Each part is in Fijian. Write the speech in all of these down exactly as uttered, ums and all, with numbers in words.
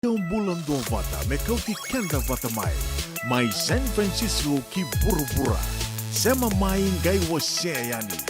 Io, bula duavata me kauti keda vata mai, mai San Francisco ki vuravura. Sema mai, qai wasea yani.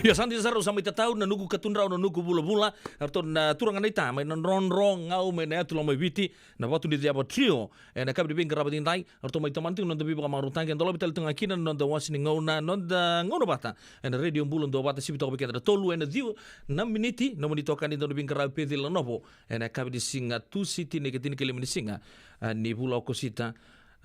Io, sa dina sara, au sa mai tatau, na nuku katudrau, na nuku vulavula. Eratou na turaga na ita mai na Drodro, Gau mai na yatu loma i Viti, na Vatu ni Ceva Trio. Ena yakavi ni veiqaravi edaidai, eratou mai tomana tiko na noda veivakamarautaki, e dolavi tale tu ga kina na noda wase ni gauna, noda gauna vata ena Radio Bula Duavata, sivi toka vei keda na tolu ena ciwa na miniti. Nomuni itokani, dau ni veiqaravi Peceli Lanovo ena yakavi ni siga Tusiti, na ikatinikadua ni siga, a, ni vula o Okosita.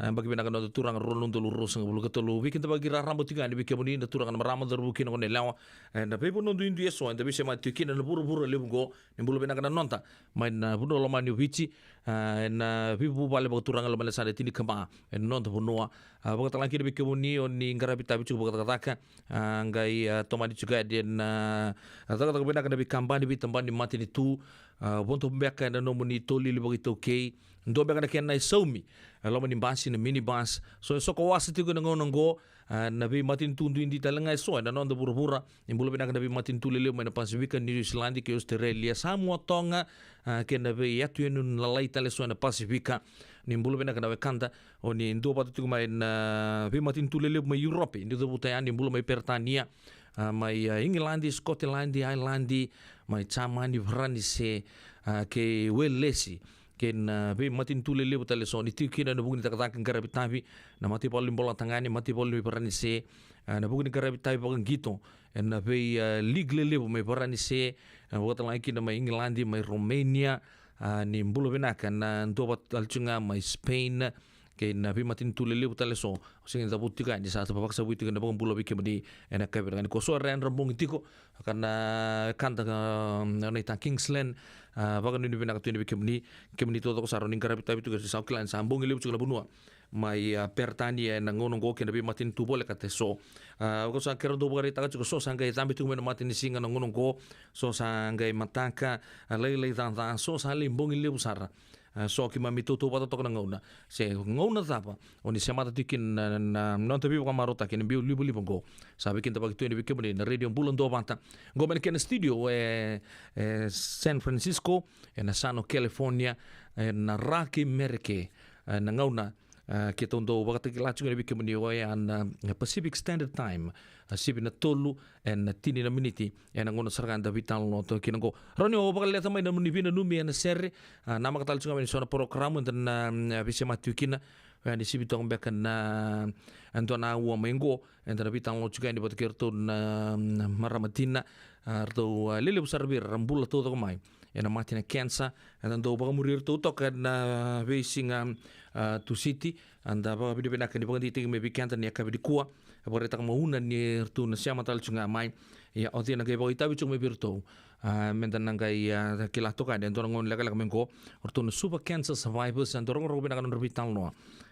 A, yabaki vinaka noda turaga, rua na udolu ruasagavulu ka tolu. Veikidavaki raraba tiko yani vei kemuni na turaga, na marama, cauravou kei na goneyalewa ena veivanua duidui eso eda veisemati tiko kina ena vuravura levu oqo. Ni bula vinaka na noda mai na vanua lomani o Viti, a, ena veivuvale vakaturaga loma ni yasana e tinikava ena noda vanua. A, vakatalega kina vei kemuni o ni qaravi tavi tiko vakacakacaka, a, qai, a, tomani tiko yani ena, a, cakacaka vinaka na veikabani, veitabana ni matanitu, a, vodo beka ena nomuni tolili vakaitaukei. Dua beka na kena isaumi, e loma ni basi, na minibus. So e soko wasa tiko ena gauna oqo, a, na veimatanitu duidui tale ga eso ena noda vuravura. Ni bula vinaka na veimatanitu lelevu mai na Pasifika, Niu Siladi kei Ositerelia, Samoa, Toga, a, kei na veiyatu yanuyanu lalai tale eso ena Pasifika. Ni bula vinaka na wekada o ni duavata tiko mai na veimatanitu lelevu mai Europe, ni cavuta yani, bula mai Peritania, a, mai, a, Igiladi, Sikoteladi, Ailadi, mai Jamani, Varanise, a, kei Welesi, kei na veimatanitu lelevu tale eso ni tiko kina ena vuku ni cakacaka qaravi tavi, na mataivalu ni bola tagane, mataivalu ni Varanise, a, na vuku ni qaravi tavi vakaqito ena vei, a, league lelevu mai Varanise, a, vakatalega kina mai Igiladi, mai Romania. A, ni bula vinaka na duavata tale tiko ga mai Spain, kei na veimatanitu lelevu tale eso. Au sega ni cavuta tiko yani, sa vakasavui tiko na vakabula vei kemuni ena yakavi vinaka nikua. So era yadra bogi tiko, ka na wekada, a, na ita Kingsland, a, vakanuinui vinaka tu yani vei kemuni. Kemuni taucoko sara o ni qaravi tavi tiko, sa kila ni sa bogi levu tiko na vanua mai, a, Peritania ena gauna oqo kei na veimatanitu volekata eso. A, au sa kerea dau vakaraitaka tiko, so sa qai cabe tiko mai na matanisiga na gauna oqo, so sa qai mataka, a, lailai caca, so sa lai bogi levu sara. A, so keimami tautauvata toka na gauna. Se gauna cava o ni semata tiko kina na, na, na noda veivakamarautaki ena biau livaliva oqo, sa veikidavaki tu yani vei kemuni na Radio Bula Duavata. Oqo mai na kena studio e, e San Francisco, ena yasana o California, ena ra kei Mereke, ena gauna, a, keitou dau vakatakila tiko yani vei kemuni oya na Pacific Standard Time, a, sivi na tolu ena tini na miniti, ena gauna sara ga eda veitalanoa toka kina oqo. Rawa ni o vakaleta mai na nomuni veinanumi ena sere, a, namaka tale tiko ga mai na so na porokaramu eda na, mm, veisemati tiko kina. Oya ni sivi toka beka na, e dua na aua mai oqo, eda na veitalanoa tiko yani vata kei iratou na, mm, marama tina, a, ratou, a, lelevu sara vei ira era bula taucoko mai ena mate na kenisa. Eda dau vakamuri iratou toka ena veisiga, a, Tusiti. Eda vakavinavinaka ni vakadeitaki mai vei keda ena yakavi nikua. E vakaraitaka mai o Una ni ratou na sema tale tiko ga mai. Ia, o cei na qai vakaitavi tiko mai vei iratou? A, meda na qai, a, kila toka yani e dua na gauna lekaleka mai oqo, o ratou na Suva Cancer Survivors, eda rogorogo vinaka na nodra veitalanoa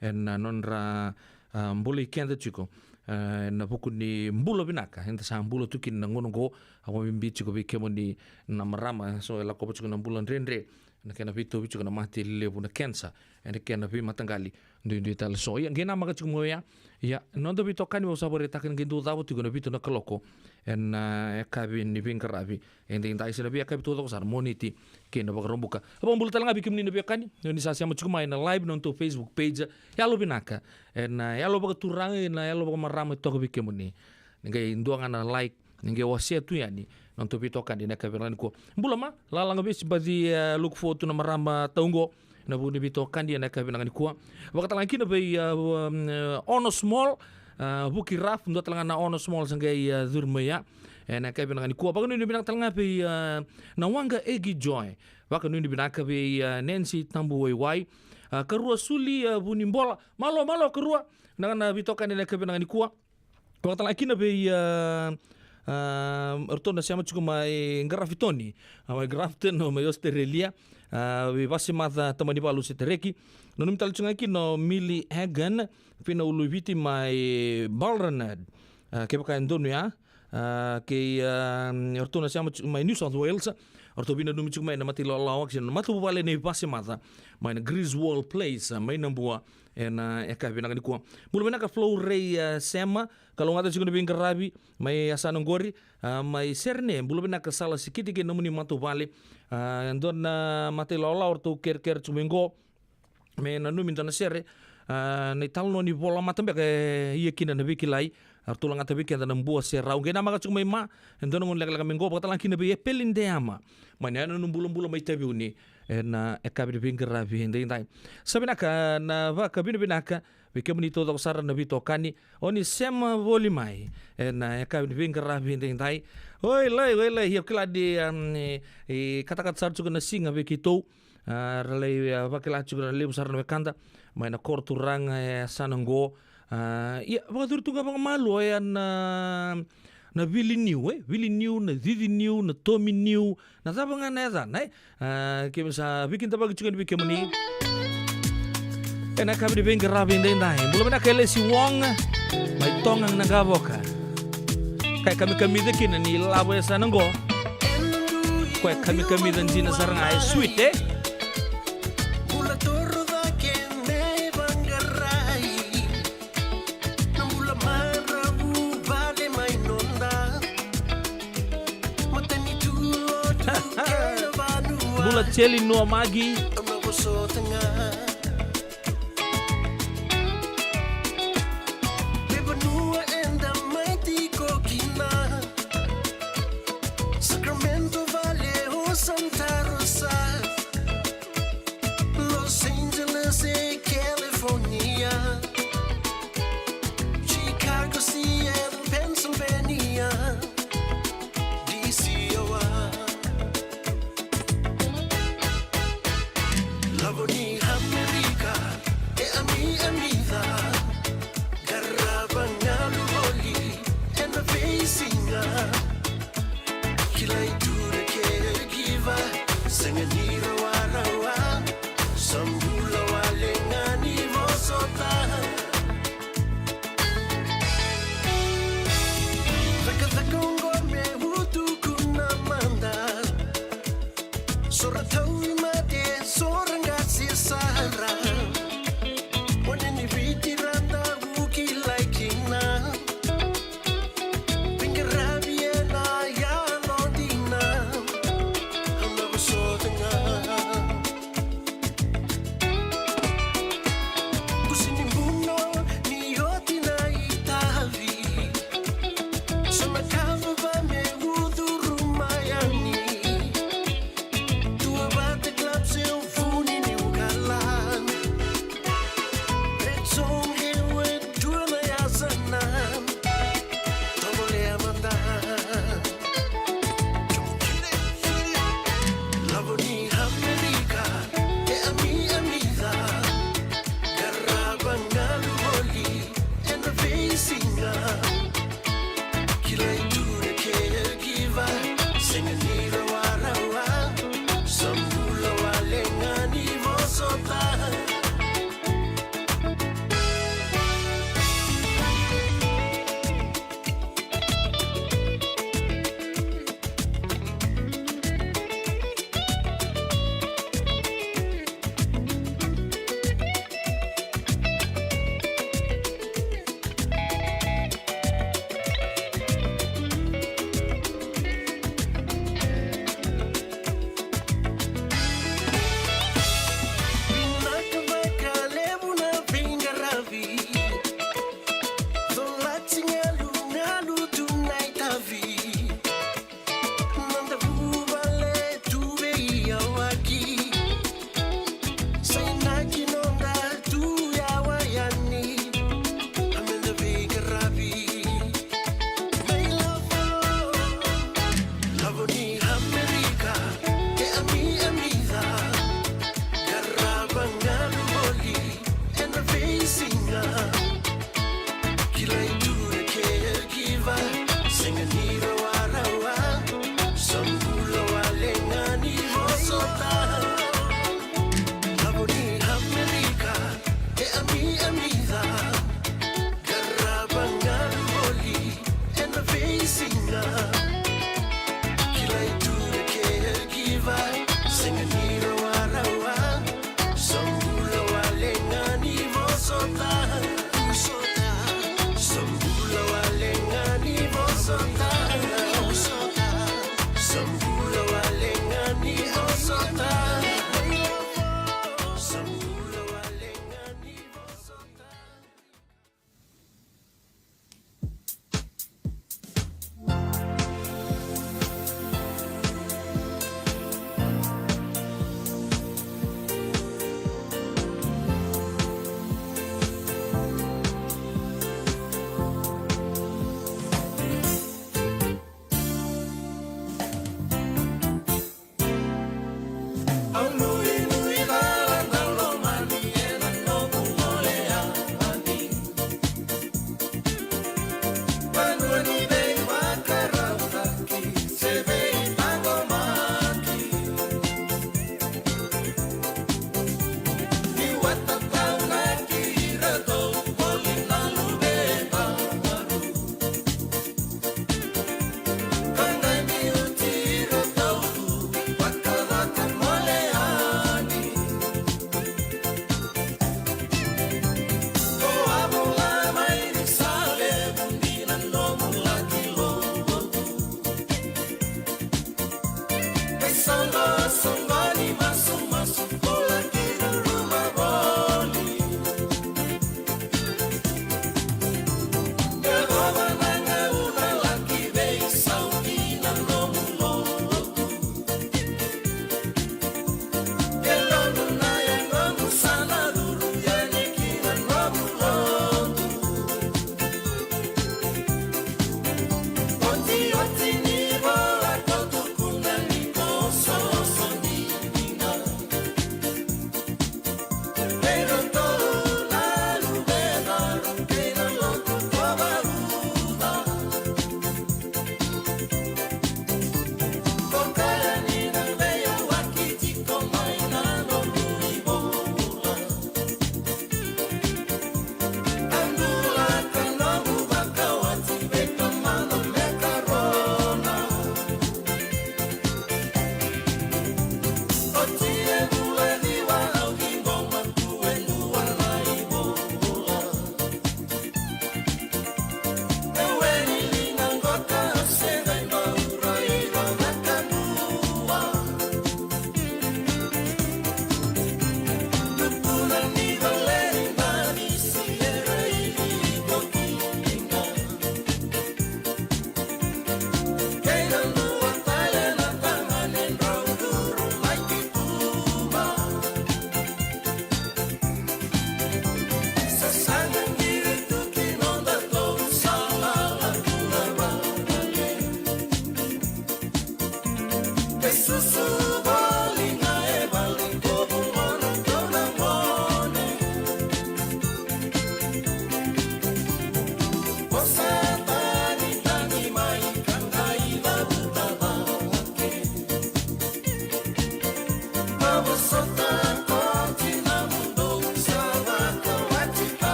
ena, a, nodra, a, bolei keda tiko, a, ena vuku ni bula vinaka eda sa bula tu kina ena gauna oqo. A, vakabibi tiko vei kemuni na marama, so e lakova tiko na bula dredre, na kena veitauvi tiko na mate levu na kenisa ena kena veimataqali duidui tale eso. Ia, qai namaka tiko mai oya. Ia, na noda veitokani, au sa vakaraitaka ni qai dau cava tiko ena vitu na kaloko ena, a, yakavi ni veiqaravi edaidai, se na veiyakavi taucoko sara, Moniti kei na Vakaraubuka. Vakabula tale ga vei kemuni na veiwekani o ni sa sema tiko mai ena live na nodatou Facebook page, yalovinaka. Ena, a, yalo vakaturaga, ena yalo vakamarama e toka vei kemuni. Ni qai dua ga na like, ni qai wasea tu yani na nodatou veitokani ena yakavi vinaka nikua. Bula ma, Lalaga Vesi, baci, e, look forward tu na marama tau oqo ena vuku ni veitokani ena yakavi vinaka nikua. Vakatalega kina vei, e, um, e, Ono Small, e, Vuki Raf, dua tale ga na Ono Small sa qai, e, curu mai ya ena yakavi vinaka nikua. Vakanuinui vinaka tale ga vei, e, na Waqa Egi Joy. Vakanuinui vinaka vei, e, Nancy Tabu Waiwai. E, karua Suli, e, Vunibola. Malo, malo karua. Na, na veitokani ena yakavi vinaka nikua. Vakatalega kina vei, a, a, ratou na sema tiko mai Grafton, a, mai Grafton, mai Australia. A, vei Vasemaca Tamanivalu Setereki. Nanumi tale tiko ga kina o Millie Hagan, Fina Uluviti mai Balranad. A, kevaka e donu ya, a, kei, a, o ratou na sema tiko mai New South Wales, o ratou vinanumi tiko mai na matailawalawa kei na matavuvale nei Vasemaca mai na Griswold Place, a, mai Nabua, ena yakavi vinaka nikua. Bula vinaka Flo Rei, a, Sema, kalougata tiko na veiqaravi mai yasana qori, a, mai Serene, bula vinaka Sala Sikiti kei nomuni matavuvale. A, dua na matailawalawa o ratou kerekere tiko mai qo, me nanumi dua na sere, a, na italanoa ni volamata beka e ia kina na veikilai, a, ratou lagata vei keda na bua se rau. Qai namaka tiko mai Ma, e dua na gauna lekaleka mai qo, vakatalega kina vei Epeli Deama mai na yanuyanu bulabula mai Taveuni, ena yakavi ni veiqaravi edaidai. Sa vinaka na vakavinavinaka vei kemuni taucoko sara na veitokani, o ni sema voli mai ena yakavi ni veiqaravi edaidai. Oi lai, oi lai, ia kila ni, um, e, e katakata sara tiko na siga vei keitou. A, ra lai, a, vakila tiko na levu sara na wekada mai na koro turaga e yasana qo. A, ia, vakacuru tu ga vakamalua, oya na, na vili niu, e? Vili niu, na cici niu, na tomi niu, na cava ga na yacana, e? A, keimami sa veikidavaki tiko yani vei kemuni ena yakavi ni veiqaravi edaidai. Bula vinaka Elesi Wong mai Toga na Qavoka. Ka e kamikamica kina ni lavo e yasana qo. Ko e kamikamica dina sara ga, e sweet, e? Bula toro cake me vaqarai. Na bula maravu vale mai noda. Matanitu lotu kei na vanua. Bula Teli Nuamagi. Au na vosota ga. Me vanua eda mai tiko kina. Sacramento vale o Santa Rosa. Los Angeles e California, Chicago, Seattle, Pennsylvania, D C, Iowa. Lavo ni Amerika e ami, ami ca. Qarava galu voli ena veisiga. Kilai tu na caregiver, sega ni rawarawa. Sa bula wale ga ni vosota. Cakacaka oqo me utuku na mada. So ra tauvimate, so ra qase sara. One ni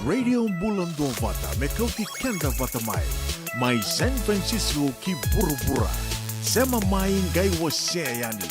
Radio Bula Duavata me kauti keda vata mai. Mai San Francisco ki vuravura. Sema mai qai wasea yani.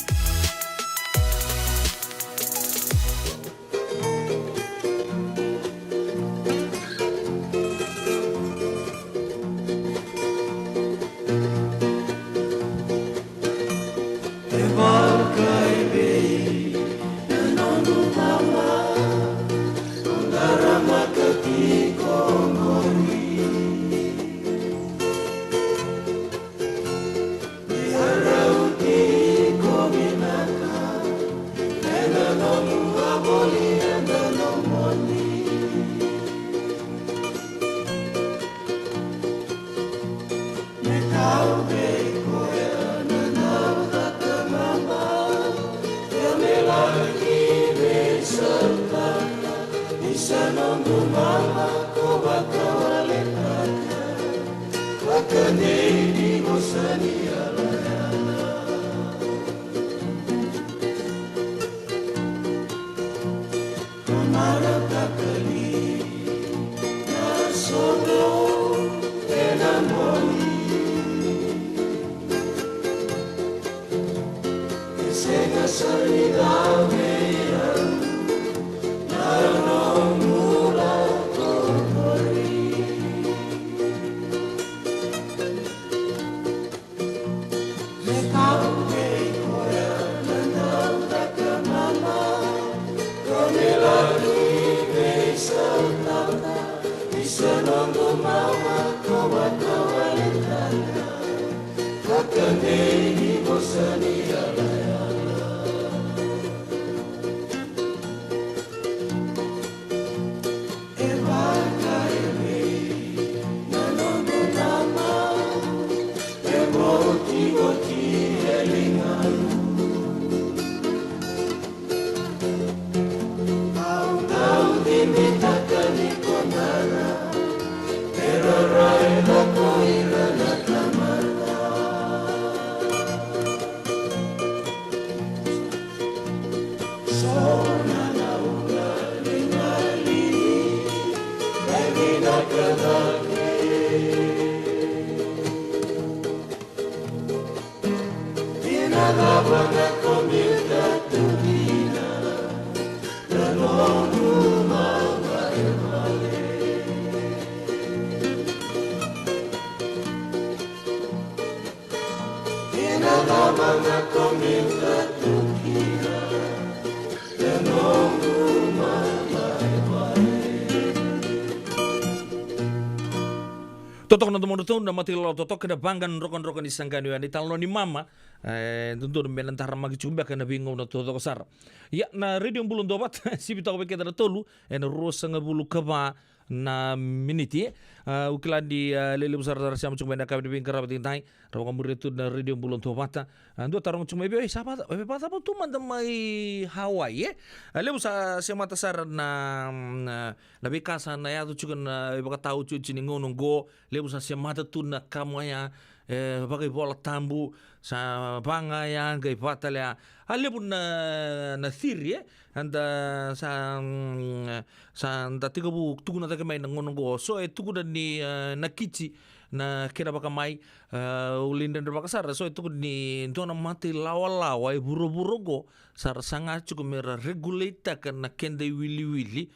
Totoka na domodratou na Mata i Lalawa Totoka, na vaqa drokadroka ni saqani oya, na italanoa ni mama. E dodonu me na daramaki tiko beka ena veigauna taucoko sara. Ia, na Radio Bula Duavata, sivi toka vei keda na tolu ena ruasagavulu ka va na miniti. A, au kila ni, a, levu sara era sema tiko mai na yakavi ni veiqaravi edaidai, ra vakamuria tu na Radio Bula Duavata. A, dua taroga tiko mai vei au, e sa vaka, e vakacava tu mada mai Hawaii, e? A, levu sa semata sara na, na, na veika sa na yaco tiko na ivakataotioti ni gauna oqo, levu sa semata tu na ka mai ya, e, vakaivolatabu, sa vaqa ya, qai vaka tale ya. A levu na, na theory, e? Eda sa, mm, sa da tekivu tukuna cake mai na gauna oqo. So e tukuna ni, e, nakiti na kena vakamai, e, au lai dredrevaka sara. So e tukuna ni dua na mata ilawalawa e vuravura oqo, sa ra saga tiko me ra regulate-taka na keda iwiliwili.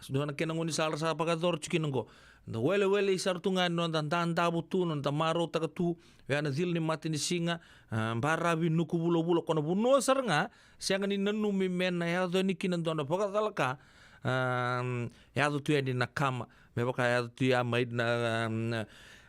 Dua na kena gaunisala sa vakayacora tiko kina oqo. Da welewele sara tu ga na noda dadavu tu, na noda marautaka tu, oya na cila ni matanisiga, a, baravi, nuku vulavula, ko na vanua sara ga sega ni nanumi me na yaco yani kina dua na vakacalaka, a, yaco tu yani na kama, me vaka yaco tu ya mai na, a,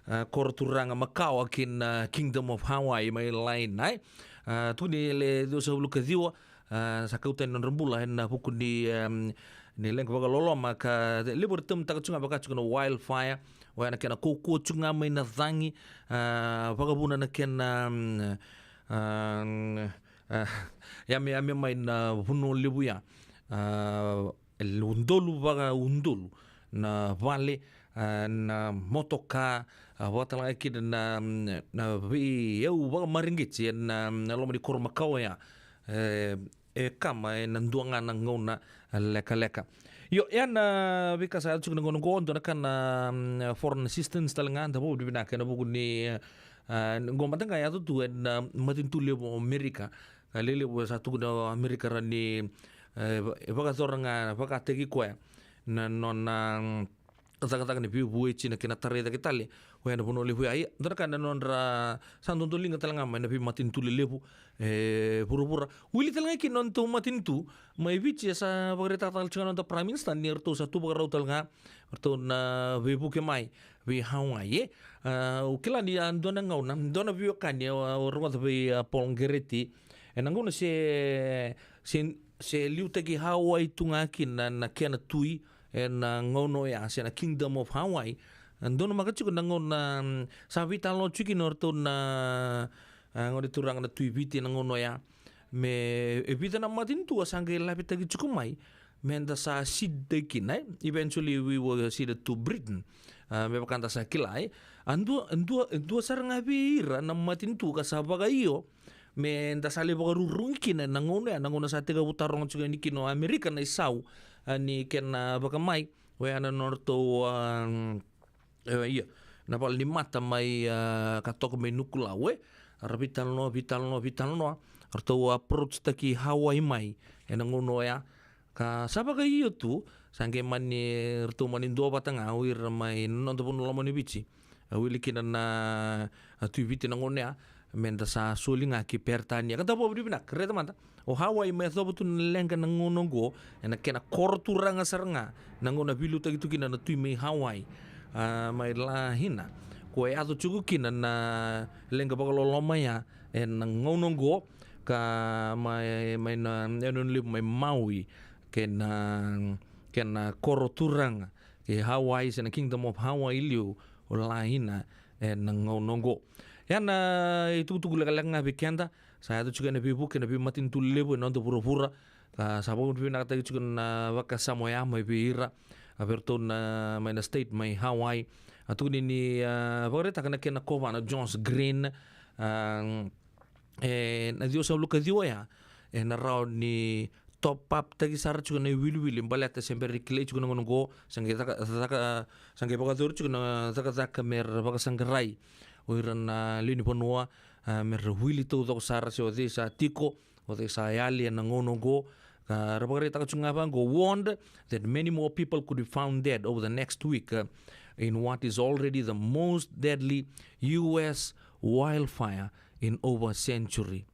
a, koro turaga makawa ki na Kingdom of Hawaii mai Lahaina, e. A, tukuni e le ciwasagavulu ka ciwa, a, sa kauta yani nodra bula ena vuku ni, em, ni leqa vakaloloma ka levu era tamata tiko ga vaka tiko na wildfire, oya na kena kaukauwa tiko ga mai na cagi, a, vakavuna na kena, em, a, a, yameyame mai na vanua levu ya. A, e udolu vakaudolu na vale, a, na motoka, a, vakatalega kina na, na veiyau vakamareqeti ena, na loma ni koro makawa ya. E, e kama ena dua ga na gauna lekaleka. Io, ya na veika sa yaco tiko na gauna oqo, dua na ka na, mm, foreign assistance tale ga, da vakavinavinaka ena vuku ni, a, oqo mada ga e yaco tu ena matanitu levu o Amerika. Ka lelevu sa tukuna o Amerika ra ni, e, e vakayacora ga, vakataki koya na nona, mm, cakacaka ni veivutuni, na kena tarai cake tale o ya na vanua levu ya. Ia, dua na ka na nodra sa dodoliga tale ga mai na veimatanitu lelevu e vuravura. Wili tale ga kina nodatou matanitu mai Viti, e sa vakaraitaka tale tiko ga na noda Prime Minister ni ratou sa tu vakarau tale ga, ratou na veivuke mai vei Hawaii, e. A, au kila ni a dua na gauna, dua na veiwekani, au, au rogoca vei, a, Paul Gereti, ena gauna se, se, se liutaki Hawaii tu ga kina na, na kena tui ena gauna oya, se na Kingdom of Hawaii. A, donumaka tiko na gauna, mm, sa veitalanoa tiko kina o ratou na, a, gone turaga na Tui Viti ena gauna oya. Me, e vica na matanitu a sa qai lavetaki tiko mai me da sa cede-taki kina, e? Eventually we were ceded to Britain. A, me vaka da sa kila, e? A dua, dua, dua sara ga vei ira na matanitu ka sa vakaio me da sa lai vakarurugi kina ena gauna ya, na gauna sa tekivu taroga tiko yani kina o Amerika na isau, a, ni kena vakamai, oya na nodratou, a, e, ia, na vale ni mata mai, a, ka toka mai Nukulau, e. Ra veitalanoa, veitalanoa, veitalanoa, ratou approach-taki Hawaii mai ena gauna oya, ka sa vakaio tu, sa qai mani, ratou mani duavata ga o ira mai na noda vanua lomani Viti. A wili kina na, a, Tui Viti na gauna ya, me da sa soli ga ki Peritania. Ka da vakavinavinaka, raica mada. O Hawaii me yacova tu na leqa na gauna oqo, ena kena koro turaga sara ga, na gauna veiliutaki tu kina na tui mai Hawaii, a, mai Lahaina. Ko e yaco tiko kina na leqa vakaloloma ya ena gauna oqo, ka mai, mai na yanuyanu levu mai Maui, kei na, kei na koro turaga kei Hawaii, se na Kingdom of Hawaii liu o Lahaina ena gauna oqo. Ya na itukutuku lekaleka ga vei keda, sa yaco tiko ena veivuke, ena veimatanitu levu ena noda vuravura. Ka sa vakavinavinakataki tiko na vakasama oya mai vei ira, a, vei iratou na, mai na state mai Hawaii. A tukuni ni, a, vakaraitaka na kena kovana Josh Green, a, e, na ciwasagavulu ka ciwa ya, ena rawa ni top up-taki sara tiko na iwiliwili, baleta se bera ni kilai tiko na gauna oqo, sa qai caka, caka, sa qai vakayacori tiko na cakacaka me ra vakasaqarai o ira na lewe ni vanua, a, me ra wili taucoko sara se o cei sa tiko, o cei sa yali ena gauna oqo. Ka ra vakaraitaka tiko ga vaqo, warned that many more people could be found dead over the next week, uh, in what is already the most deadly U S wildfire in over a century.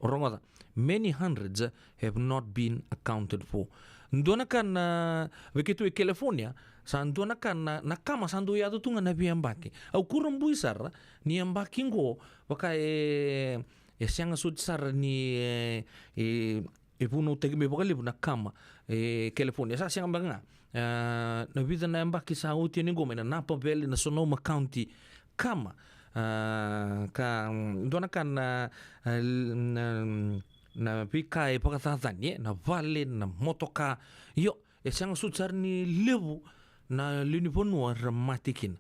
Rogoca, many hundreds have not been accounted for. Dua na ka na, vei keitou e California, sa dua na ka na, na kama sa dau yaco tu ga na veiyabaki. Au kurabui sara ni yabaki qo, vaka e, e sega soti sara ni, e, e, e vunautaki mai vakalevu na kama e California. Sa sega beka ga, a, na vica na yabaki sa oti yani qo mai na Napa Valley, na Sonoma County, kama. A, ka, mm, dua na ka na, a, l-, na, na veika e vakacacani, e, na vale, na motoka. Io, e sega soti sara ni levu na lewe ni vanua ra mate kina.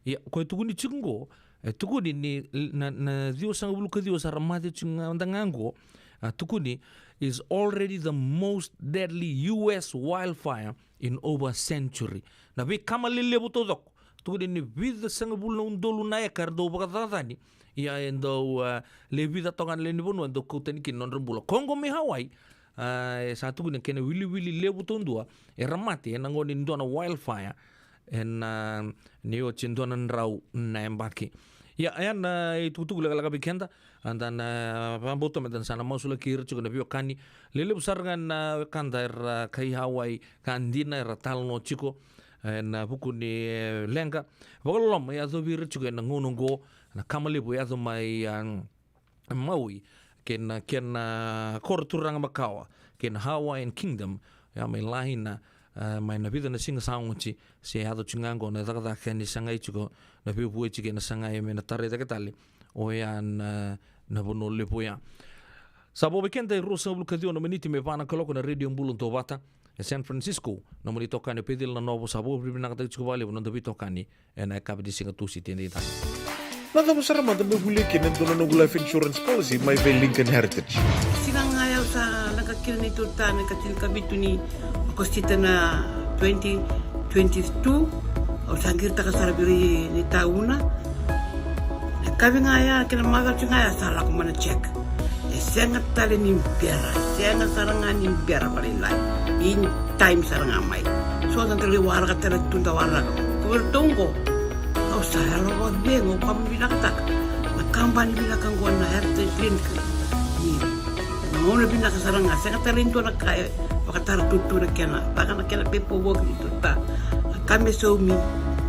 Ia, ko e tukuni tiko qo, e tukuni ni na, na ciwasagavulu ka ciwa sa ra mate tiko ga, mada ga qo, a tukuni is already the most deadly U S wildfire in over a century. Na veikama lelevu taucoko. Tukuni ni vica sagavulu na udolu na eka era dau vakacacani. Ia e dau, a, le vica toka na lewe ni vanua e dau kau tani kina na nodra bula. Ko qo mai Hawaii, a, e sa tukuni na kena wiliwili levu taudua era mate ena gauna ni dua na wildfire. ena, a, ni oti e dua na drau na yabaki. Ia, oya na itukutuku lekaleka vei keda, a, da na vakabauta me da sa na masulaki ira tiko na veiwekani. Lelevu sara ga na wekada era kai Hawaii ka dina era talanoa tiko ena vuku ni, e, leqa vakaloloma e yacovi ira tiko ena gauna oqo, na kama levu e yaco mai, a, Maui, kei na, kei na koro turaga makawa, kei na Hawaiian Kingdom, oya mai Lahaina, e, mai na vica na siga sa oti, se yaco tiko ga oqo na cakacaka ni sagai tiko na veivueti kei na sagai me na tarai cake tale oya na, na vanua levu oya. Sa vo vei keda e ruasagavulu ka ciwa na miniti me va na kaloko na Radio Bula Duavata e San Francisco. Nomuni itokani o Peceli Nanovo, sa vakavinavinakataki tiko vakalevu na noda veitokani ena yakavi ni siga Tusiti edaidai. Na cava sara mada meu volia kina e dua na noqu life insurance policy mai vei Lincoln Heritage? Siga ga ya au sa leqa kina na itutu ni ka tinikavitu ni Okosita na twenty twenty-two. Au sa qiritaka sara vei ira na itauna. Na yakavi ga ya, kena macawa ga ya sa lako mai na check. E sega tale ni bera, sega sara ga ni bera vakalailai. In time sara ga mai. So da dau lai waraka tale tu, da waraka. Ko vei ratou oqo, au sa yalo vakacegu, au vakavinavinakataka na kabani vinaka oqo na Heritage Link. Ni na gauna vinaka sara ga, sega tale ni dua na ka e vakatara tu na kena, vaka na kena paperwork ni tuta. Na ka me saumi,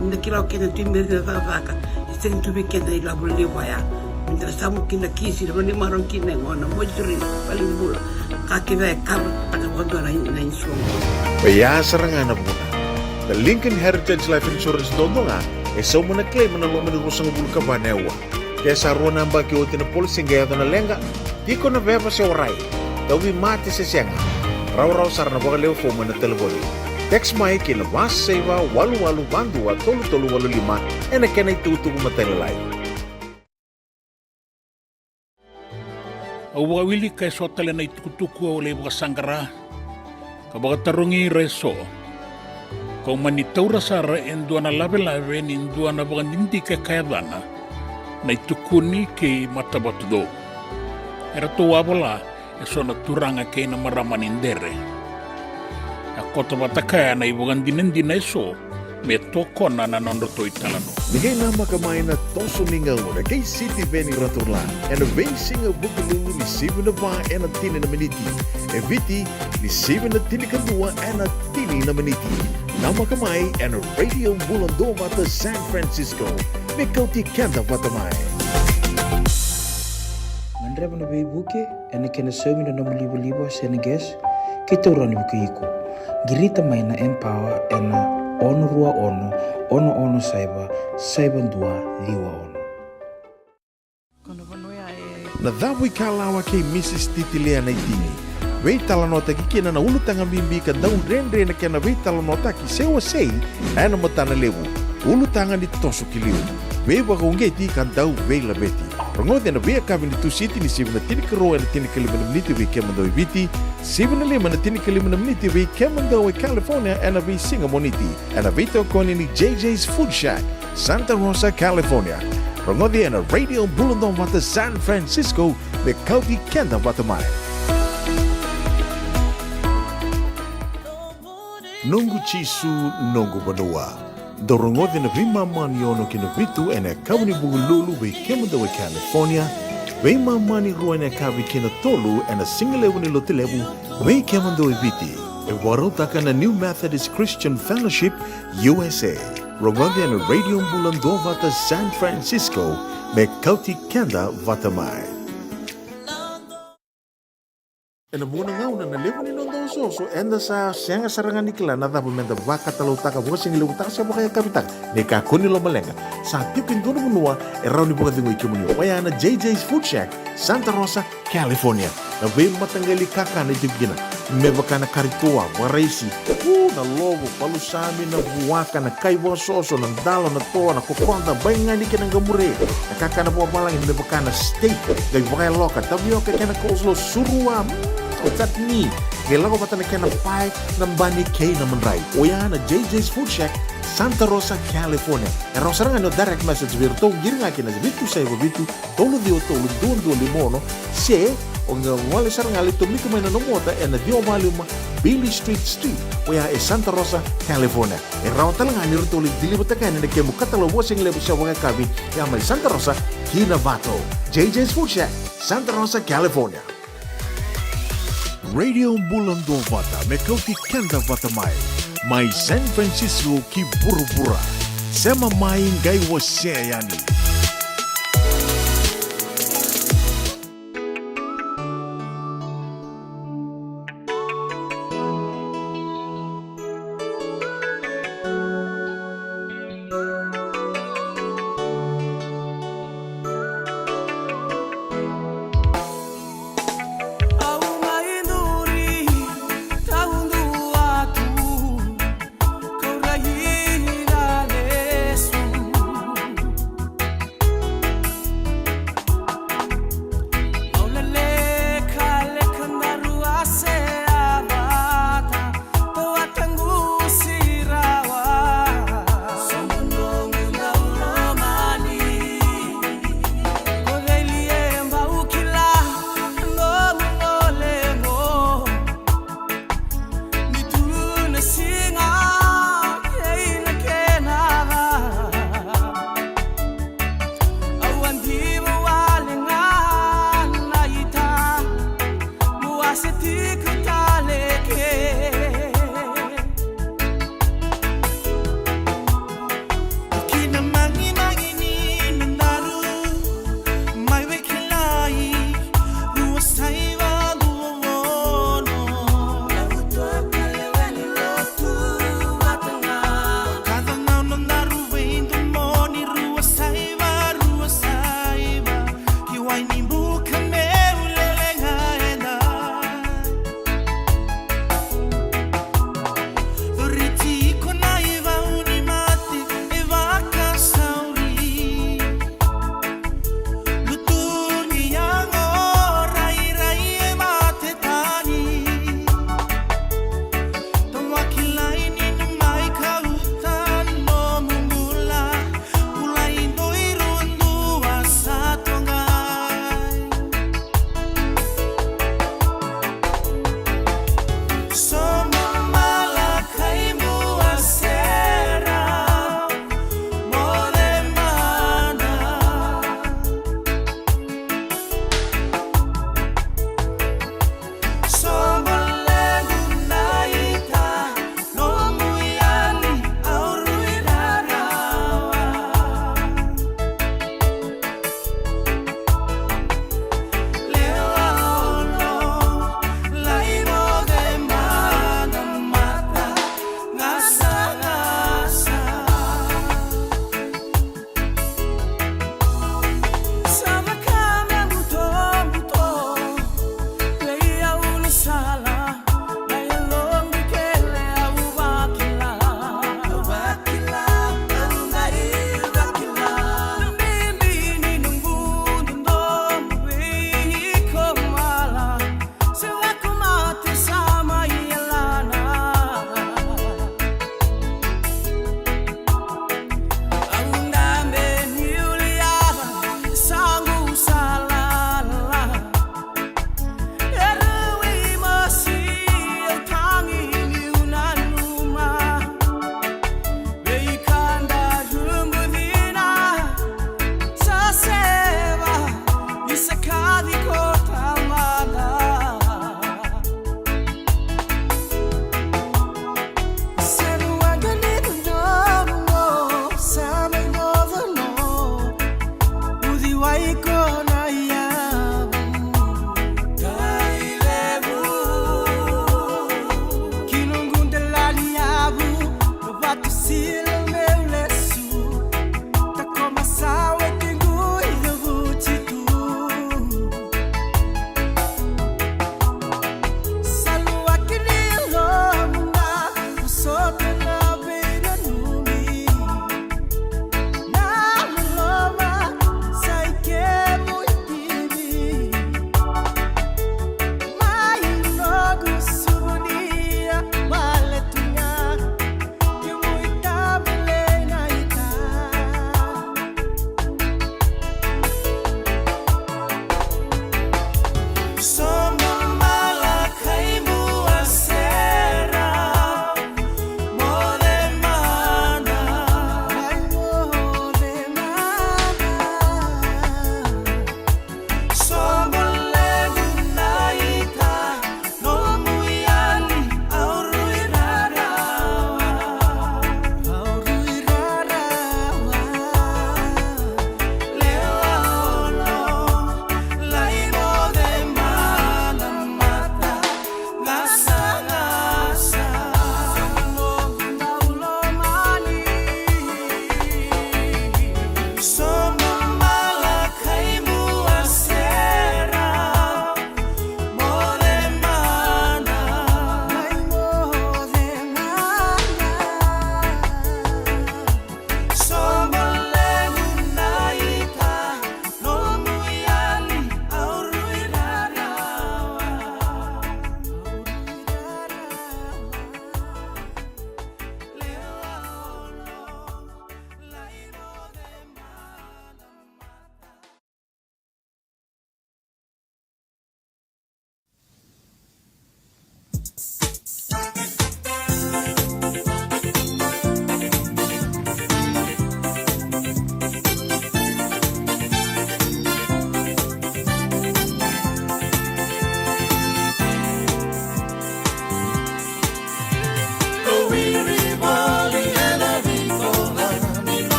ni da kila o keda tu mai na cakacaka, e sega ni tu vei keda na ilavo levu ya. Me da na samu kina kisi, na vale ni marau kina e gona, mortuary, valenibula. Ka kece e cover taka vakadua na, na insurance. Oya sara ga na vuna. Na Lincoln Heritage Life Insurance duadua ga e sauma na claim ena loma ni ruasagavulu ka va na aua. Ke sa rua na yabaki oti na policy qai yaco na leqa, tiko na veva se warai, tauvimate se sega, rawarawa sara na vakalewe fomu ena talevoni. Text mai ki na va saiva walu walu va dua tolu tolu walu lima ena kena itukutuku matailalai. Au vakawilika eso tale na itukutuku au lai vakasaqara ka vakatarogi ira eso. Kau mani taura sara e dua na lavelave ni dua na vakadidike ka yacana Na iTukuni kei Matavatucou. Eratou a vola eso na turaga kei na marama ni Dere. A koto vata kaya na ivakadinadina eso me tokona na nodratou italanoa. Ni qai namaka mai na toso ni gauna kei Sitiveni Raturla ena veisiga Vukelulu ni sivi na va ena tini na miniti. E Viti ni sivi na tinikadua ena tini na miniti. Namaka mai ena Radio Bula Duavata San Francisco me kauti keda vata mai. Gadreva na veivuke ena kena saumi na nomu livaliva se na gas kei taura ni vuke iko. Qirita mai na Empower ena ono rua ono, ono ono saiva, saiva dua ciwa ono. Na Cavuikalawa kei Mrs Titilea Naitini. Veitalanoataki kina na ulutaga bibi ka dau dredre na kena veitalanoataki se wasei ena matana levu. Ulutaga ni toso ki liu. Veivakauqeti ka dau veilaveti. Rogoci ena veiyakavi ni Tusiti ni sivi na tinikarua ena tinikalima na miniti vei kemudou e Viti, sivi na lima ena tinikalima na miniti vei kemudou e California ena veisiga Moniti. Ena veitokoni ni J J's Food Shack, Santa Rosa, California. Rogoci ena Radio Bula Duavata San Francisco me kauti keda vata mai. Noqu Jisu, noqu vanua. Dou rogoci na veimama ni ono ki na vitu ena yakavi ni Vukelulu vei kemudou e California, veimama ni rua ena yakavi ki na tolu ena sigalevu ni Lotulevu vei kemudou e Viti. E vakarautaka na New Methodist Christian Fellowship U S A. Rogoci ena Radio Bula Duavata San Francisco me kauti keda vata mai. Ena vuqa na gauna na levu ni noda osooso eda sa sega sara ga ni kila na cava meda vakatalautaka, vakasigalevu taka se vakayakavi taka. Ni kakua ni lomaleqa, sa tiko e dua na vanua e rawa ni vakacegui kemuni. Oya na J J's Food Shack, Santa Rosa, California. Na veimataqali kakana e tiko kina, me vaka na kari toa, vakaraisi, u, na lovo, palusami, na vuaka, na kai vakasoso, na dalo, na toa, na kokoda, baigani kei na qamure. Na kakana vakavalagi me vaka na steak, qai vakayaloka, tavioka kei na coleslaw, surua, mm, chutney. Qai lako vata na kena pae, na bani kei na madrai. Oya na J J's Food Shack, Santa Rosa, California. E rawa sara ga ni o direct message vei iratou, qiri ga ki na vitu saiva vitu, tolu ciwa tolu, dua dua lima ono, se O qai gole sara ga lai tomika mai na nomu ota ena ciwa walu lima Beale Street Suite, oya e Santa Rosa, California. E rawa tale ga ni ratou lai deliver-taka yani na kemu katalau vakasigalevu se vakayakavi, ya mai Santa Rosa ki Novato. J J's Food Shack, Santa Rosa, California. Radio Bula Duavata, me kauti keda vata mai. Mai San Francisco ki vuravura. Sema mai qai wasea yani.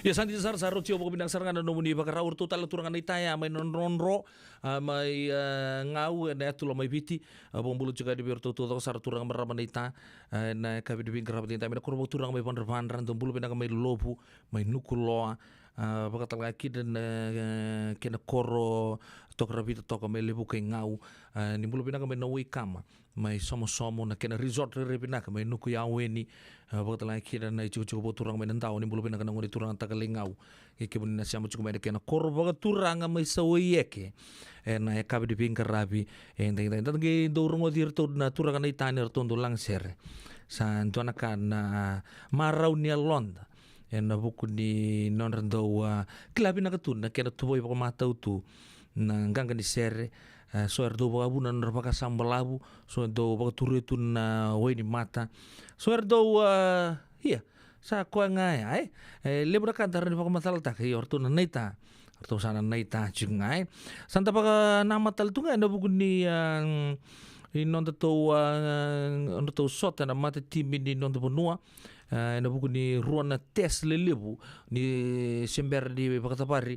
Ia sa dina sara, sa rauti au vakavinaka sara ga na nomuni vakarau. O ratou tale na turaga naita ya mai Nadrodro, a, mai, a, Gau, ena yatula mai Viti. A, vakabula tiko yani vei ratou taucoko sara turaga marama naita. A, ena yakavi ni veiqaravi edaidai mai na koro vakaturaga mai Vadravadra, dou bula vinaka mai Lovu, mai Nukuloa. A, vakatalega kina na, e, kena koro toka Ravita toka mai Levuka i Gau. A, ni bula vinaka mai Nauwai Kama, mai Somosomo, na kena resort rairai vinaka mai Nukuyaweni. A, vakatalega kina na itikotiko vakaturaga mai Nadawa, ni bula vinaka na gone turaga Takalaigau. Kei kemuni na sema tiko mai na kena koro vakaturaga mai Sauaieke. Ena yakavi ni veiqaravi edaidai, da qai dau rogoci iratou na turaga naita ni ratou dau laga sere. Sa dua na ka na marau ni yaloda ena vuku ni nodra dau, a, kila vinaka tu na kena tuvai vakamatau tu na qaqa ni sere. A, so era dau vakavuna na nodra vakasama balavu, so era dau vakaturia tu na wainimata. So era dau, a, ia, sa koya ga ya, e? E levu na ka da rawa ni vakamacalataka, ia o ratou na naita. O ratou sa na naita tiko ga, e? Sa da vakanamata tale tu ga ena vuku ni, a, ni nodatou, a, nodatou sota na matatimi ni noda vanua. A, ena vuku ni rua na test lelevu ni se bera ni vakacavari,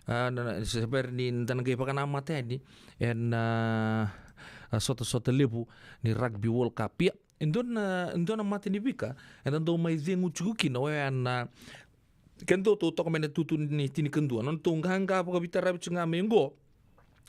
a, na, na, se bera ni da na qai vakanamata yani ena, a, sotasota levu ni Rugby World Cup. Ia, e dua na, e dua na matanifika eda dau mai cegu tiko kina, oya na, keda dau toka mai na tutu ni tinikadua, nodatou qaqa vakaveitaravi tiko ga mai oqo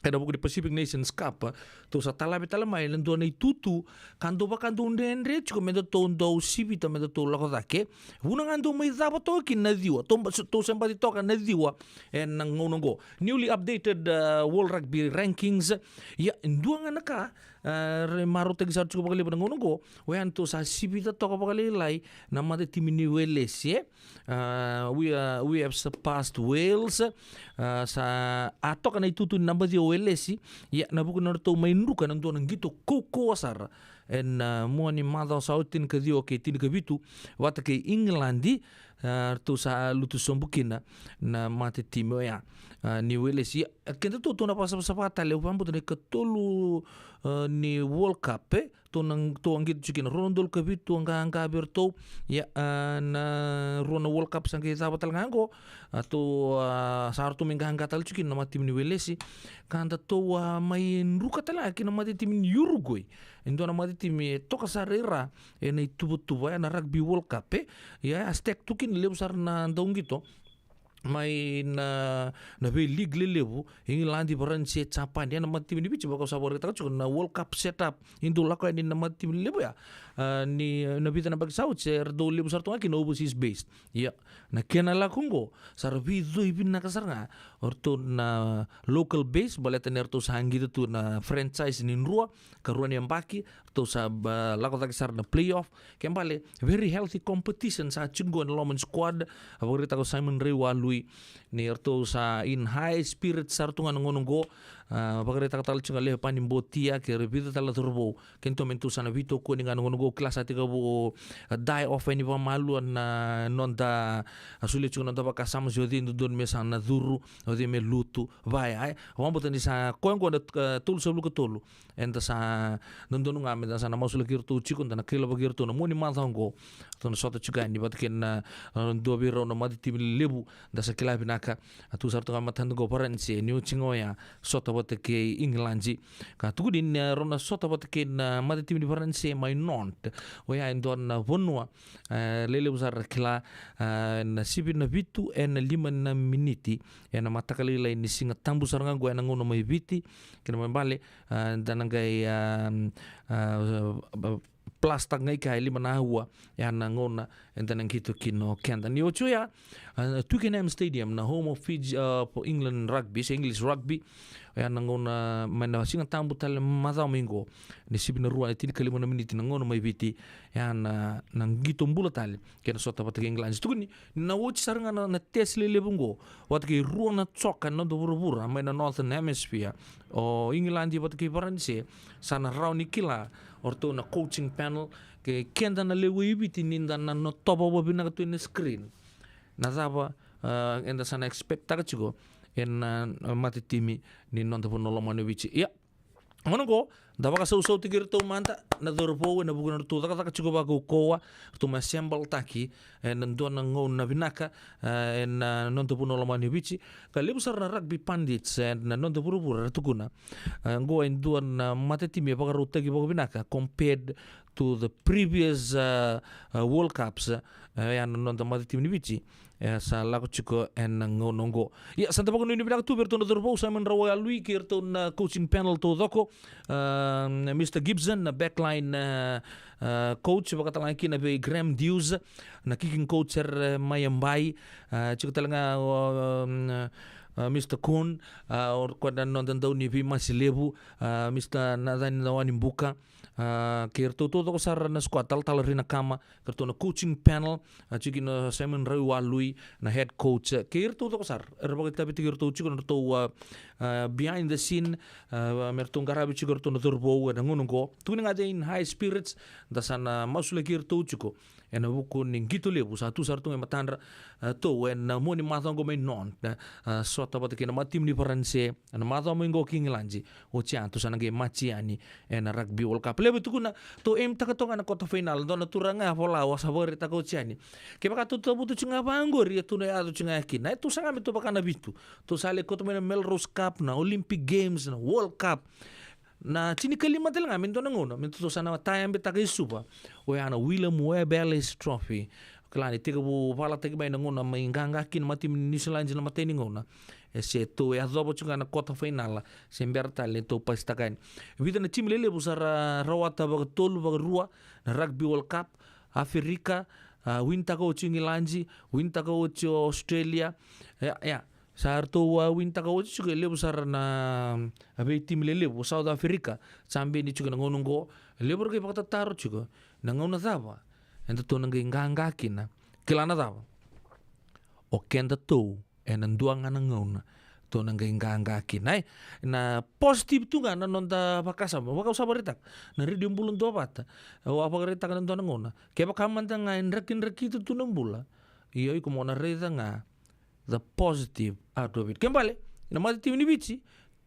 ena vuku ni Pacific Nations Cup. Tou sa talavi tale mai na dua na itutu ka dau vaka dau dredre tiko me datou dau sivita me datou lako cake. Vuna ga dau mai cava toka kina na ciwa, tou, tou se baci toka na ciwa ena gauna oqo. Newly updated, uh, World Rugby Rankings. Ia, e dua ga na ka, uh, e marautaki sara tiko vakalevu na gauna oqo, oya ni tou sa sivita toka vakalailai na matatimi ni Welesi, e? A, we, a, we have surpassed Wales. A, sa a toka na itutu ni naba ciwa o Welesi. Ia, na vuku ni nodratou mai druka na dua na qito kaukauwa sara ena, a, mua ni macawa sa oti, tinikaciwa kei tinikavitu, vata kei Igiladi. A, ratou sa lutu sobu kina na matatimi oya, a, ni Welesi. Ia, kedatou tou na vakasavasava tale, au vakabauta na ikatolu, a, ni World Cup, e? Tou na, tou a qito tiko kina, rua na udolu ka vitu a qaqa vei iratou. Ia, a, na rua na World Cup sa qai cava tale ga oqo. A, tou, a, sa ratou mai qaqa tale tiko kina na matatimi ni Welesi. Ka datou a mai druka tale ga kina na matatimi ni Uruguay. E dua na matatimi e toka sara i ra ena ituvatuva ya na Rugby World Cup, e. Ia, a stack tu kina, levu sara na dauqito mai na, na vei league lelevu, Igiladi, Varanise, Japani. Ia na matatimi ni Viti, vaka au sa vakaraitaka tiko, na World Cup setup e dau lako yani na matatimi lelevu ya, a, ni, na vica na yabaki sa oti, era dau levu sara tu ga kina overseas based. Ia, na kena lako oqo sa ra veicoi vinaka sara ga o ratou na local based, baleta ni ratou sa qito tu na franchise ni rua ka rua na yabaki, ratou sa, a, lako cake sara na playoff. Kena ibalebale, very healthy competition sa tiko qo ena loma ni squad. A, vakaraitaka o Simon Raiwalui ni ratou sa in high spirit sara tu ga na gauna oqo. A, vakaraitaka tale tiko ga o Lewe Pani Botia kei ira vica tale na cauravou. Kedatou me datou sa na veitokoni ga na gauna oqo, kila sa tekivu, a, die off yani vakamalua na noda, a, solia tiko na noda vakasama se o cei e dodonu me sa na curu, o cei me lutu, vaya, e. Au vakabauta ni sa koya oqo na, a, tolusagavulu ka tolu. Eda sa dodonu ga meda sa na masulaki iratou tiko, da na kailavaki iratou na mua ni macawa oqo. Ratou na sota tiko yani vata kei na, a, dua vei rau na matatimi lelevu, da sa kila vinaka. A, tu sara tu ga matada oqo Varanise, ni oti ga oya, sota vata kei Igiladi. Ka tukuni ni, a, rau na sota vata kei na matatimi ni Varanise mai Nantes. Oya e dua na vanua, a, lelevu sara, kila, a, na sivi na vitu ena lima na miniti ena mataka lailai ni Siga Tabu sara ga oqo ena gauna mai Viti. Kena ibalebale, a, da na qai, a, a, a, plus taka ga i ke e lima na aua, ya na gauna eda na qito kina o keda. Ni oti oya, a, Twickenham Stadium, na home of Fiji, a, for England rugby, se English rugby. Ya na gauna mai na Siga Tabu tale macawa mai oqo, ni sivi na rua e tinikalima na miniti na gauna mai Viti, ya na, na qito bula tale kei na sota vata kei Igiladi. Tukuni ni na oti sara ga na, na test lelevu oqo vata kei rua na joka ena noda vuravura mai na Northern Hemisphere, o Igiladi vata kei Varanise, sa na rawa ni kila o ratou na coaching panel, kei keda na lewe i Viti, ni da na, na tovo vakavinaka tu ena screen na cava, a, eda sa na expect taka tiko ena, a, matatimi ni noda vanua lomani o Viti. Ia, Gauna oqo, da vakasausautaki iratou mada na cauravou ena vuku ni ratou cakacaka tiko vakaukauwa, ratou mai assemble-taki ena dua na gauna vinaka, e, ena noda vanua lomani o Viti. Ka levu sara na rugby pundits ena noda vuravura era tukuna, e, oqo e dua na matatimi e vakarautaki vakavinaka compared to the previous, e, e, World Cups, e, ya na noda matatimi ni Viti e sa lako tiko ena gauna oqo. Ia, sa da vakanuinui vinaka tu vei iratou na cauravou, Simon Raiwalui, kei iratou na coaching panel taucoko, a, Mister Gibson, na backline, a, a, coach, vakatalega kina vei Graham Dewes, na kicking coach, Sir, e, Maya Bai, a, tiko tale ga o, um, a, Mister Kuhn, a, o koya na noda dau ni veimasi levu, a, Mister Nacani Nawani Buka, a, kei iratou taucoko sara na squad, Talatala Rinakama, kei iratou na coaching panel, a, tiko kina o Simon Raiwalui, na head coach, a, kei iratou taucoko sara era vakaitavitaki iratou tiko na ratou, a, a, behind the scene, a, me ratou qaravi tiko iratou na cauravou ena gauna oqo. Tukuni ga they in high spirits, da sa na masulaki iratou tiko ena vuku ni qito levu sa tu sara tu ga e matadra, a, tou ena mua ni macawa oqo mai Nantes, a, sota vata kei na matatimi ni Varanise ena macawa mai oqo ki Igiladi. Oti ya tou sa na qai maji yani ena Rugby World Cup. Levu e tukuna, tou aim-taka toka ga na quarter final, dua na turaga e vola, au sa vakaraitaka oti yani. Kevaka tou cavuta tiko ga vaqori, e tou na yaco tiko ga kina. E tou saga me tou vaka na vitu. Tou sa lai kauta mai na Melrose Cup, na Olympic Games, na World Cup. Na tinikalima tale ga me dua na gauna me tou sa na tayabetaka i Suva, oya na William Webb Ellis Trophy. Kila ni tekivu valataki mai na gauna mai qaqa kina na matatimi ni New Zealand na imatai ni gauna. E se tou yacova tiko ga na quarter final, se bera tale ni tou pasitaka yani. Vica na timi lelevu sa ra rawata vakatolu, vakarua na Rugby World Cup. Aferika, a, win-taka oti o Igiladi, win-taka oti o Australia. Ia, ia. Sa ratou, a, win-taka oti tiko e levu sara na, a, veitimi lelevu. South Africa, champion tiko na gauna oqo. E levu era qai vakatataro tiko, na gauna cava edatou na qai qaqa kina? Kila na cava? O kedatou ena dua ga na gauna tou na qai qaqa kina, e. Na positive tu ga na noda vakasama. Vaka au sa vakaraitaka na Radio Bula Duavata, au a vakaraitaka na dua na gauna, kevaka mada ga e drakidrakita tu na bula, io, iko mo na raica ga the positive out of it. Ke bale, na matatimi ni Viti,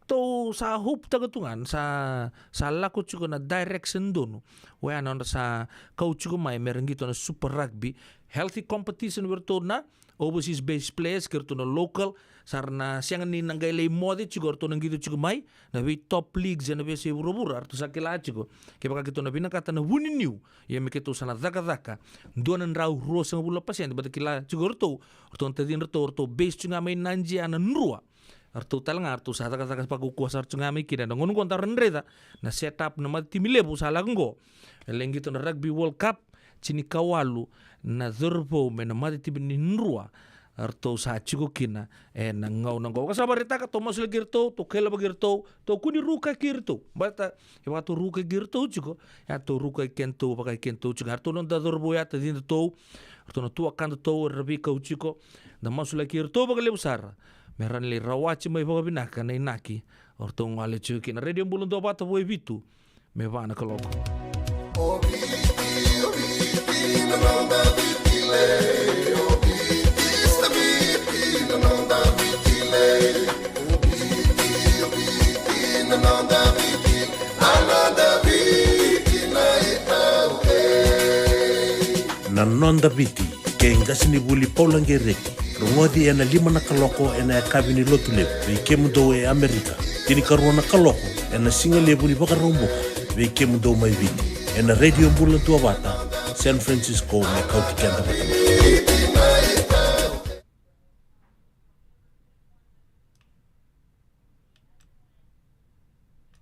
tou sa hope-taka tu ga, sa, sa lako tiko na direction donu. Oya na nodra sa kau tiko mai me ra qito na Super Rugby, healthy competition vei iratou na overseas based players kei iratou na local, sa ra na sega ni na qai lai moce tiko, ratou na qito tiko mai na vei top leagues ena veiyasai vuravura. Ratou sa kila tiko, kevaka keitou na vinakata na vuniniu, ia me keitou sa na cakacaka dua na drau ruasagavulu na pasede, baleta kila tiko ratou, ratou na tacidratou, ratou base tiko ga mai Nadi, a, na Drua. Ratou tale ga, ratou sa cakacaka vakaukauwa sara tiko ga mai kina. Na gauna oqo daru na raica na set up na matatimi levu sa lako oqo. E lai qito na Rugby World Cup, tinikawalu na cauravou mai na matatimi ni Drua, ratou sa tiko kina ena gauna oqo. Vaka sa vakaraitaka, tou masulaki iratou, tou kailavaki iratou, tou kua ni rukaki iratou. Baleta kevaka tou rukaki iratou tiko, ia tou rukaki kedatou, vaka kedatou tiko. Ratou noda cauravou ya, tacidratou, ratou na tuakadatou era veikau tiko. Da masulaki iratou vakalevu sara me ra na lai rawati mai vakavinaka na inaki o ratou gole tiko kina. Radio Bula Duavata, vo e vitu me va na kaloko. Na Noda Viti, kei qasenivuli Paula Qereti. Rogoci ena lima na kaloko ena yakavi ni Lotulevu vei kemudou e Amerika. Tinikarua na kaloko ena sigalevu ni Vakaraubuka vei kemudou mai Viti, ena Radio Bula Duavata, San Francisco, me kauti keda vata mai.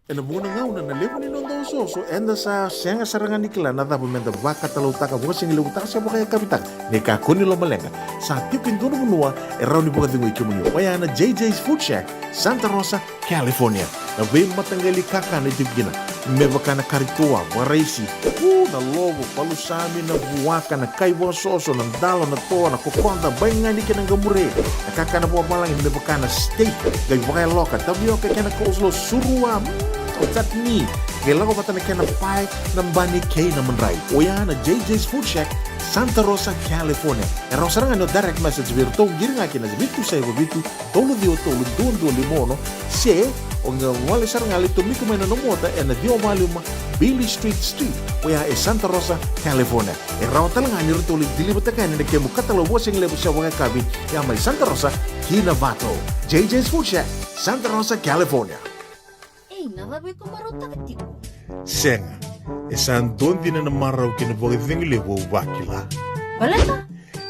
Ena vuqa na gauna na levu ni noda osooso, eda sa sega sara ga ni kila na cava meda vakatalautaka vakasigalevu taka se vakayakavi taka. Ni kakua ni lomaleqa, sa tiko e dua na vanua e rawa ni vakacegui kemuni. Oya na J J's Food Shack, Santa Rosa, California. Na veimataqali kakana e tiko kina, me vaka na kari toa, vakaraisi, u, na lovo, palusami, na vuaka, na kai vakasoso, na dalo, na toa, na kokoda, baigani kei na qamure, na kakana vakavalagi me vaka na steak, qai vakayaloka, tavioka kei na coleslaw, surua, mm, chutney, qai lako vata na kena pae, na bani kei na madrai. Oya na J J's Food Shack, Santa Rosa, California. E rawa sara ga ni o direct message vei iratou, qiri ga kina vitu saiva vitu, tolu ciwa tolu, dua dua lima ono, se O qai gole sara ga lai tomika mai na nomu ota ena ciwa walu lima Beale Street Suite, oya e Santa Rosa, California. E rawa tale ga ni ratou lai deliver-taka yani na kemu katalau vakasigalevu se vakayakavi, ya mai Santa Rosa ki Novato. J J's Food Shack, Santa Rosa, California. Ei, na cava iko marautaka tiko? Sega, e sa dua dina na marau kei na vakacegu levu au vakila. Baleta?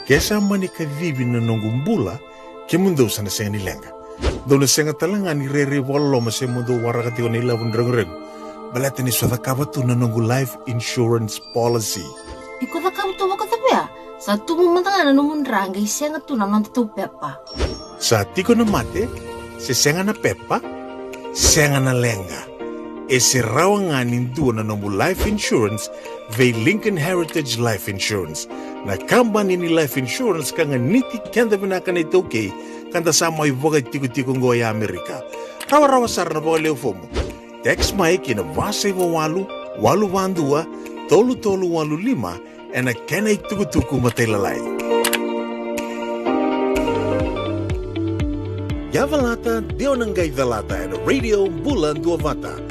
Ke sa mani kacivi na noqu bula, kemudou sa na sega ni leqa. Dou na sega tale ga ni rairai vakaloloma se mo dou waraka tiko na ilavo ni reguregu, baleta ni sa cakava tu na noqu life insurance policy. Iko cakava tu vakacavia? Sa tubu mada ga na nomu dra qai sega tu na nodatou pepa. Sa tiko na mate, se sega na pepa, sega na leqa. E se rawa ga ni dua na nomu life insurance vei Lincoln Heritage Life Insurance, na kabani ni life insurance ka ganiti keda vinaka na iTaukei, ka da sa mai vakaitikotiko oqo e Amerika. Rawarawa sara na vakalewenifomu. Text mai ki na va saiva walu, walu va dua, tolu tolu walu lima, ena kena itukutuku matailalai. Yavalata, dewa na qai calata ena Radio Bula Duavata.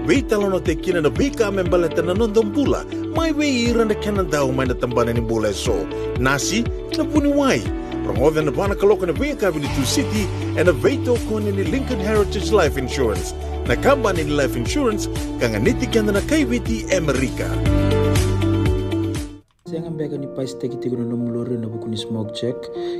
Veitalanoataki kina na veika me baleta na noda bula, mai vei ira na kena dau mai na tabana ni bula eso, nasi, na vuniwai. Rogoca ena va na kaloko ena veiyakavi ni Tusiti ena veitokoni ni Lincoln Heritage Life Insurance, na kabani ni life insurance ka ganiti keda na kaiviti Amerika. Sega beka ni pasitaki tiko na nomu lori ena vuku ni smoke check?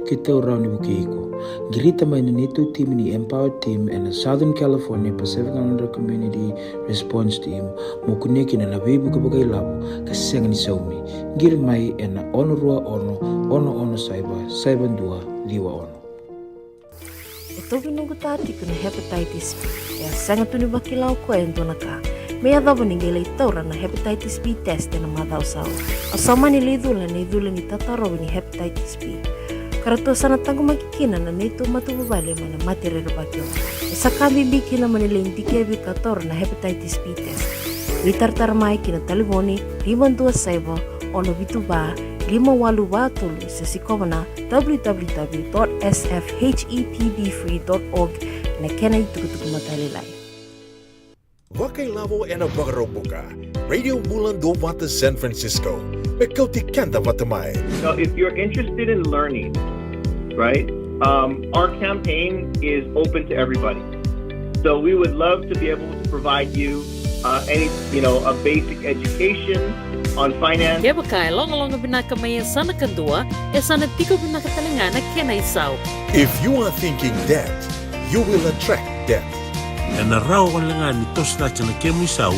Keitou rawa ni vukei iko. Qirita mai na neitou timi ni Empower Team ena Southern California Pacific Islander Community Response Team mo kunea kina na veivuke vakailavo ka sega ni saumi. Qiri mai ena ono rua ono, ono ono saiva, saiva dua ciwa ono. E tauvi noqu ta tiko na hepatitis B. E a sega tu ni vakila o koya e dua na ka me yacova ni qai lai taura na hepatitis B test ena macawa sa oti. Au sa mani lai cula ena icula ni tatarovi ni hepatitis B. Ka ratou sa na taqomaki kina na neitou matavuvale mai na mate rerevaki oqo. E sa ka bibi kina mo ni lai dikevi ka taura na hepatitis B test. Veitaratara mai ki na talevoni lima dua saiva, ono vitu va, lima walu va tolu se sikova na w w w dot s f h e p b free dot org na kena itukutuku matailalai. Vakailavo ena Vakaraubuka. Radio Bula Duavata San Francisco. Me kauti keda vata mai. So if you're interested in learning, right, um, our campaign is open to everybody. So we would love to be able to provide you uh, any, you know, a basic education on finance. Kevaka e logaloga vinaka mai e sa na kadua, e sa na tiko vinaka tale ga na kena isau. If you are thinking debt, you will attract debt. Ena rawa wale ga ni toso cake na kemu isau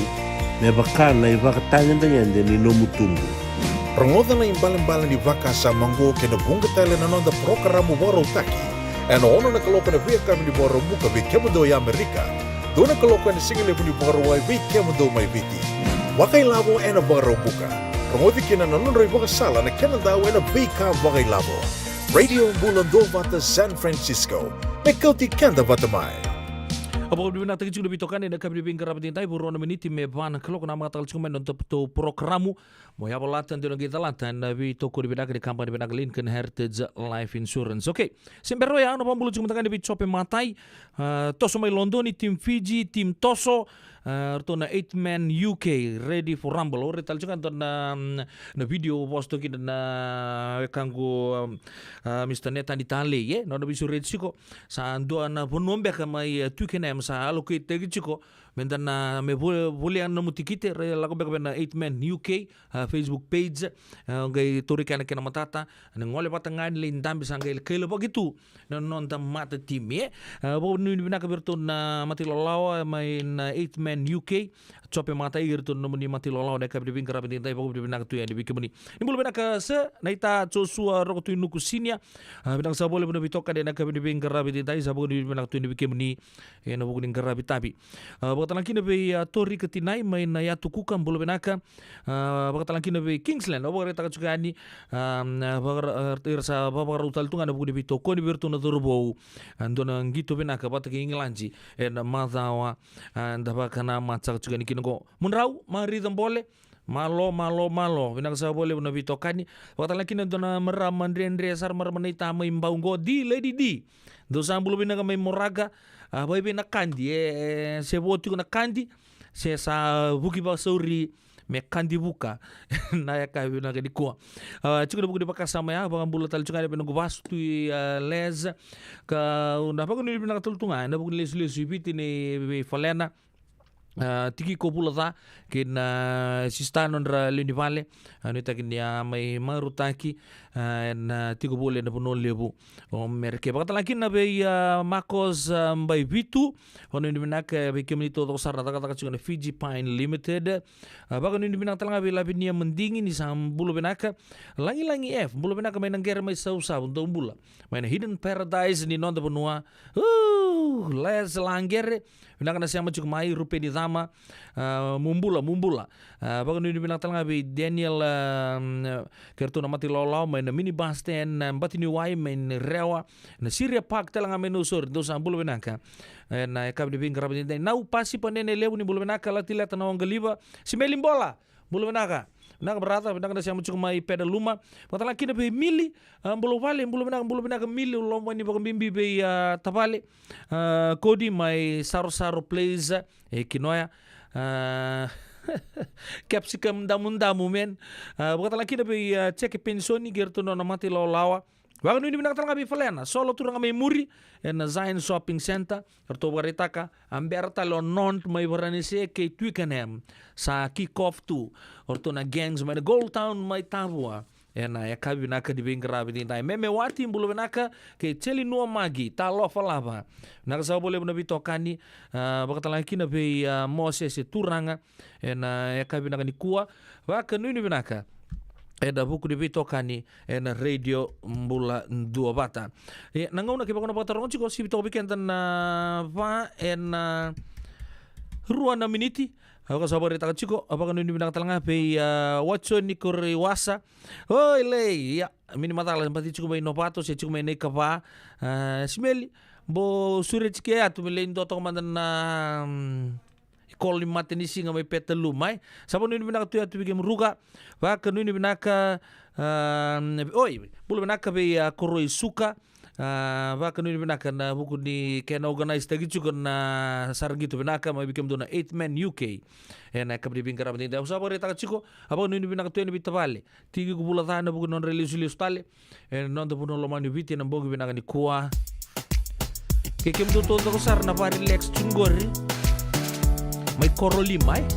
me vaka na ivakatagedegede ni nomu tubu. Rogoca na ibalebale ni vakasama oqo kei na vuqa tale na noda parokaramu vakarautaki ena ono na kaloko ena veiyakavi ni Vakaraubuka vei kemudou e Amerika, dua na kaloko ena sigalevu ni Vakarauwai vei kemudou mai Viti. Vakailavo ena Vakaraubuka. Rogoci kina na nodra ivakasala na kena dau ena veika vakailavo. Radio Bula Duavata San Francisco. Me kauti keda vata mai. A vakavinavinaka tiko tiko na veitokani ena yakavi ni veiqaravi edaidai, vo rua na miniti me va na kaloko, na matataka tiko mai na nodatou parokaramu. Mo yavalata, dua na qai calata ena veitokoni vinaka ni kabani vinaka Lincoln Heritage Life Insurance. Okay, se bera oya, au na vakabula tiko mada ga ena vei Jope Matai. Ah, toso mai Lodoni, team Fiji, team toso. Ah, ratou na eight man U K, ready for rumble. Au raica tale tiko ga dua na, mm, na video vosa toka kina na wekaqu, um, ah, Mister Netani Talei, e? Na nona veisureti tiko. Sa dua na vanua beka mai, eh, Twickenham sa allocate-taki tiko. Me da na, me vo-, volia na nomu tikite, ra lako beka vei na eight man U K, ah, Facebook page, ah, qai tauri kena, kena matata, ni gole vata ga ni lai dabe sa qai kailavaki tu na noda mata timi, e. Ah, vakavinavinaka vei iratou na matailawalawa mai na eight man U K, Jope Matai, iratou na nomuni matailawalawa na yakavi ni veiqaravi edaidai, vakavinavinaka tu yani vei kemuni. Ni bula vinaka sir, naita Joshua Rokotuinuku Senior, ah, vinaka saka vakalevu na veitokani ena yakavi ni veiqaravi edaidai, sa vakavinavinaka tu yani vei kemuni ena vuku ni qaravi tavi. Ah, vakatalega kina vei, ah, Torika Tinai mai na Yatu Kuka, bula vinaka. Ah, vakatalega kina vei Kingsland, au vakaraitaka tiko yani, ah, na vakara-, ah, ira sa vakarau tale tu ga ena vuku ni veitokoni vei iratou na cauravou, ah, dua na qito vinaka vata kei Igiladi ena macawa, ah, da vakanamata saka tiko yani kina oqo. Mudrau, Marica Bole, malo, malo, malo. Vinaka saka vakalevu na veitokani. Vakatalega kina dua na marama dredre sara, marama naita mai Bau oqo, D, Lady D. Dou sa bula vinaka mai Moraga, A, vakaivei na kadi, e, e, se vo tiko na kadi, se sa vuki vakasauri me kadi vuka. Na yakavi vinaka nikua. A, tiko na vuku ni vakasama ya, vakabula tale tiko ga ena vei noqu vasu Tui, a, Les. Ka, au na vakanuinui vinaka tale tu ga ena vuku ni lesulesu i Viti ni veifalena. A, Tikiko Vulaca kei na, a, sista nodra lewe ni vale. A, nuitaki ni a mai marautaki, a, ena, a, tiko voli ena Vanua Levu o Merika. Vakatalega kina vei, a, Marcos, a, Baivitu. Vakanuinui vinaka vei kemuni taucoko sara na cakacaka tiko na Fiji Pine Limited. A, vakanuinui vinaka tale ga vei Lavinia Madigi, ni sa bula vinaka. Lagilagi F, bula vinaka mai Naqere mai Sausavu, dou bula. Mai na Hidden Paradise ni noda vanua. Uu, Les Laqere, vinaka na sema tiko mai. Rupeni Cama, a, mu bula, mu bula. A, vakanuinui vinaka tale ga vei Daniel, a, kei ratou na mata ilawalawa mai na minibus stand, a, Batiniwai mai na Rewa, na Syria Park tale ga mai Nausori, dou sa bula vinaka. Ena yakavi ni veiqaravi edaidai, Nau Pasipa Nene Levu, ni bula vinaka. Latileta Naoqaliva, Simeli Bola, bula vinaka. Vinaka brother, vinaka na sema tiko mai Pedaluma. Vakatalega kina vei Mili, a, bula vale, bula vinaka, bula vinaka Mili, au lomani vakabibi vei, a, tavale, a, Cody mai Sarosaro Place, e Kinoya. A, capsicum damudamu, man. A, vakatalega kina vei, a, Jeke Pensoni kei ratou na nona mata ilawalawa. Vakanuinui vinaka tale ga vei Falena Solo, turaga mai muri, ena Zion Shopping Center. Ratou vakaraitaka a bera tale o Nont mai Varanise kei Twickenham. Sa kick off tu o ratou na Gangs mai na Gold Town mai Tavua. Ena yakavi vinaka ni veiqaravi edaidai. Meme Wati, bula vinaka, kei Celinua Magi, talofa lava. Vinaka sara vakalevu na veitokani, a, vakatalega kina vei, a, Mosese Turaga. Ena yakavi vinaka nikua, vakanuinui vinaka ena vuku ni veitokani ena Radio Bula Duavata. E, na gauna kevaka o na vakataroga tiko, sivi toka vei keda na va ena rua na miniti. A, vaka sa vakaraitaka tiko, a, vakanuinui vinaka tale ga vei, a, Watsoni Koreiwasa. Oi, Lei, ia, mini matala, baci tiko mai Novato, se tiko mai Naikava. A, Simeli, bau sureti ke yatu me lai dua toka mada na, mm, ikolo ni matanisiga mai Petaluma, e. Sa vakanuinui vinaka tu yatu vei kemu Ruka. Vakanuinui vinaka, a, oi, bula vinaka vei, a, Koroi Suka. A, vakanuinui vinaka na vuku ni kena organise taki tiko na sara qito vinaka mai vei kemudou na Eighth Man U K. Ena yakavi ni veiqaravi edaidai, au sa vakaraitaka tiko, a, vakanuinui vinaka tu yani vei tavale Tikiko Vulaca ena vuku ni nodra lesulesu tale ena noda vanua lomani o Viti ena bogi vinaka nikua. Kei kemudou taucoko sara na va relax tu qori mai Korolima, e.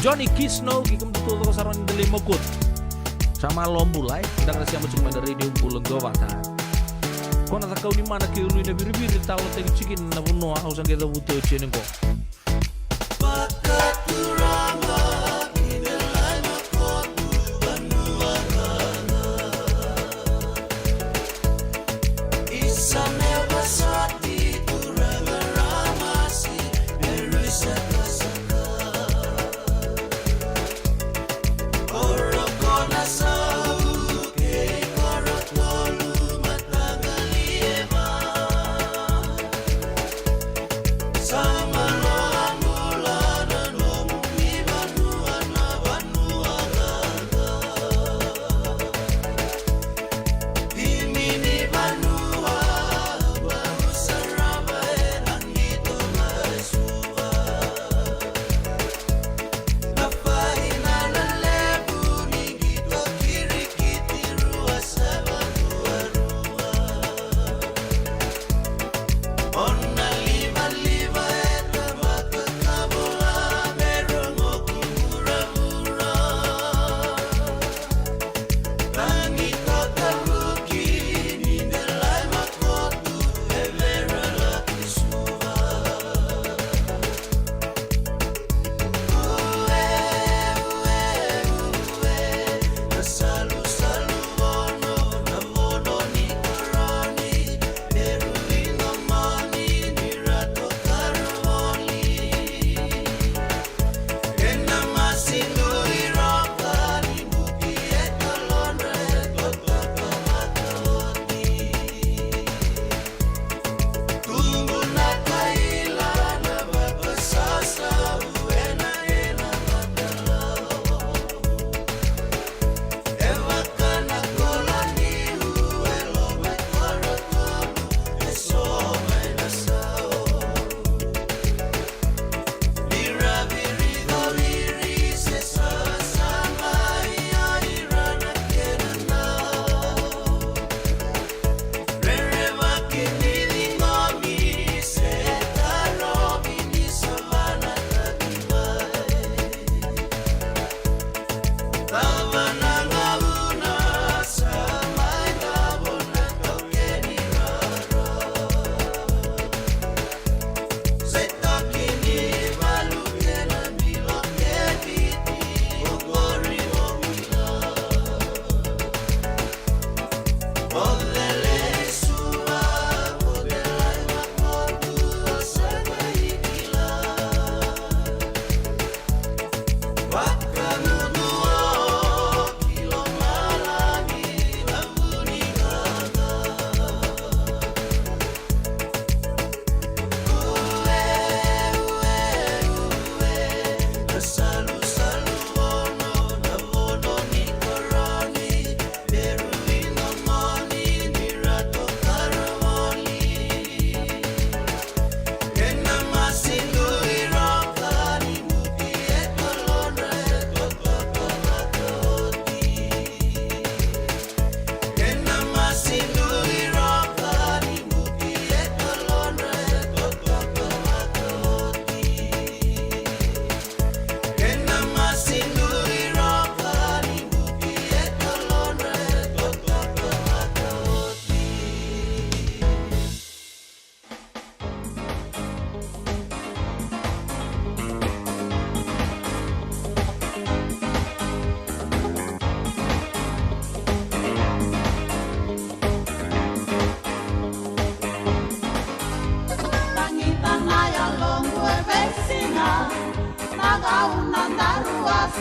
Johnny Kisno, kei kemudou taucoko sara ni da lai makutu. Sa malo bula, e. Vinaka na sema tiko mai na Radio Bula Duavata. Ko na cakau ni mana kei Ului na Viriviri, talanoataki tiko kina na vanua au sa qai cavuta oti yani qo.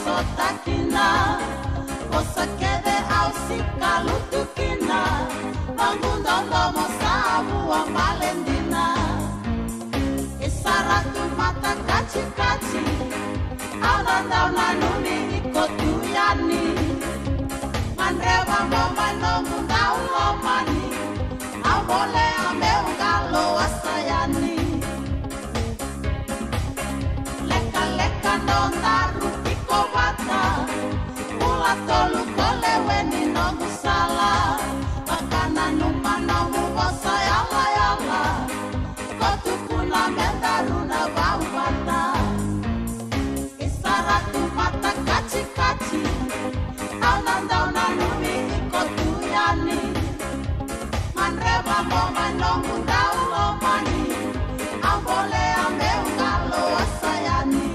Sota kina, vosa kece au sikalutu kina, noqu dodomo sa vua bale dina. E sara tu mata katikati, au na dau nanumi iko tu yani. Gadreva mo mai noqu dau lomani, au bolea meu qalo a sa yani. Lekaleka nodaru tiko vata, bula tolu ko lewe ni noqu sala. Vakananuma noqu vosa yalayala, ko tukuna me daru na vau vata. E sara tu mata katikati, au na dau nanumi iko tu yani. Gadreva mo mai noqu dau lomani, au bolea meu qalo a sa yani.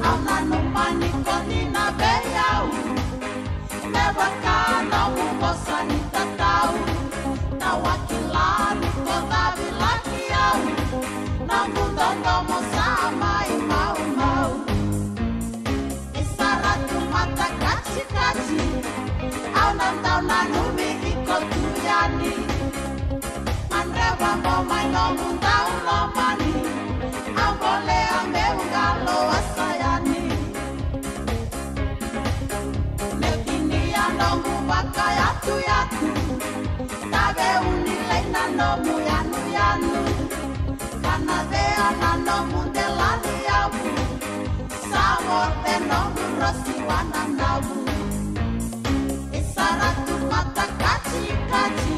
Au nanuma ni ko dina vei au, me vaka noqu vosa ni tatau. Tawa kila ni ko cavilaki au, noqu dodomo sa mai maumau. E sara tu mata katikati, au na dau nanumi iko tu yani. Gadreva mo mai noqu dau lomani, au bolea meu qalo a sa yani. Meu tinia noqu vakayatuyatu, tave uni lei na nomu yanuyanu. Kana vea na nomu delani yavu, sa vote noqu rosi wananavu. E sara tu mata katikati,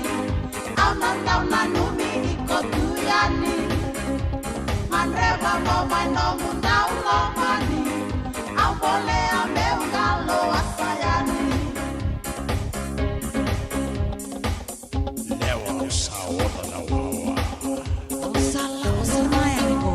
au na dau nanumi iko tu yani. Gadreva mo mai noqu dau lomani, au bolea meu qalo a sa yani. Lewa sa oca na wawa. Au sa lako sa maya ni ko.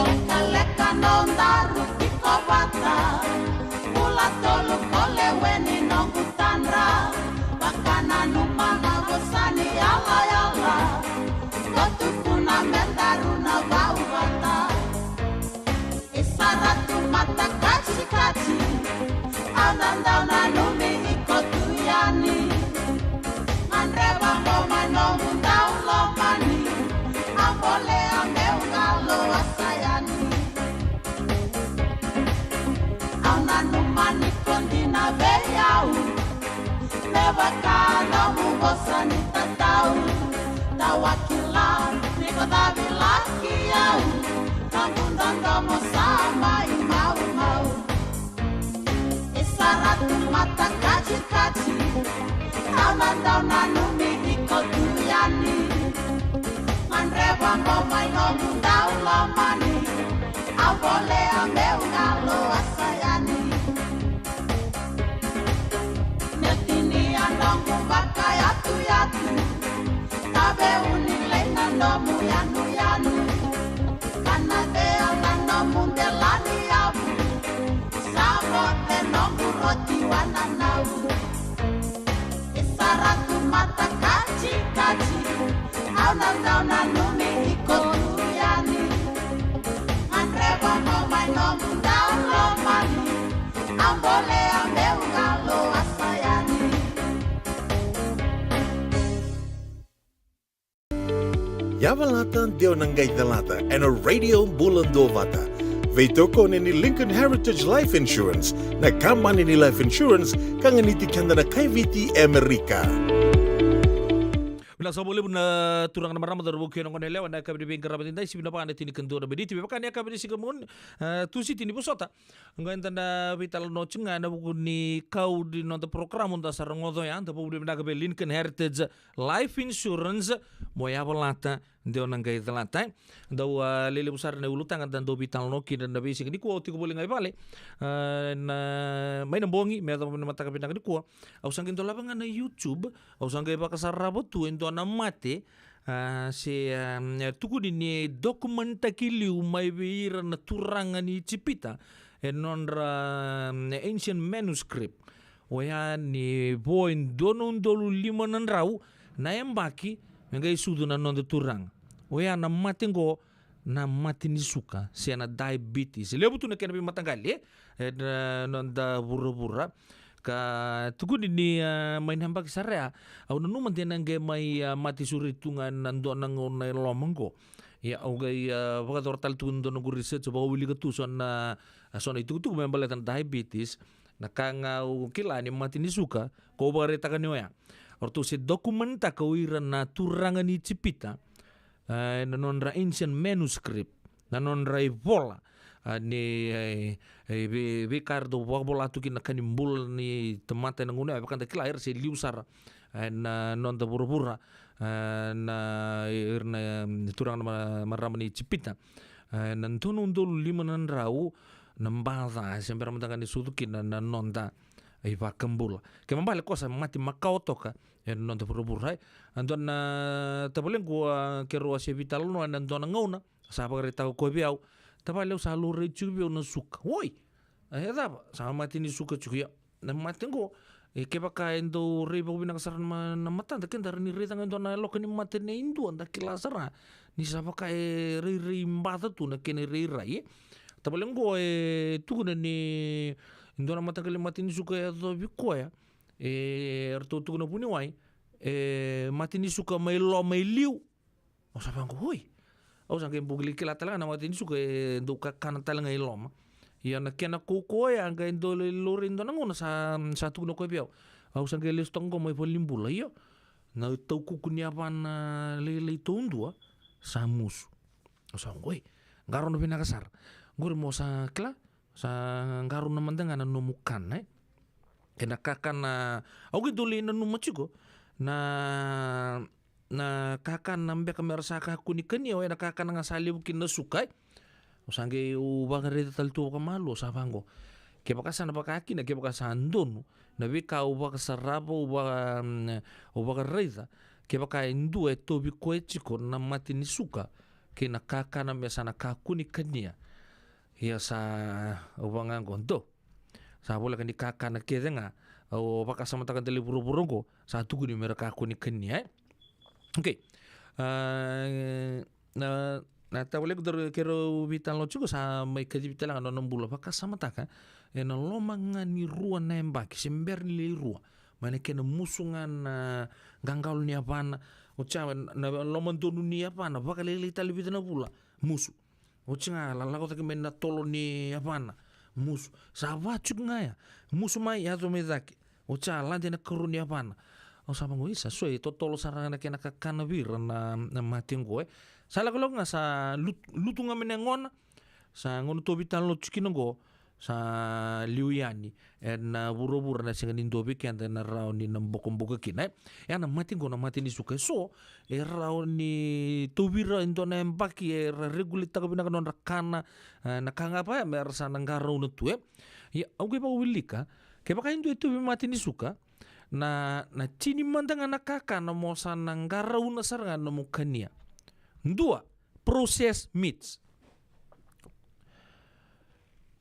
Lekaleka nodaru tiko vata, bula tolu ko lewe ni noqu tadra. Vakananuma na vosa ni yalayala, ko tukuna me daru na vau vata. E sara tu mata katikati, au na dau nanumi iko tu yani. Gadreva mo mai noqu dau lomani, au bolea meu qalo a sa yani. Au nanuma ni ko dina vei au, me vaka nomu vosa ni tatau. Tawa kila ni ko cavilaki au, noqu dodomo sa mai maumau. E sara tu mata katikati, au na dau nanumi iko tu yani. Gadreva mo mai noqu dau lomani, au bolea meu qalo a sa yani. Meu tinia noqu vakayatuyatu, tave uni lei na nomu yanuyanu. Kana vea na nomu delani yavu, sa vote noqu roti wananavu. E sara tu mata katikati, au na dau nanumi iko tu yani. Gadreva mo mai noqu dau lomani, au bolea meu qalo a sa yani. Yavalata, deu na qai calata ena Radio Bula Duavata. Veitokoni ni Lincoln Heritage Life Insurance, na kabani ni life insurance ka ganiti keda na kaiviti Amerika. Sa vakalevu na turaga na marama, cauravou kei na goneyalewa, na yakavi ni veiqaravi edaidai, sivi na va na tinikadua na miniti me vaka na yakavi ni siga Moniti, e, Tusiti ni vosota. Oqo eda na veitalanoa tiko ga ena vuku ni kau ni noda porokaramu da sa rogoca oya, da vakavinavinaka vei Lincoln Heritage Life Insurance, mo yavalata, de o na qai calata, e. Dau, a, lelevu sara na ulutaga da dau veitalanoa kina na veisiga nikua, au tiko voli ga i vale, a, na, mai na bogi me yacova na mataka vinaka nikua. Au sa qai dolava ga na YouTube, au sa qai vakasarava tu e dua na mate, a, se, a, e tukuni ni document-taki liu mai vei ira na turaga ni Ijipita, e nodra, a, ancient manuscript. Oya ni vo e dua na udolu lima na drau na yabaki me qai sucu na noda turaga. Oya na mate oqo na mate ni suka, se na diabetes. Levu tu na kena veimataqali, e, e na noda vuravura. Ka tukuni ni, a, mai na yabaki sara ya, au nanuma de na qai mai, a, mate sureti tu ga na dua na gauna e loma oqo. Ia, au qai, a, vakayacora tale tu na dua noqu research, vakawilika tu so na, a, so na itukutuku me baleta na diabetes. Na ka ga au kila ni mate ni suka, ko vakaraitaka ni oya. O ratou se document-taka o ira na turaga ni Ijipita, e, na nodra ancient manuscript, na nodra ivola, a, ni, e, e, vei, veika eratou vakavola tu kina na ka ni bula ni tamata ena gauna ya, vaka da kila era se liu sara, e, na noda vuravura, e, na, ira na, e, turaga na ma-, marama ni Ijipita. E, na dua na udolu lima na drau na baca, se bera mada ga ni sucu kina na noda iVakabula. Kena ibalebale ko sa mate makawa toka, e, na noda vuravura, e. A dua na tavalequ, a, keirau a se veitalanoa ena dua na gauna, sa vakaraitaka o koya vei au. Tavale, au sa laurai tiko vei au na suka. Oi! E, e cava? Sa mate ni suka tiko, ia. Na mate oqo, e, kevaka e dau rai vakavinaka sara na ma-, na matada, keda rawa ni raica ga e dua na yaloka ni mate nei dua, da kila sara ni sa vaka e rairai baca tu na kena irairai, e. Tavale oqo e tukuna ni dua na mataqali mate ni suka e yacovi koya, e, eratou tukuna vuniwai, e, mate ni suka mai loma e liu. Au sa vaqo, oi. Au sa qai bau kila tale ga na mate ni suka e dau kakana tale ga i loma. Ia na kena kaukauwa ya qai dau lai laurai dua na gauna sa, sa tukuna o koya vei au. Au sa qai lesu toka qo mai valenibula, io. Na taukuku ni yavana lailai taudua sa musu. Au sa vaqo, oi. Qarauna vinaka sara. Qori mo sa kila, sa qarauna mada ga na nomu kana, e. Kei na kakana, au qai dau lai nanuma tiko na, na kakana beka mera sa kakua ni kania, oya na kakana ga sa levu kina na suka, e. Au sa qai, au vakaraica tale tu vakamalua, au sa vaqo. Kevaka sa na vaka kina, kevaka sa donu na veika au vakasarava, au vaka, mm, au vakaraica, kevaka e dua e tauvi koya tiko na mate ni suka kei na kakana me sa na kakua ni kania. Ia sa, au vaqo, dou. Sa voleka ni kakana kece ga au vakasamataka, dela i vuravura oqo, sa tukuni mera kakua ni kania, e. Okei. A, na, na tavalequ, daru keirau veitalanoa tiko, sa mai kacivi tale ga na nona bula, vakasamataka, ena loma ga ni rua na yabaki, se bera ni lai rua, mai na kena musu ga na qaqalo ni yavana. Oti ya na, na lomadonu ni yavana, vakalailai tale vica na vula, musu. Oti ga, la-, lako cake mai na tolo ni yavana, musu. Sa va tiko ga ya. Musu mai, yaco mai cake. Oti ya, lade na karua ni yavana. Au sa vaqo, isa, so e totolo sara ga na kena kakana vei ira na, na mate oqo, e. Sa lakolako ga, sa lut-, lutu ga mai na yagona. Sa gauna tou veitalanoa tiko kina oqo, sa liu yani ena vuravura na sega ni dua vei keda ena rawa ni na bokoboka kina, e. Ia na mate oqo na mate ni suka, e so e rawa ni tauvi ira e dua na yabaki, era regulate-taka vinaka na nodra kana, e, na ka ga vaya mera sa na qarauna tu, e. Ia, au qai vakawilika, kevaka e dua e tauvi mate ni suka, na, na tini mada ga na kakana mo sa na qarauna sara ga na nomu kania. Dua, processed meats.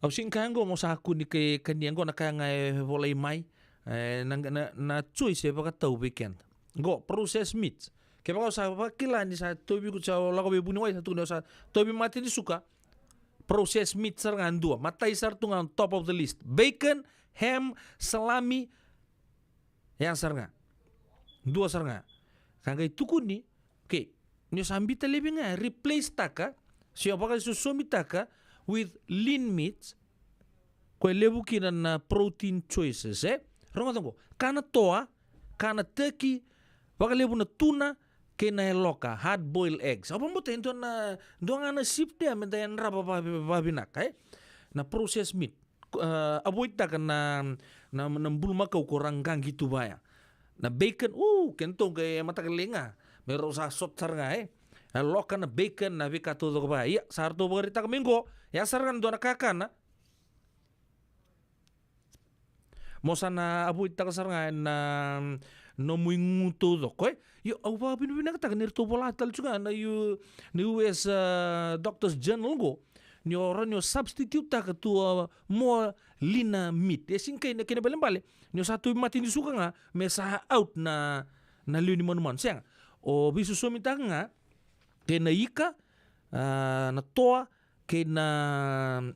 Au sega ni kaya oqo mo sa kua ni ka-, kania, oqo na ka ga e volai mai, e, na, na, na choice e vakatau vei keda. Oqo, processed meats. Kevaka au sa vakila ni sa tauvi, ko sa lako vei vuniwai, sa tukuni au sa tauvi mate ni suka, processed meats sara ga dua. Matai sara tu ga on top of the list. Bacon, ham, salami, ya sara ga. Dua sara ga. Ka qai tukuni, okay, ni o sa biuta laivi ga, replace-taka, se o vakaisosomitaka with lean meats, ko e levu kina na protein choices, e? Rogoca oqo, kana toa, kana turkey, vakalevu na tuna, kei na yaloka, hard boiled eggs. Au vakabauta e dua na, dua ga na shift ya me da yadrava va, va, vavinaka, e? Na processed meat. Uh, avoid taka na, na, na bulumakau ko ra qaqi tu vaya. Na bacon, u, kedatou qai mataka lailai ga me rau sa sota sara ga, e? Yaloka, na bacon, na veika taucoko vaya. Ia, sa ratou vakaraitaka mai qo, ya sara ga na dua na kakana mo sa na avoid taka sara ga ena nomu igu taucoko, e? Io, au vakavinavinakataka ni ratou vola tale tu ga na U-, na U S, uh, Doctors Journal qo, ni o rawa ni o substitute taka tu, uh, more leaner meat. E sega ni kena ibalebale ni o sa tauvi mate ni suka ga me sa out na, na lewe ni manumanu. Sega. O veisosomitaka ga kei na ika, ah, na toa, kei na,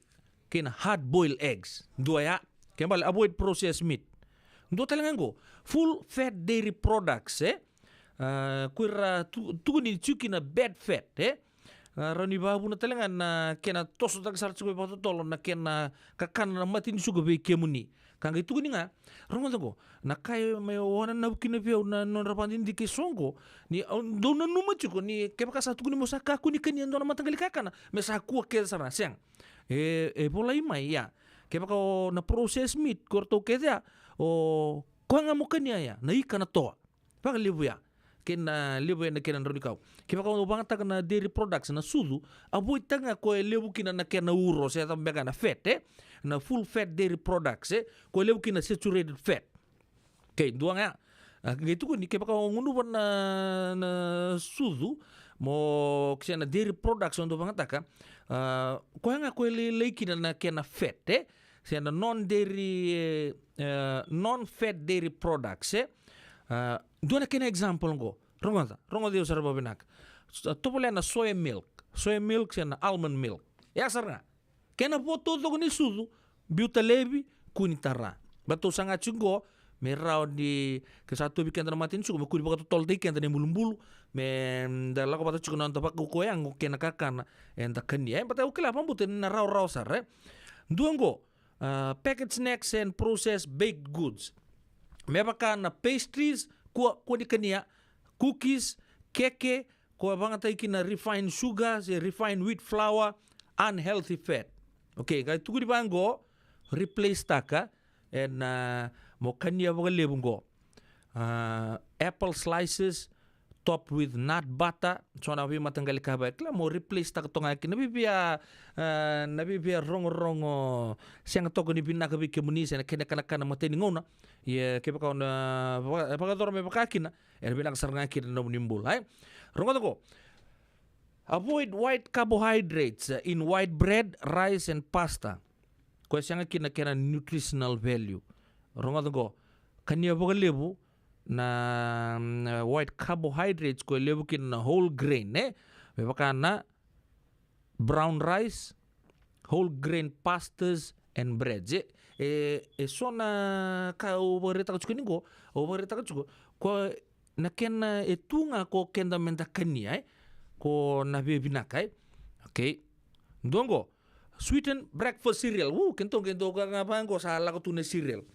kei na hard boiled eggs. Dua ya. Kena ibalebale, avoid processed meat. Dua tale ga qo, full fat dairy products, e? Ah, ko ira tu-, tukuni ni tiko kina bad fat, e? Ah, rawa ni vakavuna tale ga na kena tosotaki sara tiko vakatotolo na kena kakana na mate ni suka vei kemuni. Ka qai tukuni ga, rogoca qo, na ka e mai wananavu kina vei au na nodra vakadidike eso qo, ni au dau nanuma tiko ni kevaka sa tukuni mo sa kakua ni kania e dua na mataqali kakana, me sa kua kece sara, sega. E, e volai mai ya, kevaka o na processed meat ko ratou kece ya, o koya ga mo kania ya, na ika, na toa. Vakalevu ya. Kei na levu ya na kena drau ni kau. Kevaka o vakayagataka na dairy products, na sucu, avoid taka ga ko e levu kina na kena uro, se cava beka na fat, e? Na full fat dairy products, e? Ko e levu kina saturated fat. Okay, dua ga ya. A, qai tukuni, kevaka o gunuva na, na sucu, mo, se na dairy products o dau vakayagataka, a, koya ga ko e lailai kina na kena fat, e? Se na non-dairy, e, e, non-fat dairy products, e? A, dua na kena example qo. Rogoca, rogoca au sara vakavinaka. S-, tovolea na soya milk. Soya milk se na almond milk. Ya sara ga. Kena vo taucoko ni sucu, biuta laivi, kua ni tara. Baleta au saga tiko qo, me rawa ni, ke sa tauvi keda na mate ni suka, me kua ni vakatotolotaki keda na ibulubulu, me, mm, da lako vata tiko na noda vakaukauwa yago kei na kakana eda kania. E, baleta au kila vakabauta ni na rawarawa sara, e? Dua qo, ah, packaged snacks and processed baked goods. Me vaka na pastries, kua, kua ni kania, cookies, keke, ko vakayagataki kina refined sugar, se refined wheat flour, unhealthy fat. Okay, qai tukuni vaqo, replace taka ena, mo kania vakalevu qo. Ah, apple slices, topped with nut butter, so na veimataqali ka vaya. Kila mo replace taka toka ga kina na veivia, ah, na veivia rogorogo sega toka ni vinaka vei kemuni se na kena kanakana matai ni gauna. Ia kevaka o na vaka-, vakayacora me vaka kina, ena vinaka sara ga kina na nomuni bula, e? Rogoca qo. Avoid white carbohydrates, uh, in white bread, rice and pasta. Koya sega kina kena nutritional value. Rogoca qo. Kania vakalevu na, mm, white carbohydrates, koya levu kina na whole grain, e? Me vaka na brown rice, whole grain pastas and breads. E, e, e so na ka au vakaraitaka tiko ni qo, au vakaraitaka tiko, ko na kena e tu ga ko keda me da kania, e? Ko na veivinaka, e? Okay. Dua qo, sweetened breakfast cereal. U, kedatou, kedatou ga vaqo sa lako tu na cereal.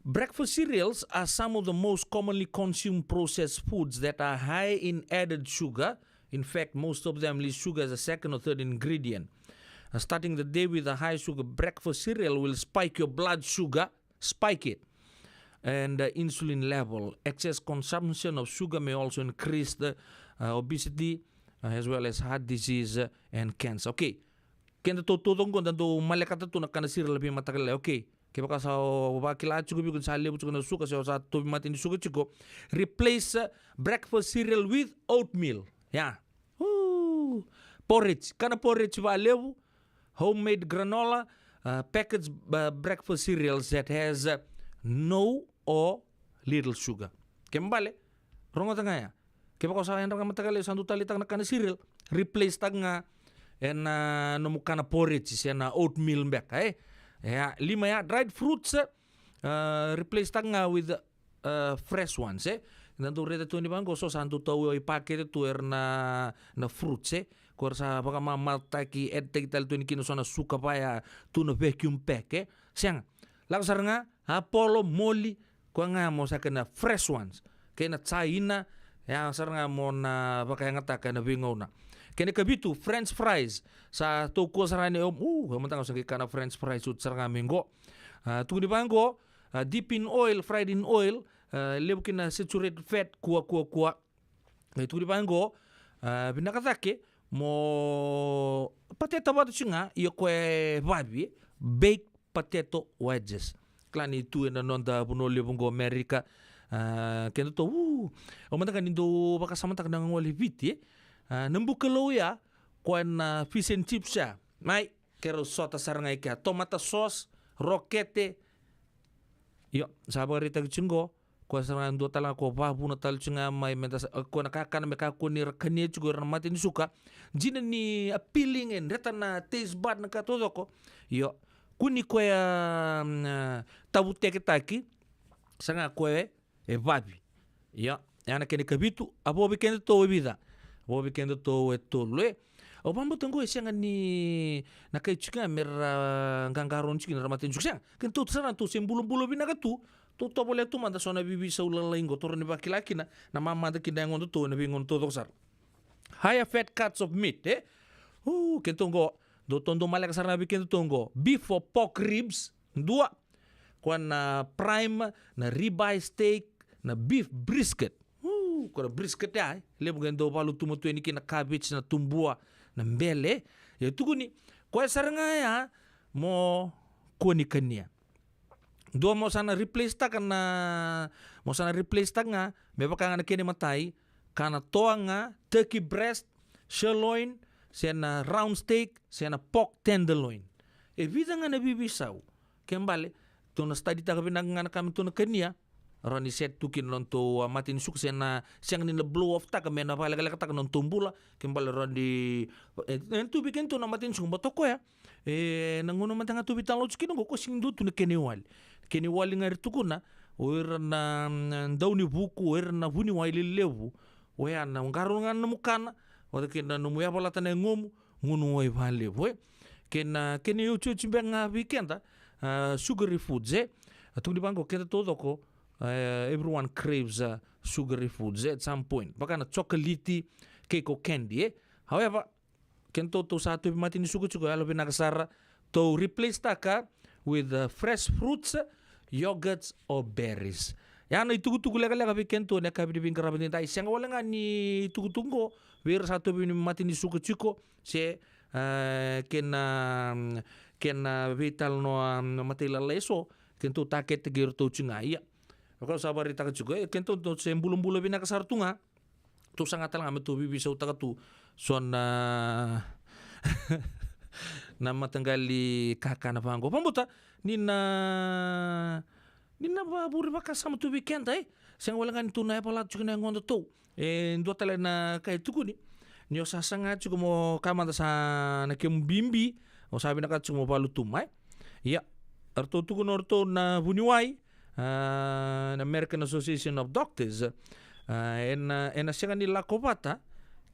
Breakfast cereals are some of the most commonly consumed processed foods that are high in added sugar. In fact, most of them list sugar as a second or third ingredient. Uh, starting the day with a high sugar breakfast cereal will spike your blood sugar, spike it, and, uh, insulin level. Excess consumption of sugar may also increase the, uh, obesity, uh, as well as heart disease, uh, and cancer. Okay. Keda taucoko qo da dau malekata tu na kana cereal veimataka lailai. Okay. Kevaka sa o vakila tiko vei iko ni sa levu tiko na suka, se o sa tauvi mate ni suka tiko, replace, uh, breakfast cereal with oatmeal. Ya. Ooh. Porridge. Kana porridge vakalevu. Homemade granola, uh, packaged, uh, breakfast cereals that has, uh, no or little sugar. Kena ibalebale, rogoca ga ya. Kevaka o sa yadra ga mataka lailai, sa dau taleitaka na kana cereal, replace taka ga ena, uh, nomu kana porridge se na oatmeal beka, e? Ya, lima ya, dried fruits, uh, replace taka ga with, uh, fresh ones, e? Da dau raica tu ni vaqo, so sa dau tau i pakete tu era na, na fruits, e? Ko era sa vakamamatataki, add-taki tale tu ni kina so na suka vaya tu na vacuum pack, e? Sega. Lako sara ga, apolo, moli, koya ga mo sa kena fresh ones. Kei na jaina, Ya sara ga mo na vakayagataka ena veigauna. Kena ikavitu, French fries. Sa tou kua sara ni, o, u, o mada ga sa qai kana French fries oti sara ga mai qo. A, tukuni vaqo, a, deep in oil, fried in oil, a, levu kina saturated fat, kua, kua, kua. E tukuni vaqo, a, vinaka cake mo pateta vata tiko ga, ia koya e vavi, baked potato wedges. Kila ni tu ena noda vanua levu qo Amerika, a, kedatou, u, o mada ga ni dou vakasamataka na gole Viti, e. A, na bukalou ya, koya na fish and chips ya. Mai, keirau sota sara ga i kea, tomato sauce, rokete. Io, sa vakaraitaki tiko qo, koya sara ga dua tale ga ko vavuna tale tiko ga mai, meda sa, koya na kakana me kakua ni ra kania tiko ira na mate ni suka. Dina ni appealing, e dreta na taste bud na ka taucoko. Io, kua ni koya, mm, tavuteketaki, sa ga koya e vavi. Io, ya na kena ikavitu, a vo vei kedatou e vica. A vo vei kedatou e tolu, e. Au vakabauta qo e sega ni na kai tiko ga me ra qaqarauni tiko kina ra mate ni suka, sega. Kedatou sara ga tou se bulabula vinaka tu, tou tovolea tu mada so na veiveisau lalai qo, tou rawa ni vakila kina na mamada kina yagodatou ena veigauna taucoko sara. Higher fat cuts of meat, e? U, kedatou qo, dou, tou dau maleka sara ga vei kedatou qo. Beef or pork ribs, dua. Koya na prime, na ribeye steak, na beef brisket. U, koya na brisket ya, e. Levu qai dau vakalutuma tu yani kina na cabbage, na tubua, na bele. Ia tukuni, koya sara ga ya mo kua ni kania. Dua mo sa na replace taka na, mo sa na replace taka ga, me vaka ga na kena imatai, kana toa ga, turkey breast, sirloin, se na round steak, se na pork tenderloin. E vica ga na veiveisau. Ke bale, tou na study taka vinaka ga na ka me tou na kania. Rawa ni set tu kina na nodatou, a, mate ni suka, se na sega ni na blow off taka me na vakalekalekataka na nodatou bula. Ke bale rawa ni, e, e tu vei kedatou na mate ni suka, baleta o koya, e, na gauna mada ga tou veitalanoa tiko kina qo, ko sega ni dua tu na kena iwali. Kena iwali ga era tukuna, o ira na, na daunivuku, o ira na vuniwai lelevu, oya na qarauna ga na nomu kana, vata kei na nomu yavalata na yagomu, gunu wai vakalevu, e. Kei na, kei na iotioti beka ga vei keda, a, sugary foods, e. A tukuni vaqo, keda taucoko, a, everyone craves, a, sugary foods, e, at some point. Vaka na chocolate, cake or candy, e. However, kedatou tou sa tauvi mate ni suka tiko, yalo vinaka sara, tou replace taka with, uh, fresh fruits, yogurts or berries. Ya na itukutuku lekaleka vei kedatou ena yakavi ni veiqaravi edaidai. Sega wale ga ni itukutuku qo vei ira sa tauvi mate ni suka tiko, se, uh, kena, kena veitalanoa, um, matailalai eso, kedatou target-taki iratou tiko ga. Ia, o koya sa vakaraitaka tiko, e, kedatou tou se bulabula vinaka sara tu ga. Tou saga tale ga me tou veivisautaka tu so na, na mataqali kakana vaqo. Vakabauta ni na, ni na vavure vakasama tu vei keda, e. Sega wale ga ni tou na yavalata tiko na yagodatou. E dua tale na ka e tukuni, ni o sa saga tiko mo ka mada sa na kemu bibi, o sa vinakata tiko mo vakalutuma, e. Ia, eratou tukuna o ratou na vuniwai, a, na American Association of Doctors, a, ena, ena sega ni lako vata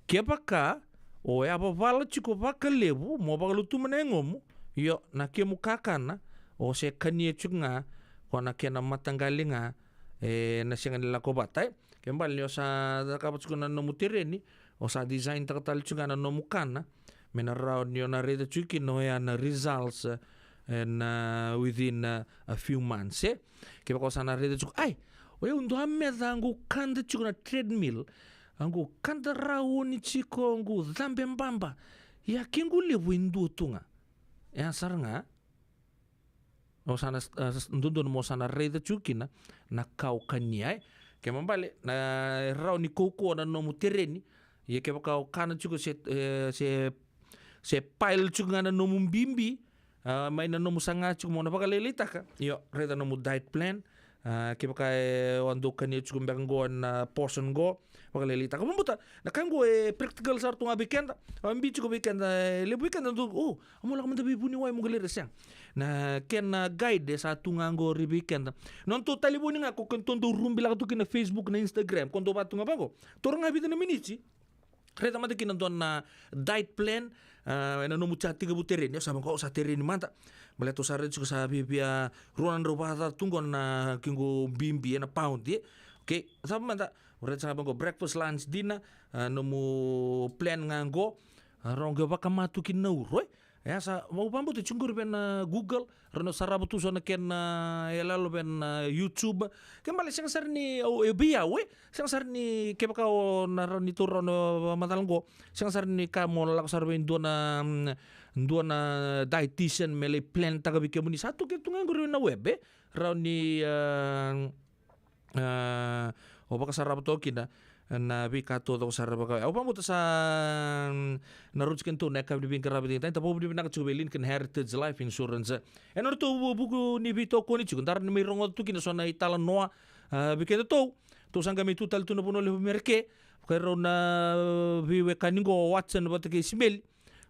kevaka o yavavala tiko vakalevu mo vakalutuma na yagomu, io, na kemu kakana o se kania tiko ga, ko na kena mataqali ga, e, na sega ni lako vata, e. Ke bale ni o sa cakava tiko na nomu tereni, o sa design taka tale tiko ga na nomu kana, me na rawa ni o na raica tiko kina oya na results, e, na within, e, a few months, e. Kevaka o sa na raica tiko, ai, oya au dua meca qo kada tiko na treadmill, qo kada rauni tiko, qo cabe baba. Ia ke qo levu e dua tu ga. E a sara ga. O sa na, e, s-, dodonu mo sa na raica tiko kina na ka o kania, e. Ke bale, na rawa ni kaukauwa na nomu tereni. Ia kevaka o kana tiko se, e, se, se pile tiko ga na nomu bibi, a, mai na nomu saga tiko mo na vakalailaitaka. Io, raica nomu diet plan. A, kevaka e, o a dau kania tiko beka qo na portion qo, vakalailaitaka. Vakabauta, na ka qo e practical sara tu ga vei keda. A, bibi tiko vei keda, e, levu vei keda dau, o, a mo lako mada vei vuniwai mo qai lai raica, sega. Na kena guide e sa tu ga qori vei keda. Nodatou talevoni ga ko kedatou dau rubi lako tu kina Facebook, na Instagram, ko dau vaka tu ga vaqo. Toro ga vica na miniti. Raica mada kina dua na diet plan, a, ena nomu sa tekivu tereni, o sa vaqo, o sa tereni mada. Baleta o sa raica tiko sa viavia rua na drau vakacaca tu qo na kequ bibi ena pound, e. Okay, cava mada, o raica ga vaqo, breakfast, lunch, dinner, a, nomu plan ga qo, a, rau qai vakamatu kina na uro, e? E a sa, au vakabauta tiko qori vei na Google, rau na sarava tu so na kena, a, iyaloyalo vei na YouTube. Ke bale sega sara ni, au, e vei au, e? Sega sara ni, kevaka o na rau ni taura na macala qo, sega sara ni ka mo lako sara vei dua na, mm, dua na dietitian me lai plan taka vei kemuni. Sa tu ke tu ga qori na web, e? Rau ni, a, a, o vakasarava toka kina na veika taucoko sara vaka. Au vakabauta sa, mm, na routine keitou na yakavi ni veiqaravi edaidai, da vakavinavinaka tiko vei Lincoln Heritage Life Insurance. E na nodratou vu-, vuku ni veitokoni tiko, da rawa ni mai rogoca tu kina so na italanoa, a, vei kedatou. Tou sa qai mai tu tale tu na Vanua Levu Merika, vaka rau na, a, veiwekani qo o Watson vata kei Simeli.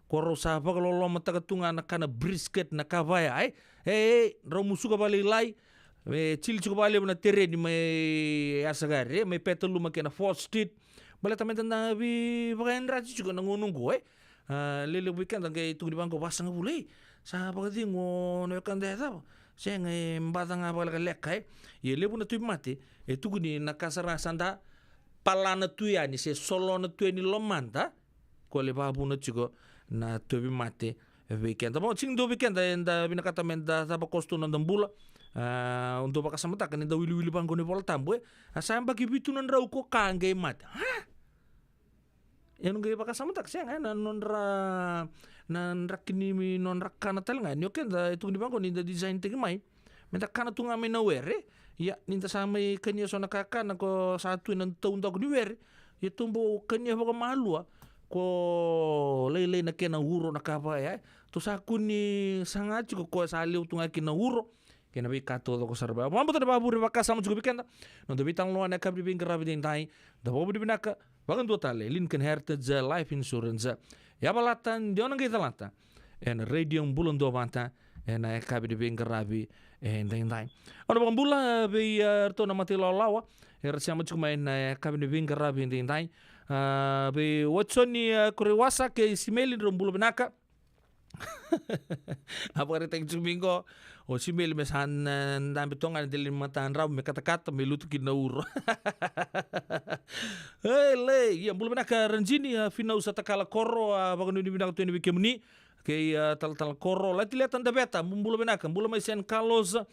Ko rau sa vakalolomataka tu ga na kana brisket na ka vaya, e? E, e, rau musuka vakalailai, me chili tiko vakalevu na tereni mai Asagari, e, mai Petaluma kei na Fourth Street. Baleta me da na veivakayadrati tiko na gauna oqo, e? A, lelevu vei keda qai tukuni vaqo, vasagavulu, e? Sa vakacegu na wekada e cava? Sega, e baca ga vakalekaleka, e? Ia levu na tauvimate e tukuni na ka sara sa da palana tu yani se solona tu yani lomada. Ko lai vakavuna tiko na tauvimate vei keda. Mo tiko dua vei keda eda vinakata me da cava koso tu na noda bula. A, dou vakasamataka ni da wiliwili vaqo na iVola Tabu, e. A sa yabaki vitu na drau ko ka qai mate. A? E na qai vakasamataka, sega, e na nodra, na draki ni nodra kana tale ga. Ni o keda e tukuni vaqo ni da design taki mai me da kana tu ga mai na were. Ia, ni da sa mai kania so na kakana ko sa tu e na taudaku ni were, ia tou bau kania vakamalua ko lailai na kena uro na ka vaya, e. Tou sa kua ni saga tiko ko sa levu tu ga kina uro kei na veika taucoko sara vaya. Vakabauta na vakavure vakasama tiko vei keda na noda veitalanoa na yakavi ni veiqaravi edaidai. Da vakavinavinaka vakadua tale Lincoln Heritage Life Insurance. Yavalata, de o na qai calata e na Radio Bula Duavata e na yakavi ni veiqaravi edaidai. Au na vakabula vei, a, ratou na mata ilawalawa era sema tiko mai na yakavi ni veiqaravi edaidai. A, vei Watsoni, a, Koreiwasa kei Simeli, drau bula vinaka. A vakaraitaki tiko mai qo o Simeli me sa na dabe toka ga na dela ni matadravu me katakata me lutu kina na uro. Ei, lei, ia bula vinaka Ranjini, a, Finau sa Takala Koro, a, vakanuinui vinaka tu yani vei kemuni. Kei, a, Talatala Koro, Latileta Daveta, bu-, bula vinaka, bula mai San Carlos, a,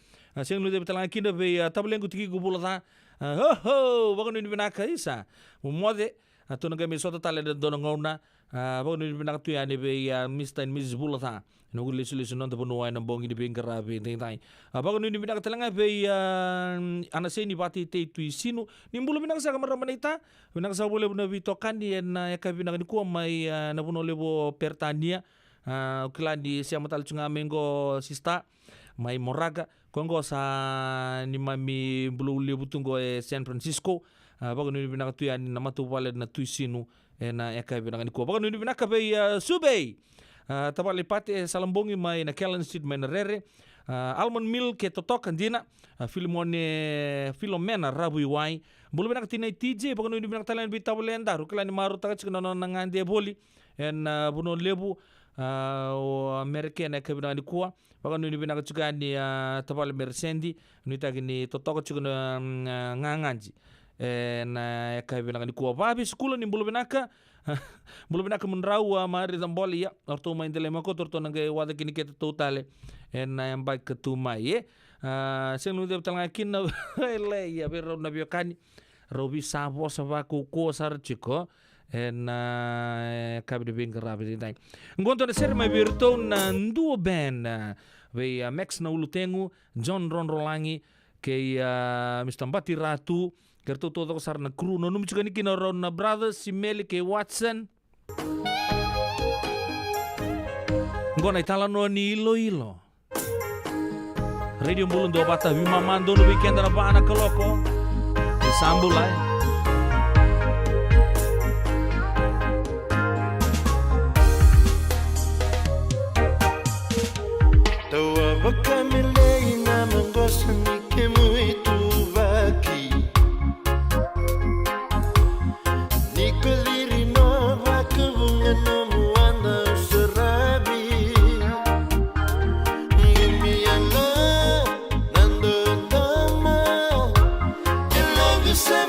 sega ni lutevi tale ga kina vei, a, tavalequ Tikiko Vulaca, a, ho, ho, vakanuinui vinaka, isa, mo moce, a, tou na qai mai sota tale ena dua na gauna, a, vakanuinui vinaka tu yani vei, a, Mister and Missus Vulaca, na noqu lesulesu na noda vanua ena bogi ni veiqaravi edaidai. A, vakanuinui vinaka tale ga vei, a, Anaseni Vateitei Tuisinu, ni bula vinaka saka marama naita, vinaka saka vakalevu na veitokani ena yakavi vinaka nikua mai, a, na vanua levu o Peritania, A, au kila ni sema tale tu ga mai qo sister mai Moraga. Ko qo sa neimami bulou levu tu qo e San Francisco. A, vakanuinui vinaka tu yani na matavuvale na Tuisinu ena yakavi vinaka nikua. Vakanuinui vinaka vei, a, Subei. A, tavale Pate e Salabogi mai na Callan Street mai na Rere. A, Almond Mill ke totoka dina. A, Filimone, Filomena Ravuiwai. Bula vinaka tinai T J, vakanuinui vinaka tale yani vei tavale Daru. Kila ni marautaka tiko na nona gade voli ena, a, vanua levu, a, o Amerika ena yakavi vinaka nikua. Vakanuinui vinaka tiko yani, a, tavale Meresedi, nuitaki ni totoka tiko na, mm, a, gagadi ena yakavi vinaka nikua. Vavi Sukula ni bula vinaka. Bula vinaka mudrau, a, Mari Caboli, ia, o ratou mai Delai Makoto, o ratou na qai waca kina keitou tale ena yabaki ka tu mai, e. A, sega ni uceva tale ga kina, e, lei, ia, vei rau na veiwekani. Rau veisavosa vakaukauwa sara tiko ena, e, yakavi ni veiqaravi edaidai. Qo dua na sere mai vei iratou na Duo Band, e, vei, a, Max na Ulutegu, John Rodrolagi, kei, a, Mister Bati Ratu, kei iratou taucoko sara na crew. Nanumi tiko yani kina o rau na brothers, Simeli kei Watson. Qo na italanoa ni iloilo. Radio Bula Duavata, veimama donu vei keda na va na kaloko. Ni sa bula, e. Tawa vakamelei na maqosa ni kemu ituvaki. Ni ko ciri no vakavuqa nomu wada saravi. Qimi ala na dodoma. Ke levu sa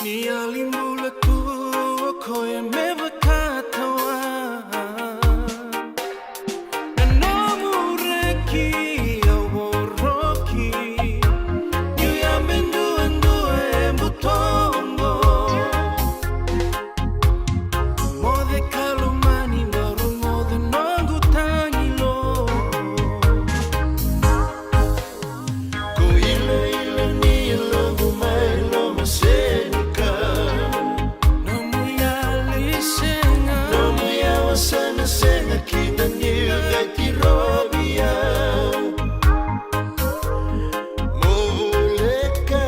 Ni yali bula tu o koya me vakatawa. Na nomu reki au voroki. Niu yabe duadua e butoqo. Moce ka lomani, baro moce noqu tagilo. Ko ilaila ni yaloqu mai loma Senegal. Nomu yali sega. Nomu yawa sa na sega kina niu qai tirovi au. Mo voleka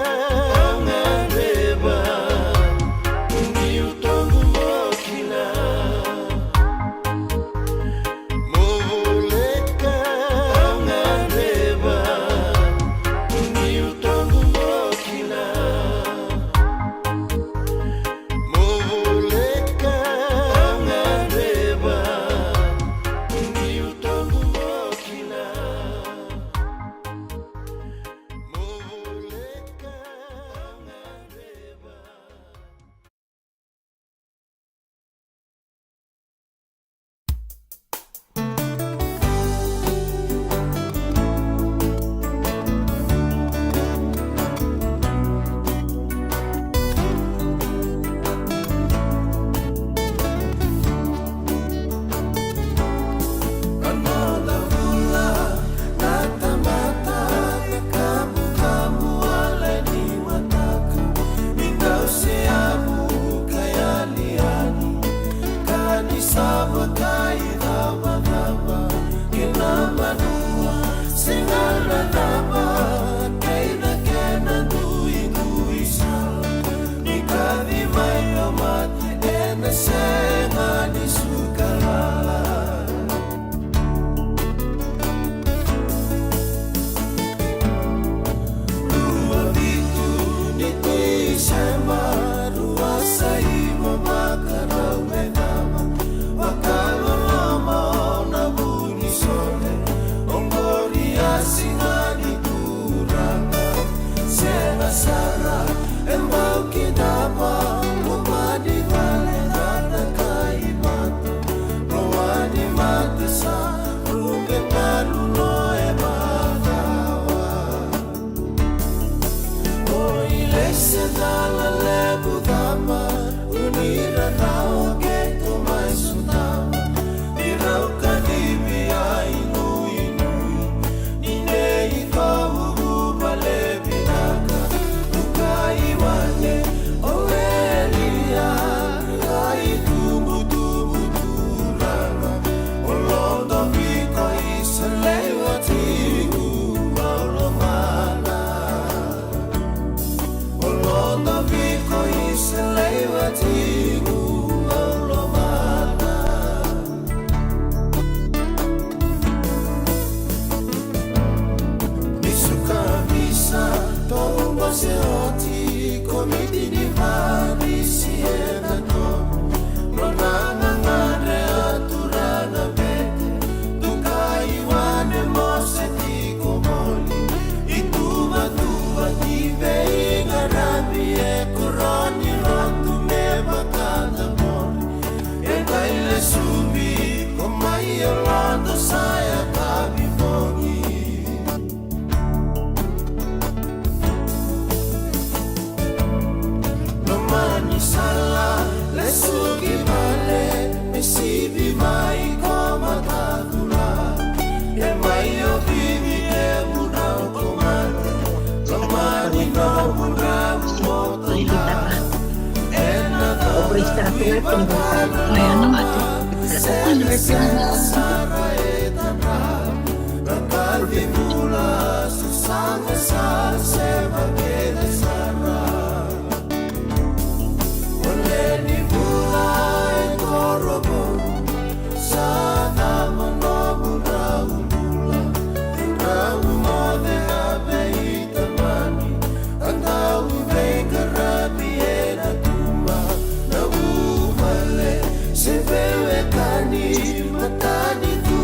au gadreva, niu toqu mo kila. Mo voleka au gadreva, niu toqu mo kila. Mo voleka au gadreva, niu toqu mo kila. Mo voleka au gadreva. A noda vula na tamata, na kabukabu wale ni mataka, ni dau se yavu ka yali yani. Ka ni sa vakaicavacava kei na vanua sega na cava, kei na kena duidui sala. Ni kaci mai o mate ena sega ni suka lala. Rua vitu ni Tiseba, rua saiva, vakarau me cava, vakaloloma o na vu ni sole. Oqori a siga ni Turaga, sega sara e bau kidava, loma ni vale na kai mata, loma ni mata sa rube galu no e vakawa. Oi lese cala levu cava, unira na o keitou mai sotava. Ni rau kacivi a inuinui, ni nei kovuvu vale vinaka. Rukai wane o Elia, a itubutubu Turaga. O Lodoviko Isalei watiqu au lomana. O Lodoviko Isalei watiqu au lomana. Ni suka visa, tobu bose oti, komiti ni Farisi e na tobu. Nona gagadre a Turaga bete, tukai wane mose tiko voli. Ituvatuva ni veiqaravi e koroni lotu me vakadabori. E qai lesuvi ko mai o Lodo sa yakavi bogi. Loma ni sala lesu ki vale, me sivi mai ko matacula. E mai o Viti e mudau ko mate, loma ni nomu dau motoka. E na cau tu i vale, sega sara e tadra. Na kaci bula sa saga sa se vakete sara. O le ni bula e koro vou, sa cava nomu drau bula? Drau moce a veitamani, a dau veiqaravi e na tuba, na vuvale se veiwekani, matanitu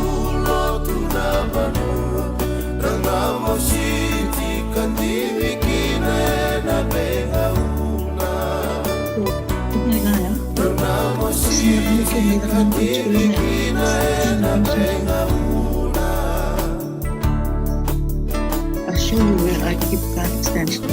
I'll show you where I keep that extension.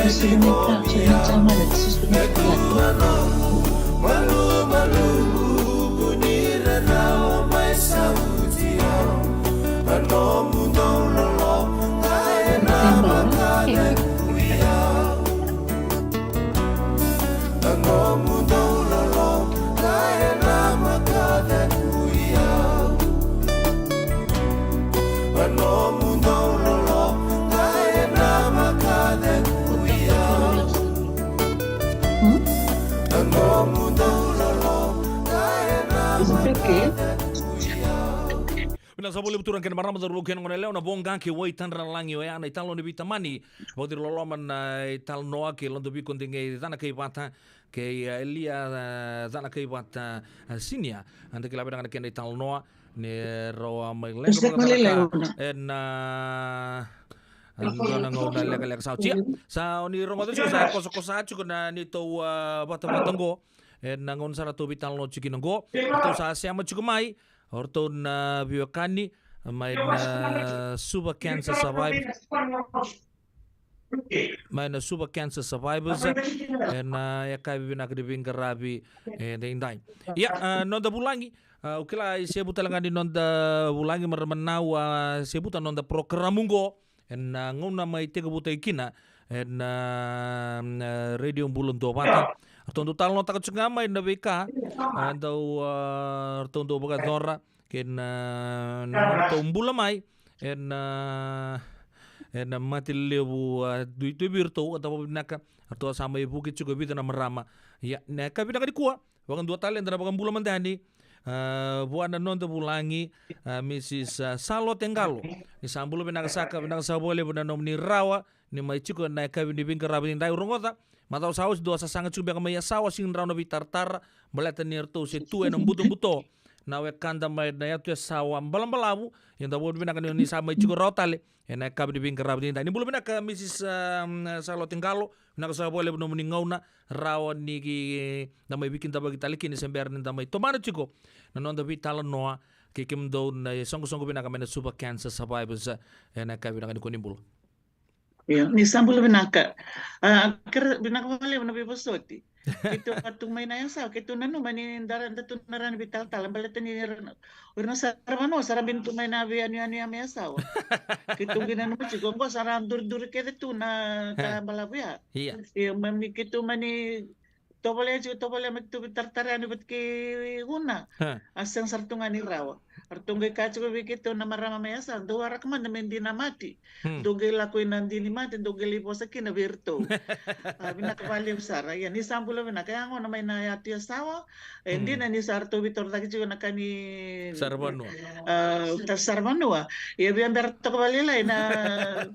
Is it okay? Vinaka sa voli vuturaga kei na marama, cauravou kei na goneyalewa, na Voqa kei Waitadra na Lagi, oya na italanoa ni veitamani. Vakaciri loloma na italanoa kei Lodoviko Degei Canakaivata kei, eh, Elia, eh, Canakaivata, eh, Senior. Eda kila vinaka na kena italanoa ni rau a mai leqa vakacaca ena, eh, dua na gauna lekaleka sa oti. Sa o ni rogoca tiko sa kosakosa tiko na neitou, ah, vatavata qo. Ena gauna sa ratou veitalanoa tiko kina qo, ratou sa sema tiko mai o ratou na veiwekani mai na Suva Cancer Survivors. Mai na Suva Cancer Survivors ena yakavi vinaka ni veiqaravi edaidai. Ia, ah, noda vulagi, ah, au kila e sevu tale ga ni noda vulagi, marama, na, ah, sevuta noda porokaramu qo ena, ah, gauna mai tekivutaki kina ena, ah, Radio Bula Duavata. Ratou dau talanoataka tiko ga mai na veika, ah, dau, ah, ratou dau vakayacora kei na, ah, na nodratou bula mai ena, ah, ena mate levu, ah, duidui vei iratou. Au vakavinavinaka ratou sa mai vuki tiko e vica na marama. Ia, na yakavi vinaka nikua, vakadua tale eda na vakabula mada yani, ah, vua na noda vulagi, ah, Mrs, ah, Salote Qalo. Ni sa bula vinaka saka, vinaka saka vakalevu na nomuni rawa ni mai tiko ena yakavi ni veiqaravi edaidai. Au rogoca macawa sa oti dua sasaga tiko beka mai Yasawa, sega ni rawa na veitaratara baleta ni ratou se tu ena butobuto na wekada mai na yatu Yasawa balabalavu. Ia da vakavinavinaka ni sa mai tiko rawa tale ena yakavi ni veiqaravi edaidai. Ni bula vinaka Mrs, ah, Salote Qalo, vinaka saka vakalevu nomuni gauna, rawa ni ki, da mai veikidavaki tale kina se bera ni da mai tomana tiko na noda veitalanoa kei kemudou na isoqosoqo vinaka mai na Suva Cancer Survivors, eh, ena yakavi vinaka nikua. Ni bula. Io, ni sa bula vinaka. Ah, kere vinaka vakalevu na veivosoti. Keitou a tu mai na Yasawa, keitou nanuma ni da ra-, da tu na rawa ni veitalatala baleta ni ra-, o ira na saravanua sa ra bini tu mai na veiyanuyanu ya mai Yasawa. Keitou qai nanuma tiko qo sa ra duriduri kece tu na ka balavu ya. Ia. Ia, mani keitou mani tovolea tiko, tovolea me keitou veitaratara yani vata kei Una. A sega sara tu ga ni rawa. Ratou qai kaya tiko vei keitou na marama mai Yasawa, dou waraka mada me dinamati. Dou qai lako i na dinimati, dou qai lai vosa kina vei iratou. Ah, vinaka vakalevu sara. Ia, ni sa bula vinaka, ya gona mai na yatu Yasawa. E dina ni sa ratou veitorocake tiko na ka ni saravanua. Ah, ta saravanua. Ia via bera toka vakalailai na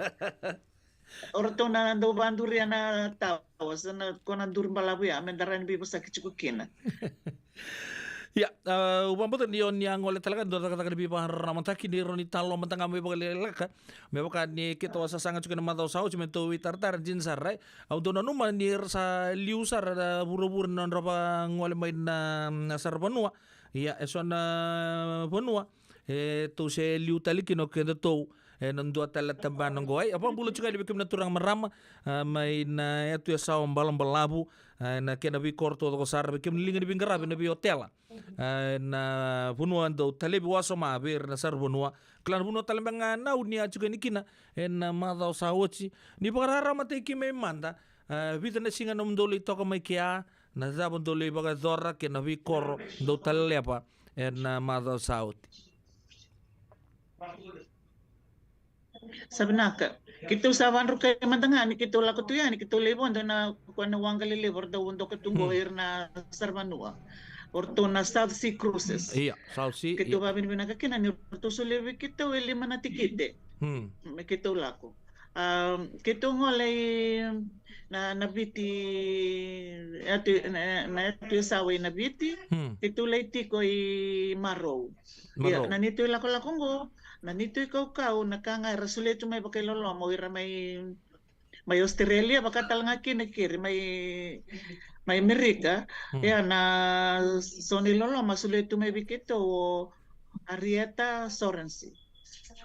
o ratou na dau vaduria na tawa, sa na ko na duri balavu ya me da rawa ni veivosaki tiko kina. Ia, a, au vakabauta ni o ni a gole tale ga e dua na cakacaka ni veivakararamataki ni rawa ni talo mada ga mai vakaleleka. Me vaka ni keitou a sasaga tiko ena macawa sa oti me tou veitaratara dina sara, e. Au dau nanuma ni ra sa liu sara na vuravura na nodra vagole mai na, na saravanua. Ia, e so na vanua e tou se liu tale kina o kedatou ena dua tale na tabana oqo. Ai, a vakabula tiko yani vei kemuni na turaga marama, a, mai na yatu Yasawa balabalavu, a, ena kena veikoro taucoko sara, vei kemuni liga ni veiqaravi ena veiotela, a, ena vanua dau talevi wasoma vei ira na saravanua. Kila na vanua tale beka ga Nau ni a tiko yani kina ena macawa sa oti. Ni vakararamataki mai mada, a, vica na siga nomudou lai toka mai kea, na cava dou lai vakayacora kei na veikoro dou taleva ena macawa sa oti. Sa vinaka. Keitou sa vadrukai mada ga ni keitou lako tu yani, keitou lai vodo ena koya na waqa lelevu era dau vodoka tu qo, ira na saravanua. O ratou na South Sea Cruises. Ia, South Sea, keitou vakavinavinaka kina ni ratou solia vei keitou e lima na tikite. Hmm. Me keitou lako. A, keitou gole i na, na Viti, yatu, na, na yatu Yasawa i Naviti. Hmm. Keitou lai tiko i Marou. Ia, Marou. Na neitou ilakolako oqo, na neitou ikaukau, na ka ga era solia tu mai vakailoloma o ira mai, mai Australia, vaka tale ga kina keri mai, mai Amerika. Hmm. Ia, na so na iloloma solia tu mai vei keitou o Arieta Sorensi.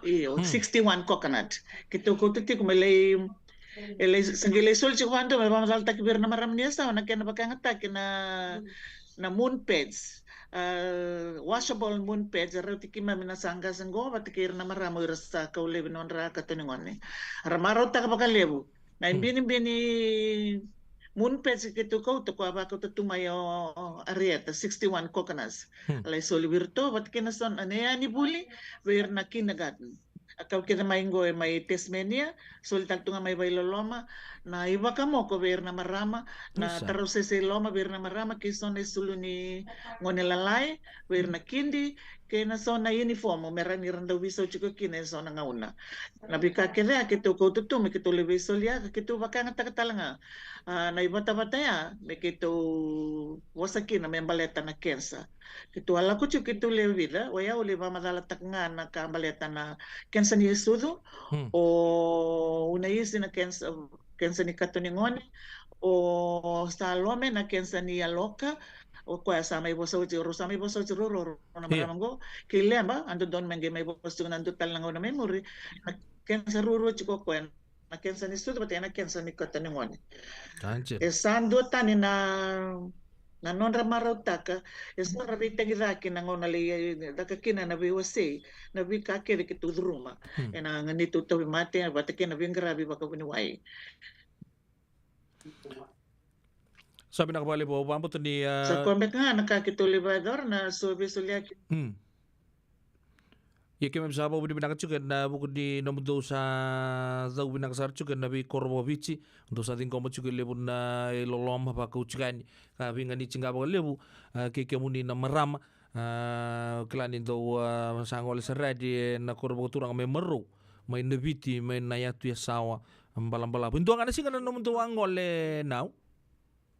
Io, hmm, sixty-one coconut. Keitou kauta tiko me lai, e lai, se qai lai soli tiko vakadua me vakamacalataki vei ira na marama ni Yasawa na kena vakayagataki na, na moon pads. A, washable moon pads, e rauti keimami na sa qase qo vata kei ira na marama o ira sa kau laivi nodra kato ni gone. Ra marautaka vakalevu. Na, hmm, ibinibini moon pads keitou kauta, koya a vakauta tu mai o, o Arieta, sixty-one coconuts. Hmm. Lai soli vei iratou vata kei na so na yanivuli vei ira na kindergarten. A kau kece mai qo e mai Tasmania, soli tale tu ga mai vailoloma, na ivakamoko vei ira na marama, na, isa, tarausese i loma vei ira na marama, kei so na isulu ni gone lalai vei ira na kidi, kei na so na uniform me rawa ni ra dau veisau tiko kina e so na gauna. Na veika kece ya keitou kauta tu me keitou lai veisoliaka, keitou vakayagataka tale ga, a, na ivatavata ya me keitou vosa kina me baleta na kensa. Keitou a lako tiko keitou lewe vica, o yau lai vakamacalataka ga na ka baleta na kensa ni yasucu, hmm, o Unaisi na kensa, kensa ni kato ni gone, o Salome na kensa ni yaloka, o koya sa mai vosa oti, rau sa mai vosa oti ruarua na, io, marama qo, kei Leba, a dodonu me qai mai vosa tiko na dua tale na gauna mai muri, na kensa ruarua tiko o koya, na kensa ni sucu vata kei na kensa ni kato ni gone. Gotcha. E sa dua tani na, na nodra marautaka, e sa ra veitaqicaki na gauna lai caka kina na veiwasei, na veika kece keitou curuma. Hmm. Ena neitou tauvimate, vata kei na veiqaravi vakavuniwai. Sa vinaka vakalevu, au vakabauta ni, a, sa koya beka ga na ka keitou lai vakayacora, na so veisoliaki. Hmm. Ia keimami sa vakavinavinaka tiko ena vuku ni nomudou sa cau vinaka sara tiko ena veikoro vakaviti. Dou sa ciqoma tiko e levu na iloloma vakautikani. Ka veiganiti ga vakalevu, a, kei kemuni na marama. A, kila ni dou, a, sa gole sara yani ena koro vakaturaga mai Marou, mai Naviti, mai na yatu Yasawa balabalavu. E dua ga na siga na nomudou a gole, Nau?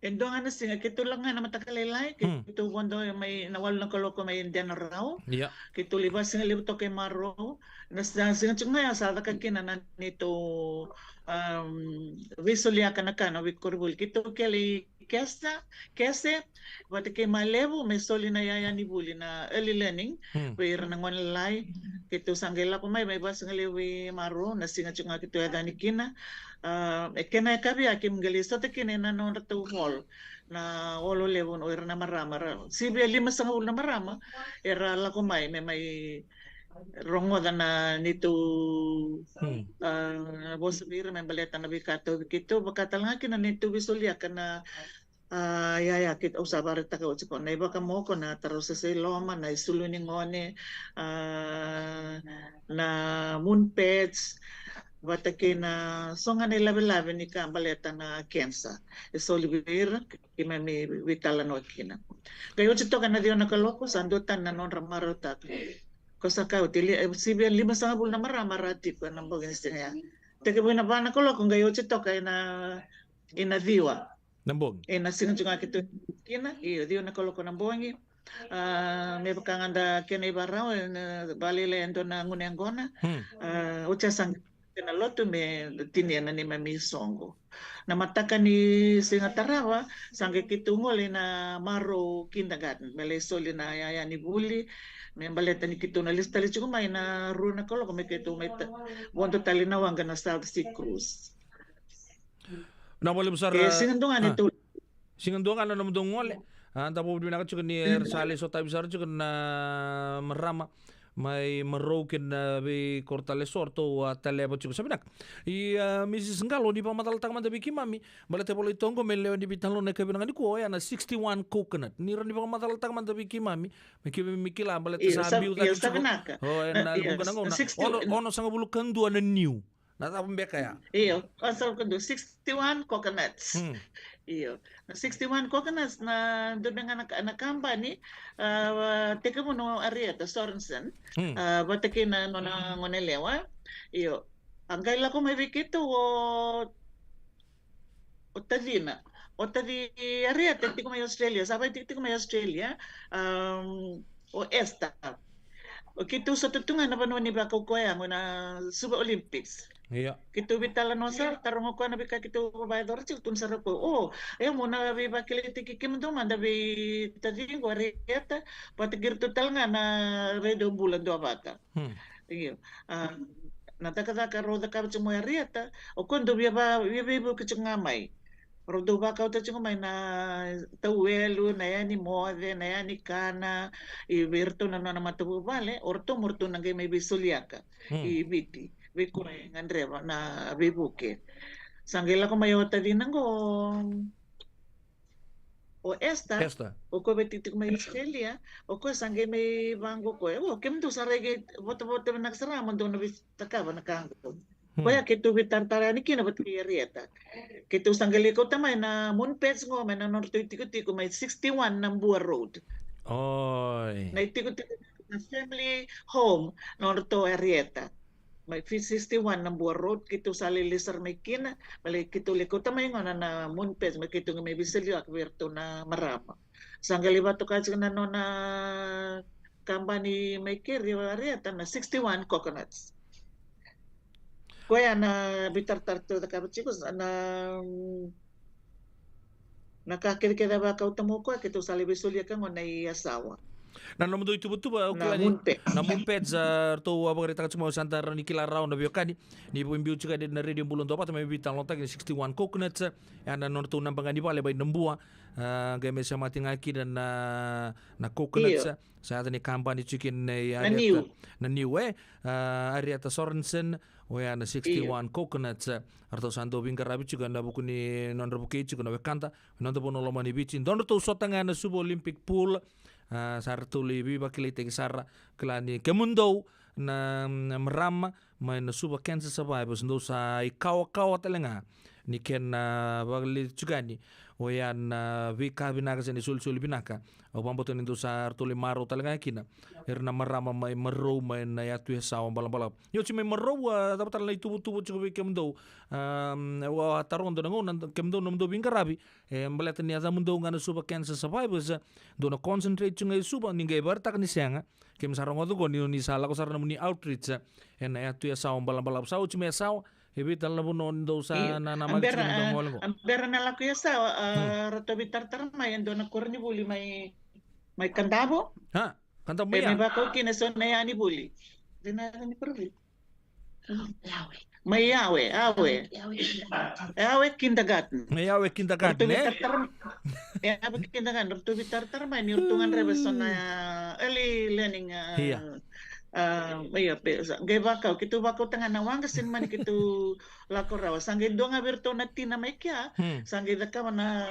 E dua ga na siga, keitou lako ga ena mataka lailai, hmm, keitou vodo mai na walu na kaloko mai Denarau. Ia. Keitou lai vasigalevu toka e Marou. Na sa-, siga tiko ga ya sa caka kina na neitou, am, veisoliaka na ka na veikoronivuli. Keitou kele i Kesa, Kese, vata kei Malevu, me soli na yaya ni vuli na early learning, hmm, vei ira na gone lalai. Keitou sa qai lako mai, mai vasigalevu i Marou, na siga tiko ga keitou yacani kina. A, e kena yakavi ya keimami qai lai sota kina ena nodratou hall, na hall levu o ira na marama, ra, sivia limasagavulu na marama era lako mai me mai rogoca na neitou, hmm, a, vosa vei ira me baleta na veika tauvi keitou, vaka tale ga kina na neitou veisoliaka na, a, yaya, keitou sa vakaraitaka oti, ko na ivakamoko, na tarausese i loma, na isulu ni gone, a, na moon pads, vata kei na so ga na ilavelave ni ka baleta na kensa. E soli vei ira, keimami veitalanoa kina. Qai oti toka na ciwa na kaloko, sa dua tani na nodra marautaka. Ko sa kau tili, e, sivia limasagavulu na marama ra tiko ena bogi ni siga ya. Tekivu ena va na kaloko, qai oti toka ena, ena ciwa. Na bogi. Ena siga tiko ga keitou kina, io, ciwa na kaloko na bogi. A, me vaka ga da kena ivarau, e, na valailai e dua na gunu yaqona. Hmm. A, oti a sa qai na lotu me tinia na neimami soqo. Na mataka ni siga tarava, sa qai keitou gole ina Marrow Kindergarten me lai soli na yaya ni vuli, me baleta ni keitou na lesu tale tiko mai na rua na kaloko me keitou mai ta-, vodo tale na waqa na South Sea Cruise. Na vale sara. E, siga dua ga ni, a, tou siga dua ga na nomudou gole. A, da vakavinavinaka tiko ni era sa lai sotavi sara tiko na marama mai Marrow kei na veikoro tale eso ratou a taleva tiko. Sa vinaka. I, a, Mrs Qalo, ni vakamacalataka mada vei keimami, baleta e volai toka qo me lewe ni veitalanoa ena yakavi vinaka nikua, oya na sixty-one coconut. Ni rawa ni vakamacalataka mada vei keimami, me keimami kila, baleta sa biu cake tiko. Io, sa vinaka. O, ena vuqa na gauna. Ono, onosagavulu ka dua na niu. Na cava beka ya? Io, onosagavulu ka dua, sixty-one coconuts. Hmm. Io. Na sixty-one coconuts, na dua ga na ka-, na kabani, a, tekivu o Arieta Sorensen. Hmm. A, vata kei na nona goneyalewa. Io. A qai lako mai vei keitou o, o tacina. O taci Arieta e tiko mai Australia, sa vakaitikotiko mai Australia. Am, o Esther. O keitou sota tu ga ena vanua ni vakaukauwa ya qo na Suva Olympics. Io. Keitou veitalanoa sara, taroga o koya na veika keitou vakayacora tiko, tukuna sara o koya, o, e, mo na veivakilaitaki kemudou mada vei taci qo Arieta, vata kei iratou tale ga na Radio Bula Duavata. Hmm. Io. A, na cakacaka rau cakava tiko mai Arieta, o koya dau via va-, via veivuke tiko ga mai. Rau dau vakauta tiko mai na tauwelu, na yaya ni moce, na yaya ni kana, i vei iratou na nona matavuvale, o ratou mo ratou na qai mai veisoliaka. Hmm. I Viti, vei koya e gadreva na veivuke. Sa qai lako mai o tacina qo, o Esther. Esther. O koya veitikotiko mai Australia, o koya sa qai mai vaqo o koya. O, kemudou sa rai qai votavota vinaka sara mo dou na veitakava na ka qo. Hmm. Koya keitou veitaratara yani kina vata kei Arieta. Keitou sa qai lai kauta mai na moon pads qo mai na nodratou itikotiko mai sixty-one Nabua Road. Oi. Na itikotiko na family home nodratou Arieta. Mai fi sixty-one Nabua Road, keitou sa lai lai sara mai kina, baleta keitou lai kauta mai gona na moon pads, me keitou qai mai veisoliaka vei iratou na marama. Sa qai lai vakatoka tiko na nona kabani mai keri o Arieta na sixty-one coconuts. Koya na veitaratara tou cakava tiko, na, na ka kecekece a vakauta mai o koya, keitou sa lai veisoliaka gona i Yasawa. Na nomudou ituvatuva, au kila ni moon pads. Na moon pads, a, ratou a vakaraitaka tiko mai, sa da rawa ni kila rawa na veiwekani. Ni vakabiu tiko yani na Radio Bula Duavata me veitalanoataki na sixty-one coconuts, e, na nodratou naba ga ni vale mai Nabua, a, qai mai semati ga kina na, na coconuts. Io. Sa yaca ni kabani tiko kina nei Arieta, niu. Na niu, e, a, Arieta Sorensen, oya na sixty-one coconuts, a, ratou sa dau veiqaravi tiko ena vuku ni nodra vukei tiko na wekada, noda vanua lomani Viti. Dua nodratou sota ga ena Suva Olympic Pool, a, sa ratou lai veivakilaitaki sara, kila ni kemudou na, na marama mai na Suva Cancer Survivors, dou sa ikawakawa tale ga ni kena, a, vakaliuci tiko yani oya na veika vinaka se na isolisoli vinaka. Au vakabauta ni dou sa ratou lai marau tale ga kina ira na marama mai Marou mai na yatu Yasawa Balabalavu. Io, oti mai Marou, a, cava tale na ituvatuva tiko vei kemudou? A, au a taroga dua na gauna, kemudou nomudou veiqaravi, e, baleta ni yacamudou ga na Suva Cancer Survivors, dou na concentrate tiko ga i Suva, ni qai vakaraitaka ni sega. Keimami sa rogoca qo ni, ni sa lako sara nomuni outreach, e, ena yatu Yasawa Balabalavu. Sa oti mai Yasawa, e vei tale na vanua ni dou sa, io, na, na a bera, tiko ni dou gole qo? A bera na lako i Yasawa, a, hmm, ratou veitaratara mai e dua na koronivuli mai, mai Kadavo. Ha? Kadavo mai ya? E, mai vakau kina eso na yaya ni vuli. Dina ni koronivuli. Mai Yawe, Yawe. Yawe Kindergarten. Mai Yawe Kindergarten, e? Yawe Kindergarten, ratou veitaratara mai ni ratou gadreva eso na early learning, a, ia, a, ia, pe, sa, qai vakau, keitou vakauta ga na waqa, sega mani keitou lako rawa. Sa qai dua ga vei iratou na tina mai kea, hmm, sa qai cakava na,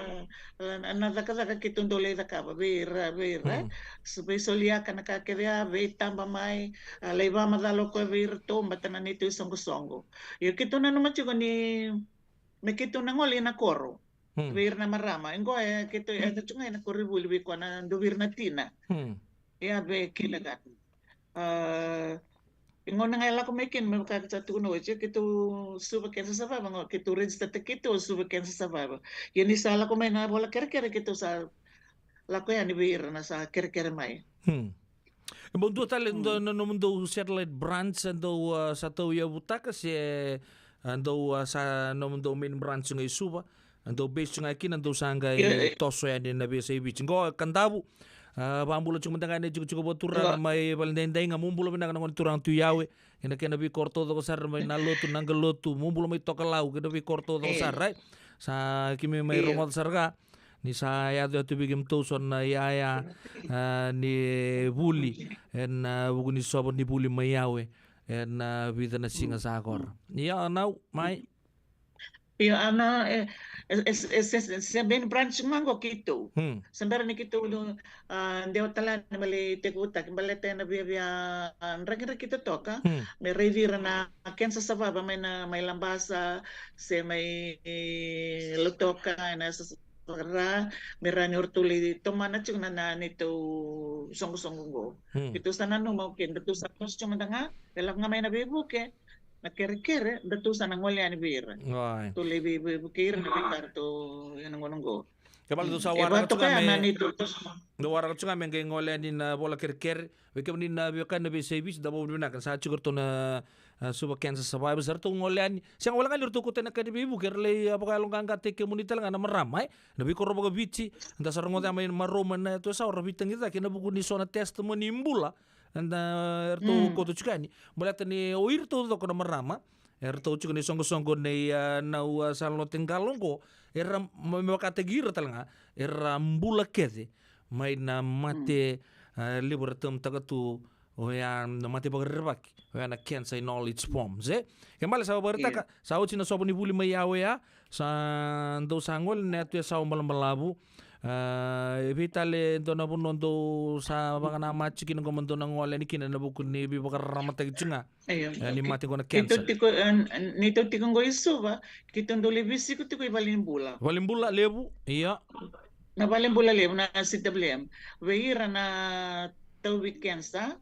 na, na cakacaka keitou dau lai cakava vei ira, vei ira. Hmm. Sa veisoliaka na ka kece ya, veitaba mai, a, lai vakamacala o koya vei iratou, baleta na neitou isoqosoqo. Io, keitou nanuma tiko ni me keitou na gole ina koro. Hmm. Vei ira na marama. E qo e keitou, e, tu ga ina koronivuli vei koya na dua vei ira na tina. Hmm. Ia vei kindergarten. A, e gauna ga e lako mai kina me vaka keitou sa tukuna oti, keitou Suva Cancer Survivor, qo keitou register-taki keitou Suva Cancer Survivor. Ia ni sa lako mai na vola kerekere keitou sa lako yani vei ira na sa kerekere mai. Hmm. E bau dua tale dua na nomudou satellite branch e dau, ah, sa tauyavutaka se, ah, dau, ah, sa nomudou main branch ga i Suva, e dau base ga kina, dau sa qai toso yani na veiyasai Viti. Qo Kadavu, ah, vakabula tiko mada ga na itikotiko vakaturaga mai Valedaidai ga. Mo bula vinaka na gone turaga Tui Yawe, kei na kena veikoro taucoko sara mai na lotu, na qalotu, mo bula mai Tokalau, kei na veikoro taucoko sara, right? Sa keimami mai rogoca sara ga ni sa yaco tu vei kemudou so na iyaya, ah, ni vuli ena, ah, vuku ni sova ni vuli mai Yawe ena, ah, vica na siga sa kora. Ia, nau mai. Io, ana, e, e, e, e, se, se, se main branch ga qo keitou. Hmm. Se bera ni keitou, ah, dewa tale yani me lai tekivutaki, baleta ena viavia, ah, draki, draki totoka, hmm, me raici ira na cancer survivor mai na, mai Labasa, se mai, e, Lautoka, ena sa, sa, ra, me rawa ni ratou lai tomana tiko na, na neitou soqosoqo qo. Hmm. Keitou sa nanuma, okay, datou sa toso tiko mada ga, e lako ga mai na veivuke, na kerekere, datou sa na gole yani vei ira. Right. Tou lai vei, veivuke ira na veika ratou ena gauna qo. Ke vale dou sa waraka tiko ga me, dou waraka tiko ga me qai gole yani na vola kerekere. Vei kemuni na veiwekani na veiyasai Viti, da vakavinavinaka ni sa tiko ratou na, ah, Suva cancer survivors, eratou gole yani. Sega wale ga ni ratou kauta na kena veivuke, era lai, ah, vakayaloqaqataki kemuni tale ga na marama, e, na veikoro vakaviti. Da sa rogoca mai na marama na Yatu Yasawa ra veitagicaki ena vuku ni so na testimony bula. Eda, eratou kauta tiko yani. Baleta ni o iratou taucoko na marama eratou tiko ni soqosoqo nei, ah, Nau, ah, Salote Qalo qo, era, me, me vakataki ira tale ga, era bula kece mai na mate, ah, levu era tamtaka tu, oya na mate vakarerevaki, oya na cancer in all its forms, e? Ke male sa vavakaritaka, sa oti na sova ni vuli mai Yawe ya, sa dou sa gole na Yatu Yasawa balabalavu. Ah, e vei tale dua na vanua dou sa vakanamata tiko kina qo mo dou na gole yani kina ena vuku ni veivakararamataki tiko ga? Io. Eh, ni mate qo na cancer. Keitou tiko, eh, ni tou tiko qo i Suva, keitou dau lai veisiko tiko i valenibula. Valenibula levu, ia. Na valenibula levu na C W M. Vei ira na tauvi cancer,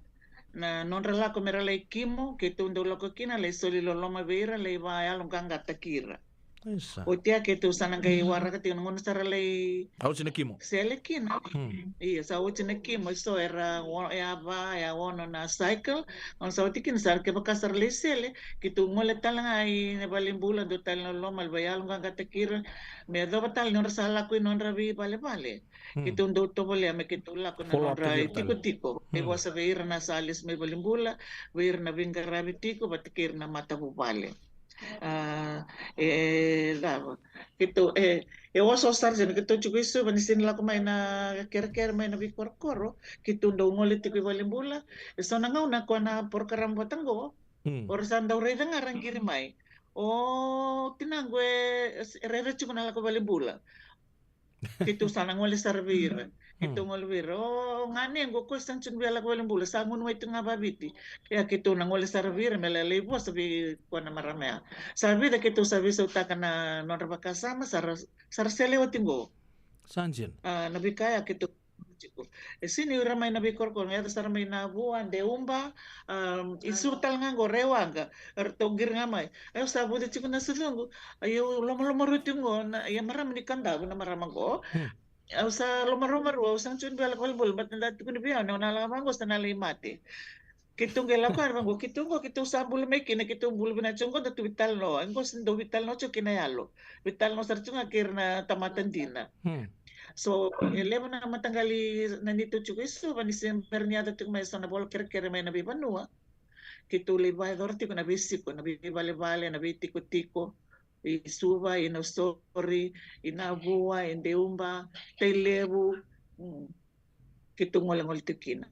na nodra lako me ra lai kimo, keitou dau lako kina, lai soli loloma vei ira, lai vayaloqaqataki ira. Isa. Oti ya keitou sa na qai waraka tiko na gauna sa ra lai, a, oti na kimo, sele kina. Hmm. Ia, sa oti na kimo, so era o-, e a va, e a ono na cycle. Gauna sa oti kina, sa kevaka sa ra lai sele, keitou gole tale ga i na valenibula, dua tale na loloma, lai vayaloqaqataki ira, me yacova tale ni nodra sa lako i nodra veivalevale. Hmm. Keitou dau tovolea me keitou lako na nodra itikotiko. Follow up tiko. Hmm. Me vosa vei ira na sa lesu mai valenibula, vei ira na veiqaravi tiko, vata kei ira na matavuvale. A, e, cava. Keitou, e, e osooso sara, se ni keitou tiko i Suva, ni sega ni lako mai na kerekere mai na veikorokoro, keitou dau gole tiko i valenibula. E so na gauna ko na porokaramu vata qo, hmm, o ra sa dau raica ga ra qiri mai. O tinaqu e, e rairai tiko na lako valenibula. Keitou sa na gole sara vei ira. Hmm. Keitou gole vei ira. O, ganequ, o koya sa na tiko ni via lako valenibula, sa gunu mai tu ga vaviti. Ia keitou na gole sara vei ira, me lai vosa vei koya na marama ya. Sa vica keitou sa veisautaka na nodra vakasama, sa ra, sa ra sele oti qo. Sa dina. A, na veika ya keitou tiko. E sega ni ira mai na veikorokoro, yaco sara mai Navua, Deuba, a, i Suva tale ga qo, Rewaqa, eratou qiri ga mai. Au sa vuce tiko na sucuqu, a, ia au lomalomarua tiko qo, na, ia marama ni Kadavu na marama qo. Hmm. Au sa lomaruamarua, au sa na tiko ni via lako valenibula, baleta da tukuni vei au ni au na lako vaqo sa na lai mate. Keitou qai lako yani vaqo, keitou qo, keitou sa bula mai kina, keitou bula vinaka tiko qo, da tu veitalanoa. Qo sa dau veitalanoa tiko kina yalo. Veitalanoa sara tiko ga kei ira na tamata dina. Hmm. So, e levu na mataqali na neitou tiko i Suva, ni se bera ni yaco tiko mai so na vola kerekere mai na veivanua. Keitou lai vakayacora tiko na veisiko, na veivalevale, na veitikotiko. I Suva, i Nausori, i Navua, i Deuba, Tailevu, mm, keitou golegole tiko kina.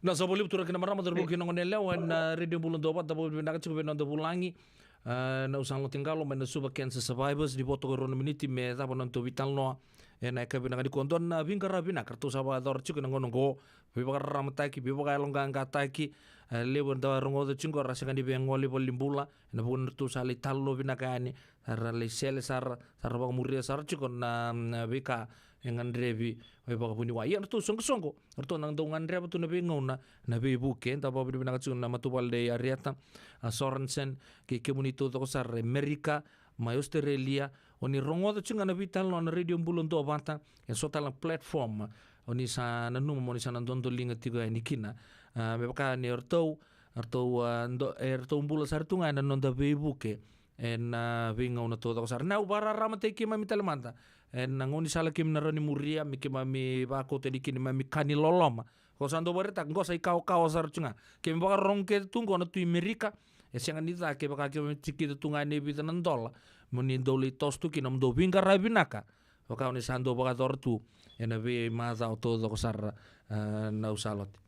Na sa volivu tu ra kina marama, cauravou kei na goneyalewa ena, a, Radio Bula Duavata, da vakavinavinaka tiko vei noda vulagi, a, Nau Salote Qalo mai na Suva Cancer Survivors, ni vo toka e rua na miniti me cava na nodatou veitalanoa ena yakavi vinaka nikua. Dua na veiqaravi vinaka ratou sa vakayacora tiko ena gauna oqo, veivakararamataki, veivakayaloqaqataki, e, levu eda rogoca tiko qo, ra sega ni via gole i valenibula, ena vuku ni ratou sa lai talanoa vinaka yani, sa ra lai sele sara, sa ra vakamuria sara tiko na, na veika e gadrevi e vakavuniwai. Ia na ratou soqosoqo, ratou na dau gadreva tu na veigauna na veivuke. Da vakavinavinaka tiko na matavuvale nei Arieta, a, Sorensen, kei kemuni taucoko sara e Merika, mai Australia, O ni rogoca tiko ga na veitalanoa na Radio Bula Duavata, e so tale na platform o ni sa nanuma mo ni sa na dodoliga tiko yani kina. A, me vaka ni o ratou, o ratou, a, do, e ratou bula sara tu ga ena noda veivuke ena veigauna taucoko sara. Na au vakararamataki keimami tale mada ena gaunisala keimami na rawa ni muria me keimami vakauta yani kina keimami ka ni loloma. Ko sa dau vakaraitaka qo sa ikawakawa sara tu ga. Keimami vakarorogo kece tu qo na Tui Merika, e sega ni ca kevaka keimami tikita tu ga ena vica na dola mo ni dau lai toso tu kina mo dau veiqaravi vinaka. Vaka o ni sa dau vakayacora tu ena veimacawa taucoko sara, a, na au sa lote.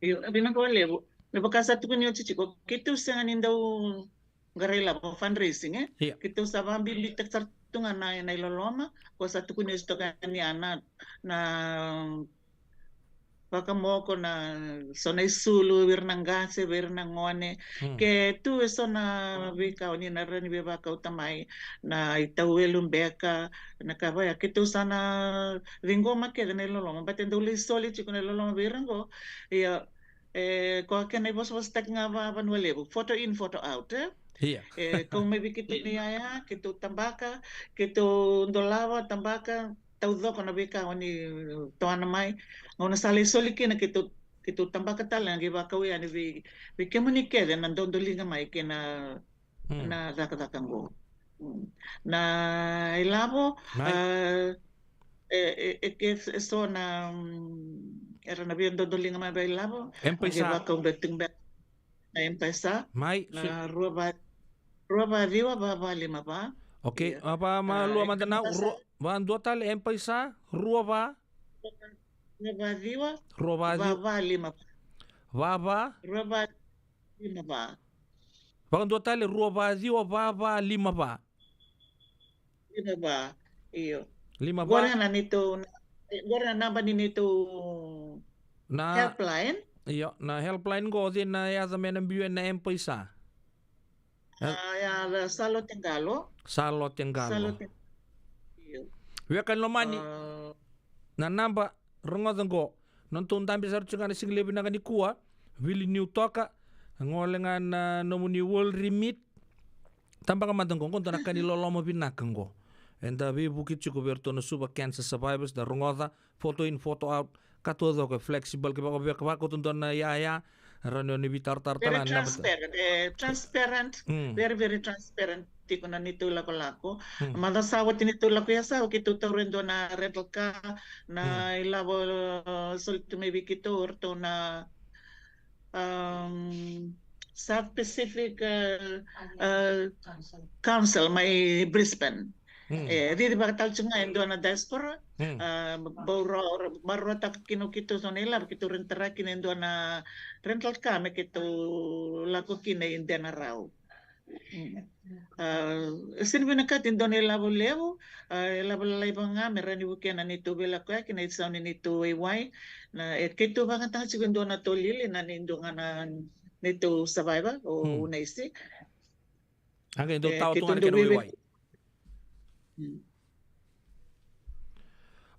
Io, vinaka vakalevu. Me vaka sa tukuni oti tiko, keitou sega ni dau qara ilavo, fundraising, e? Ia. Keitou sa vakabibitaka sara tu ga na, na iloloma, ko sa tukuni oti toka yani a na, na vakamoko na so na isulu vei ira na qase, vei ira na gone. Hmm. Ke tu e so na veika o ni na rawa ni veivakauta mai, na itauwelu beka, na ka vaya, keitou sa na ciqoma kece na iloloma, baleta e dau lai soli tiko na iloloma vei ira qo. Ia, e, ko a kena ivosavosataki ga va, Vanua Levu, photo in, photo out, e? Ia. E kau mai vei keitou na iyaya, keitou tabaka, keitou dolava, tabaka, taucoko na veika o ni toana mai. Gauna sa lai soli kina keitou, keitou tabaka tale ga, qai vakau yani vei, vei kemuni kece na dodoliga mai kei na, hmm, na cakacaka qo. Hmm. Na ilavo, mai, a, e, e, e, ke, e so na, mm, era na via dodoliga mai vei ilavo. M-PAiSA. Qai vakau beka tiko beka na M-PAiSA. Mai, na si- rua va, rua va ciwa, va va lima va. Okay, ia. A, va ma, a, lua mada na, rua, va dua tale, M-PAiSA, rua va. Rua va ciwa, rua va ciwa, va va lima va. Va va. Rua va lima va. Vakadua tale, rua va ciwa, va va lima va. Lima va, io. Lima va. Qori na neitou, qori na naba ni neitou na helpline. Io, na helpline qo o cei na yaca me na biu ena M-PAiSA? A, ya, ya, Salote Qalo. Salote Qalo. Salote. Io. Weka ni lomani. A, na naba, rogoca qo. Nodatou dabe sara tiko ga na siga levu vinaka nikua. Vili niu toka. Gole ga na nomuni World Remit. Tabaka mada qo, qo dua na ka ni loloma vinaka qo. Eda veivuke tiko vei iratou na Suva Cancer Survivors, da rogoca, photo in, photo out, ka taucoko e flexible, ke vaka, vaka, vakauta dua na yaya, rawa ni o ni veitaratara tale ga na naba. Very transparent, e, transparent, mm, very, very transparent tiko na neitou lakolako. Mm. Macawa sa oti neitou lako i Yasawa, keitou taura e dua na rental car, na, mm, ilavo, e, soli tu mai vei keitou, o ratou na, um, South Pacific, e, e, Council mai Brisbane. Mm. E, cicivaka tale tiko ga e dua na diaspora. Mm. A, bau ro-, ro-, marorotaka kina o keitou so na ilavo, keitou renitaka kina e dua na rental car me keitou lako kina i Denarau. Mm. A, e sega ni vinakati e dua na ilavo levu, a, ilavo lalai vaka ga me rawa ni vukea na neitou veilakoyaki, na isau ni neitou waiwai. Na, e keitou vakayagataka tiko e dua na tolili, na ni dua ga na neitou survivor, o, mm, Unaisi. A qai dau, e, tawa tu ga na kena waiwai. Mm.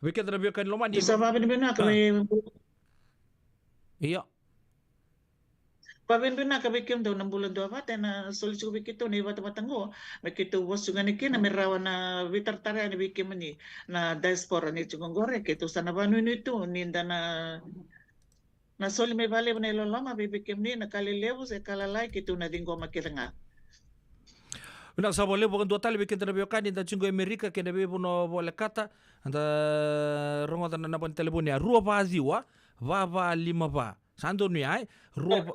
Vei keda na veiwekani lomani. Sa vakavinavinaka, a, me, io. Vakavinavinaka vei kemudou na Bula Duavata ena soli tiko vei keitou na ivatavata qo, me keitou vosa tiko yani kina me rawa na veitaratara yani vei kemuni na diaspora ni tiko qori, keitou sa na vakanuinui tu ni da na na soli mai vakalevu na iloloma vei, vei kemuni, na ka lelevu se ka lalai, keitou na ciqoma kece ga. Vinaka sara vakalevu. Vakadua tale vei keda na veiwekani da tiko e Amerika kei na veivanua volekata, da rogoca na naba ni talevoni ya, rua va ciwa, va va lima va. Sa donuya, e? Rua va,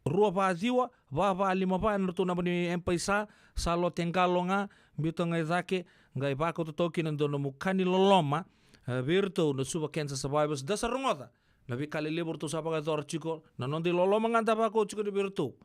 rua va ciwa, va va lima va, ena nodratou naba ni M-PAiSA, Salote Qalo ga, biuta ga i cake, qai vakauta toka kina e dua nomu ka ni loloma, e, vei iratou na Suva Cancer Survivors, da sa rogoca na veika lelevu ratou sa vakayacora tiko, na noda iloloma ga da vakau tiko vei iratou.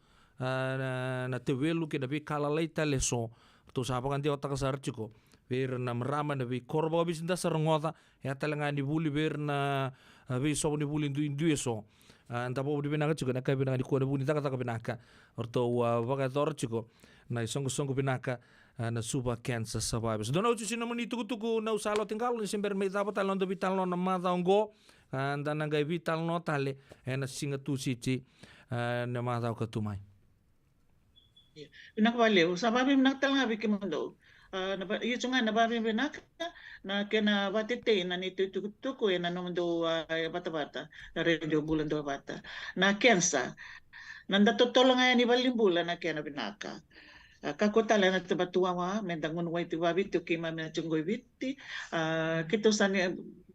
A, na, na tevelu kei na veika lalai tale eso ratou sa vakadewataka sara tiko vei ira na marama, na veikoro vakaviti da sa rogoca, e a tale ga ni vuli vei ira na, a, veisovo ni vuli duidui eso. A, da vakavinavinaka tiko ena yakavi vinaka nikua ena vuku ni cakacaka vinaka ratou, a, vakayacora tiko na isoqosoqo vinaka, a, na Suva Cancer Survivors. Dua na iotioti ni nomuni itukutuku na Salote Qalo, ni se bera mai cava tale na noda veitalanoa na macawa oqo. A, da na qai veitalanoa tale ena siga Tusiti, a, na macawa ka tu mai. Ia. Vinaka vakalevu, sa vakavinavinaka tale ga vei kemudou. A, na va-, io tu ga na vavinavinaka, na kena vatetei na neitou itukutuku ena nomudou, a, vatavata, na Radio Bula Duavata. Na kensa, na da totolo ga yani valenibula na kena vinaka. A, kakua tale na tabatuwawa, me da gunu wai tu vaviti o keimami na tiko qo i Viti. A, keitou sa ni,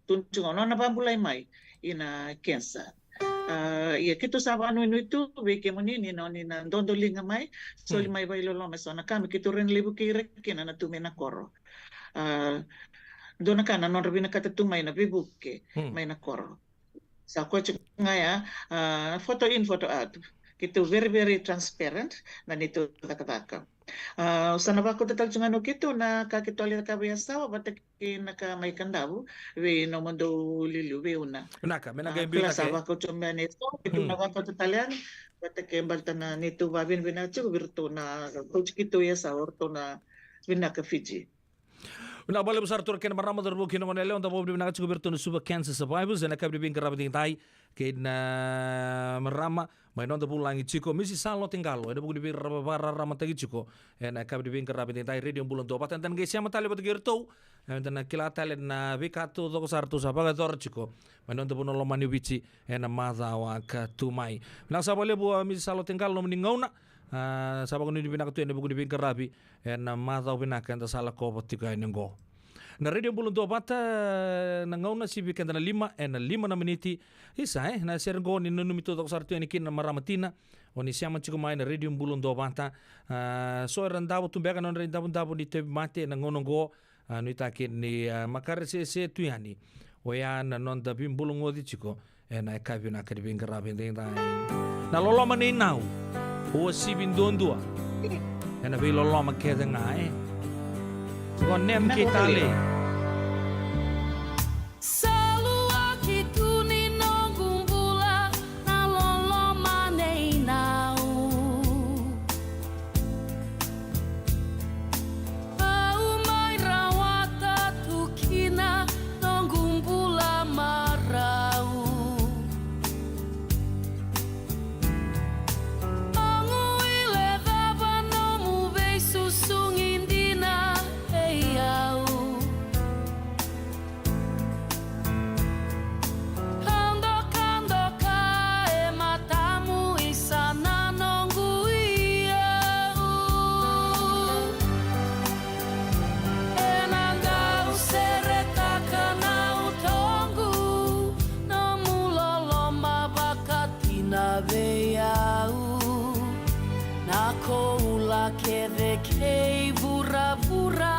tu tiko, nona vabulai mai, ina kensa. A, ia keitou sa vanuinui tu vei kemuni ni na, ni na dodoliga mai, soli mai vailoloma eso na ka me keitou rawa ni levu kei ira kina na tu mai na koro. A, dua na ka na nodra vinakata tu mai na veivuke mai na koro. Sa koya tiko ga ya, a, photo in, photo out. Keitou very, very transparent na neitou cakacaka. A, sa na vakauta tale tu ga no keitou na ka keitou a lai cakava i Yasawa, vata kei na ka mai Kadavu, vei nomudou liuliu, vei Una. Vinaka, me na qai biu cake. Sa vakauta mai na Yasawa, keitou na vakauta tale yani, vata kei baleta na neitou vavinavinaka tiko vei iratou na kauti keitou i Yasawa, o ratou na Vinaka Fiji. Vinaka vakalevu sara turaga kei na marama, cauravou kei na goneyalewa, da vakavinavinaka tiko vei iratou na Suva Cancer Survivors ena yakavi ni veiqaravi edaidai, kei na marama mai noda vulagi tiko, Misi Salote Qalo, ena vuku ni veirara vakararamataki tiko ena yakavi ni veiqaravi edaidai, Radio Bula Duavata. Eda na qai sema tale vata kei iratou, eda na kila tale na veika taucoko sara ratou sa vakayacora tiko mai noda vanua lomani o Viti ena macawa ka tu mai. Vinaka sara vakalevu, a, Misi Salote Qalo, nomuni gauna. A, sa vakanuinui vinaka tu ena vuku ni veiqaravi ena macawa vinaka eda sa lakova tiko yani oqo. Na Radio Bula Duavata, na gauna sivi keda na lima, ena lima na miniti. Isa, e, na sere oqo ni nanumi taucoko sara tu yani kina na marama tina. O ni sema tiko mai na Radio Bula Duavata. A, so era davo tu beka na nodra idavodavo ni tauvimate ena gauna oqo. A, nuitaki ni, a, makare sese tu yani. Oya na noda veibulagoci tiko ena yakavi vinaka ni veiqaravi edaidai. Na loloma nei nau, uasivi duadua ena veiloloma kece ga, e. Gone me kei tale. Sa luaki tu ni noqu bula na loloma nei nau. Au mai rawata tu kina noqu bula marau. Au guilecava nomu veisusugi dina vei au. Au dokadoka e matamu, isa na noqu iyau. Ena dau seretaka na utoqu, nomu loloma vakatina vei au. Na koula kece kei vuravura,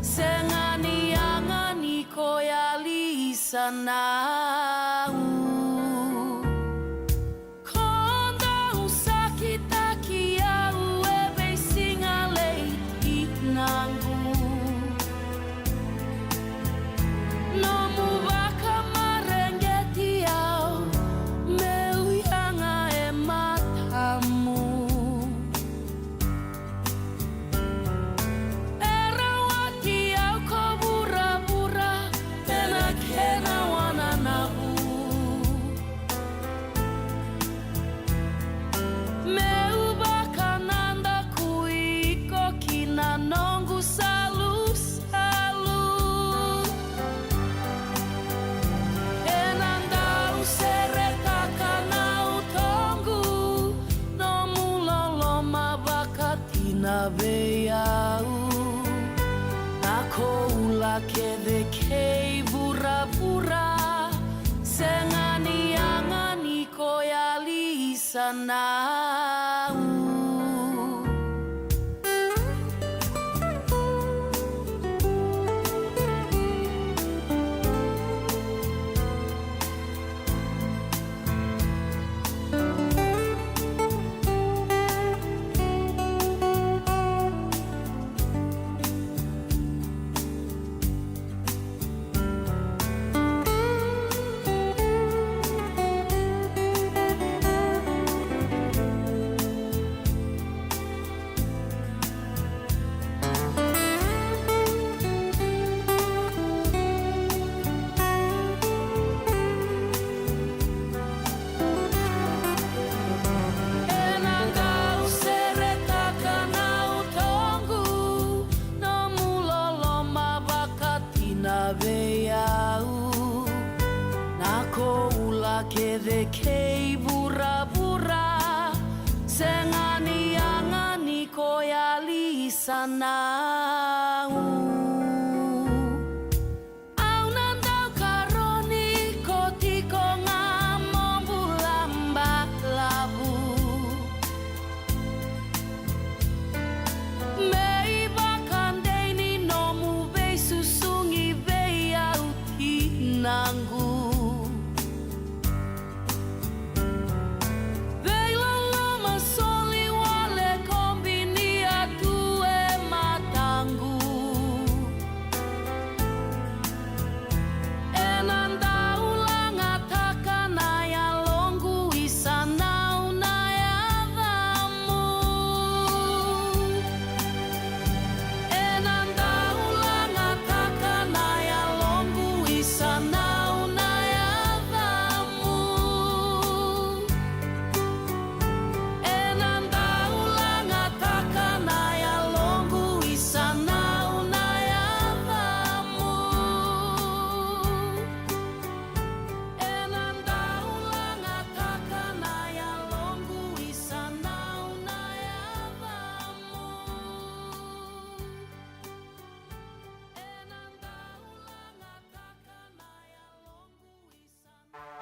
sega ni yaga ni ko yali sa na u. Ko dau sakitaki au e veisiga lei i naqu. Nomu vakamareqeti au meu yaga e matamu. E rawati au ko vuravura ena kena wananavu. Meu vakanadaku iko ki na noqu salusalu. Ena dau seretaka na utoqu, nomu loloma vaka tina vei au. Na koula kece kei vuravura, sega ni yaga ni ko yali sa na u. Sanau. Au na dau karoni ko tiko ga mo bula balavu. Me ivakadei ni nomu veisusugi vei au tinaqu. Veiloloma soli wale ko binia tu e mataqu. Ena dau lagataka na yaloqu i sanau na yacamu. Ena dau lagataka na yaloqu i sanau na yacamu. Ena dau lagataka na yaloqu i sanau na yacamu. Ena dau lagataka na yaloqu i sanau na yacamu. Ena dau lagataka na yaloqu i sanau.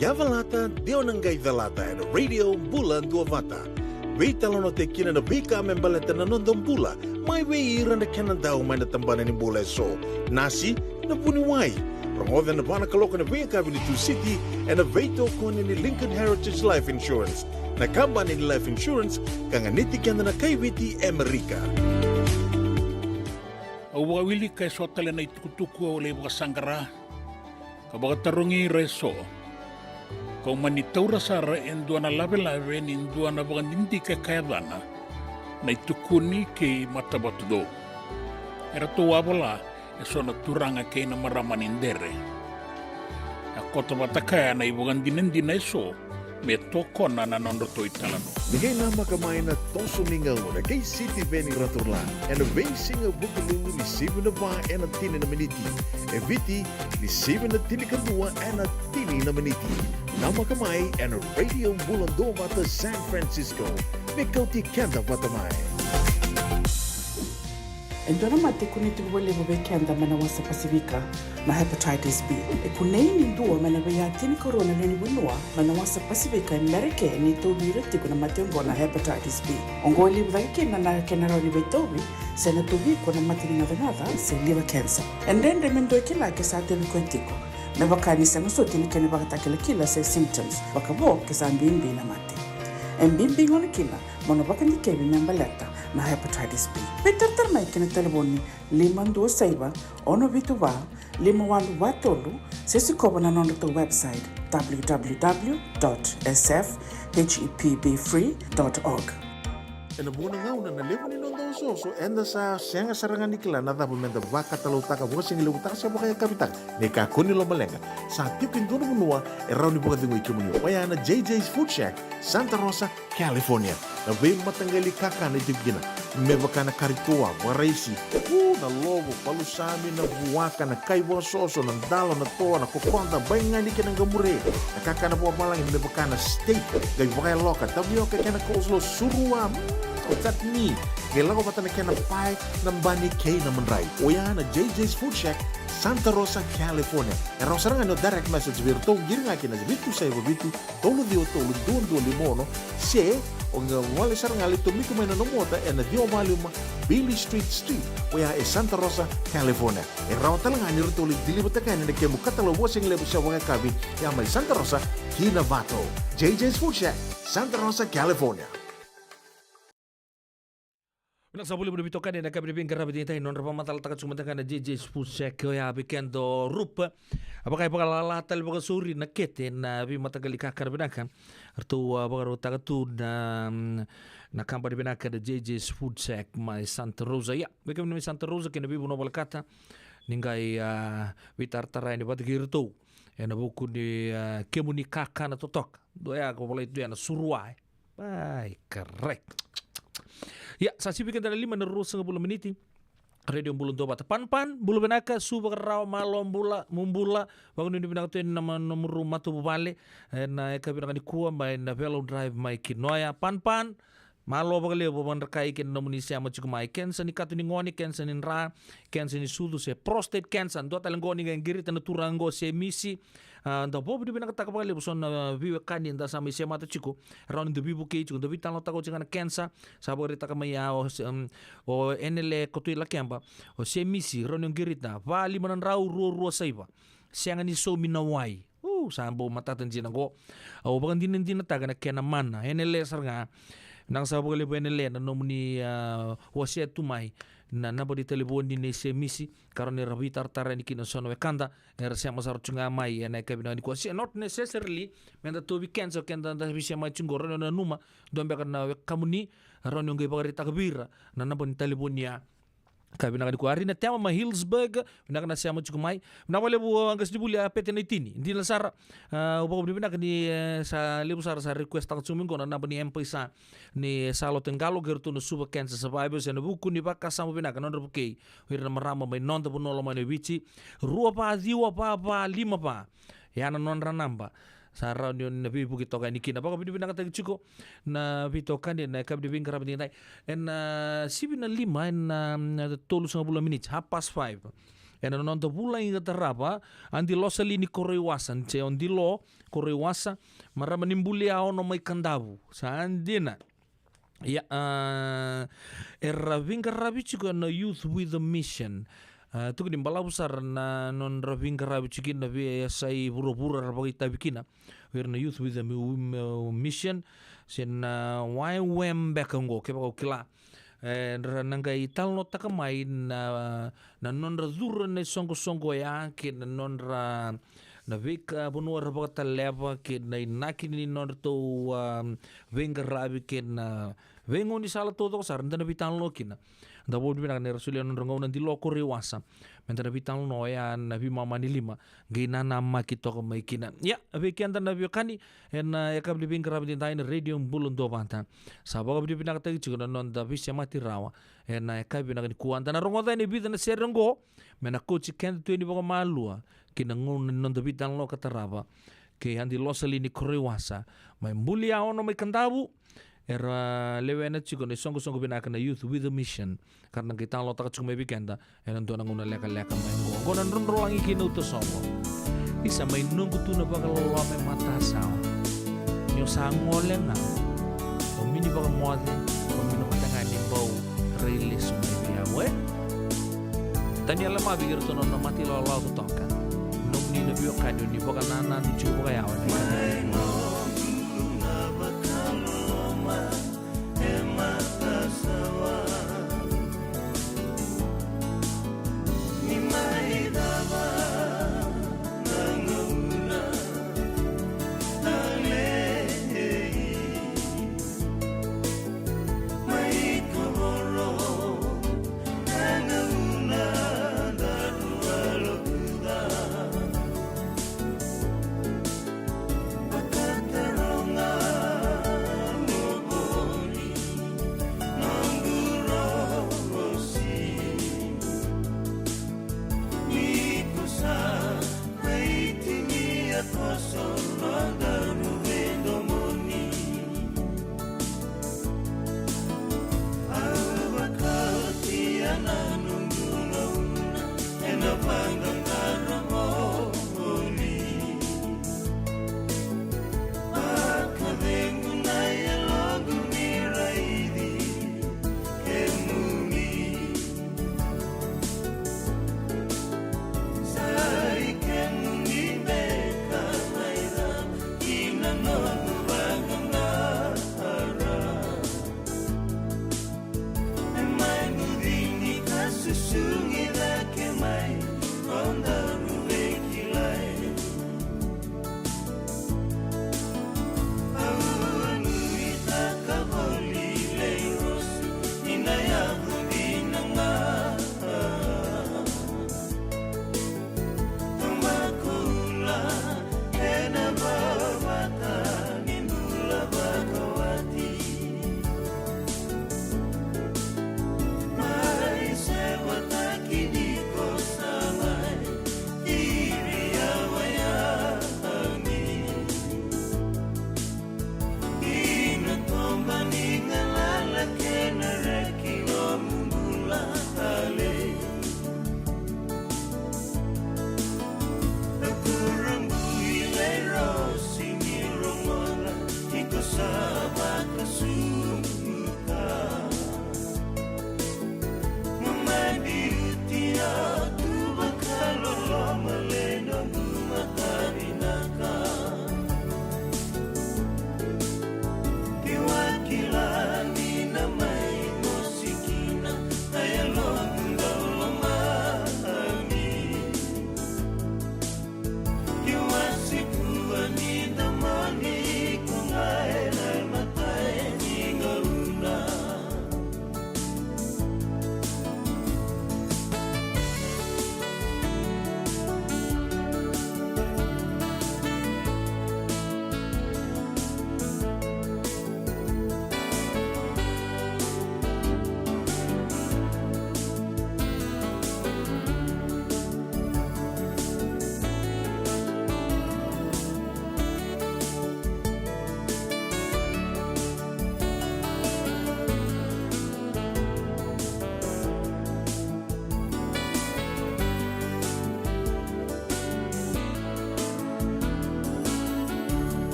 Yavalata, de o na qai calata ena Radio Bula Duavata. Veitalanoataki kina na veika me baleta na noda bula, mai vei ira na kena dau mai na tabana ni bula eso. Nasi, na vuniwai. Rogoca ena va na kaloko ena veiyakavi ni Tusiti, ena veitokoni ni Lincoln Heritage Life Insurance, na kabani ni life insurance ka ganiti keda na kai Viti e Amerika. Au vakawilika eso tale na itukutuku au lai vakasaqara ka vakatarogi ira eso. Kau mani taura sara e dua na lavelave ni dua na vakadidike ka yacana na iTukuni kei Matavatudou. Eratou a vola eso na turaga kei na marama ni Dere. A koto vata kaya na ivakadinadina eso me tokona na nodratou italanoa. Ni qai namaka mai na toso ni gauna kei Sitiveni Raturla ena veisiga Vukelulu ni sivi na va ena tini na miniti. E Viti ni sivi na tinikadua ena tini na miniti. Namaka mai ena Radio Bula Duavata San Francisco me kauti keda vata mai. E dua na mate e kunei tiko vakalevu vei keda mai na wasa Pasifika na hepatitis B. E kunei ni dua mai na veiyatini karua na lewe ni vanua mai na wasa Pasifika e Merika ni tauvi ira tiko na mate oqo na hepatitis B. Oqo e levu cake kina na kena rawa ni veitauvi se na tauvi iko na mate ni gacagaca se liver cancer. E dredre me dua e kila ke sa tauvi koya tiko, me vaka ni sega soti na kena ivakatakilakila se symptoms vakavo ke sa bibi na mate. E bibi gona kina mo na vakadikevi me baleta na hepatitis B. Veitaratara mai ki na talevoni lima dua saiva, ono vitu va, lima walu va tolu, se sikova na nodratou website, w w w dot s f h e p b free dot org. Ena vuqa na gauna na levu ni noda osooso, eda sa sega sara ga ni kila na cava meda vakatalautaka, vakasigalevu taka se vakayakavi taka. Ni kakua ni lomaleqa, sa tiko e dua na vanua e rawa ni vakacegui kemuni. Oya na J J's Food Shack, Santa Rosa, California. Na veimataqali kakana e tiko kina, me vaka na kari toa, vakaraisi, u, na lovo, palusami, na vuaka, na kai vakasoso, na dalo, na toa, na kokoda, baigani kei na qamure. Na kakana vakavalagi me vaka na steak, qai vakayaloka, tavioka kei na coleslaw, surua, mm, o chutney. Qai lako vata na kena pae, na bani kei na madrai. Oya na J J's Food Shack, Santa Rosa, California. E rawa sara ga ni o direct message vei iratou, qiri ga ki na vitu saiva vitu, tolu ciwa tolu, dua dua lima ono, se o qai gole sara ga, lai tomika mai na nomu ota ena ciwa walu lima Beale Street Suite, oya e Santa Rosa, California. E rawa tale ga ni ratou lai deliver-taka yani na kemu katalau vakasigalevu se vakayakavi, ya mai Santa Rosa ki Novato. J J's Food Shack, Santa Rosa, California. Vinaka sara vakalevu na veitokani ena yakavi ni veiqaravi edaidai, nodra vakamacalataka tiko mada ga na J J's Food Shack, oya vei keda o Rupa. A vaka e vakalala tale vakasauri na kete na veimataqali kakana vinaka. Ratou a vakarautaka tu na, mm, na kabani vinaka na J J's Food Shack mai Santa Rosa. Ia, vei kemuni mai Santa Rosa kei na veivanua volekata, ni qai, a, veitaratara yani vata kei iratou ena vuku ni, a, kemuni kakana totoka. Dua ya ko volai tu ya na surua, e. Ai, correct. Ia, sa sivi keda na lima na ruasagavulu miniti. Radio Bula Duavata. Pan Pan, bula vinaka, Su Vakararawa, malo bula, mo bula, vakanuinui vinaka tu ena nomu, nomu matavuvale ena yakavi vinaka nikua mai na Velo Drive mai Kinoya. Pan Pan, malo vakalevu, vakadrakai kei na nomuni sema tiko mai. Kensa ni kato ni gone, kensa ni dra, kensa ni sucu se prostate cancer. Dua tale qo ni qai qirita na turaga qo Semisi. A, da vakavinavinakataka vakalevu so na veiwekani da sa mai semata tiko. Rawa ni da veivukei tiko, da veitalanoataka oti ga na kensa. Sa vakaraitaka mai ya o, um, o Enele Kotoi Lakeba, o Semisi, rawa ni o qirita, va lima na drau rua rua saiva. Sega ni saumi na wai. U, sa bau matata dina qo. Au vakadinadinataka na kena mana. Enele sara ga. Vinaka sara vakalevu Enele na nomuni, a, wasea tu mai na naba ni talevoni nei Semisi, ka rawa ni ra veitaratara yani kina so na wekada era sema sara tu ga mai ena yakavi vinaka nikua. Se not necessarily me da tauvi kensa, o keda da veisema mai tiko qo, rawa ni o nanuma dua beka na wekamuni, rawa ni o qai vakaraitaka vei ira na naba ni talevoni ya. Ka vinaka nikua. Arina Tema mai Hillsburg, vinaka na sema tiko mai. Vinaka vakalevu, a, qasenivuli, a, Pete Naitini. Dina sara, a, au vakavinavinaka ni, e, sa levu sara sa request-taka tiko mai qo na naba ni M-PAiSA ni Salote Qalo kei iratou na Suva Cancer Survivors ena vuku ni vakasama vinaka, nodra vukei o ira na marama mai noda vanua lomani o Viti. Rua va ciwa va va lima va. Ya na nodra naba. Sa rawa ni o ni na veivuke toka yani kina. Vakavinavinakataki tiko na veitokani ena yakavi ni veiqaravi edaidai. Ena, a, sivi na lima ena, a, tolusagavulu na miniti, half past five. ena noda vulagi ka tarava, Adi Losalini Koroiwasa, se o Dilo Koroiwasa, marama ni Bulia Ono mai Kadavu. Sa dina. Ia, a, era veiqaravi tiko ena Youth with a Mission. A, tukuni balavu sara na nodra veiqaravi tiko kina na veiyasai vuravura ra vakaitavi kina. O ira na Youth with a Mi-, Mi-, Mission, se na Y W M beka oqo, kevaka o kila. E, ra na qai talanoataka mai na, na nodra curu ena isoqosoqo oya, kei na nodra, na veika vanua ra vakataleva, kei na inaki ni nodratou, a, veiqaravi, kei na veigaunisala taucoko sara, da na veitalanoa kina. Da vakavinavinaka ni ra solia na nodra gauna Dilo Koroiwasa. Meda na veitalanoa oya na veimama ni lima, qai nanamaki toka mai kina. Ia, vei keda na veiwekani, ena yakavi ni veiqaravi edaidai na Radio Bula Duavata. Sa vakavinavinakataki tiko na noda veisemati rawa ena yakavi vinaka nikua. Da na rogoca yani e vica na sere oqo, me na kauti keda tu yani vakamalua ki na gauna ni noda veitalanoa ka tarava kei Adi Losalini Koroiwasa mai Bulia Ono mai Kadavu. Era lewena tiko na isoqosoqo vinaka na Youth with a Mission, ka ra na qai talanoataka tiko mai vei keda ena dua na gauna lekaleka mai oqo. Oqo na Drodrolagi kei Nauta Sovo. Isa mai noqu tu na vakaloloma e matasawa. Ni o sa gole ga, o mini vakamoce, o mini vata ga ni bau rai lesu mai vei au, e? Taniela Mavi kei iratou na nona mata ilawalawa totoka. Nomuni na veiwekani, o ni vakanananu tiko vakayawa ena yakavi.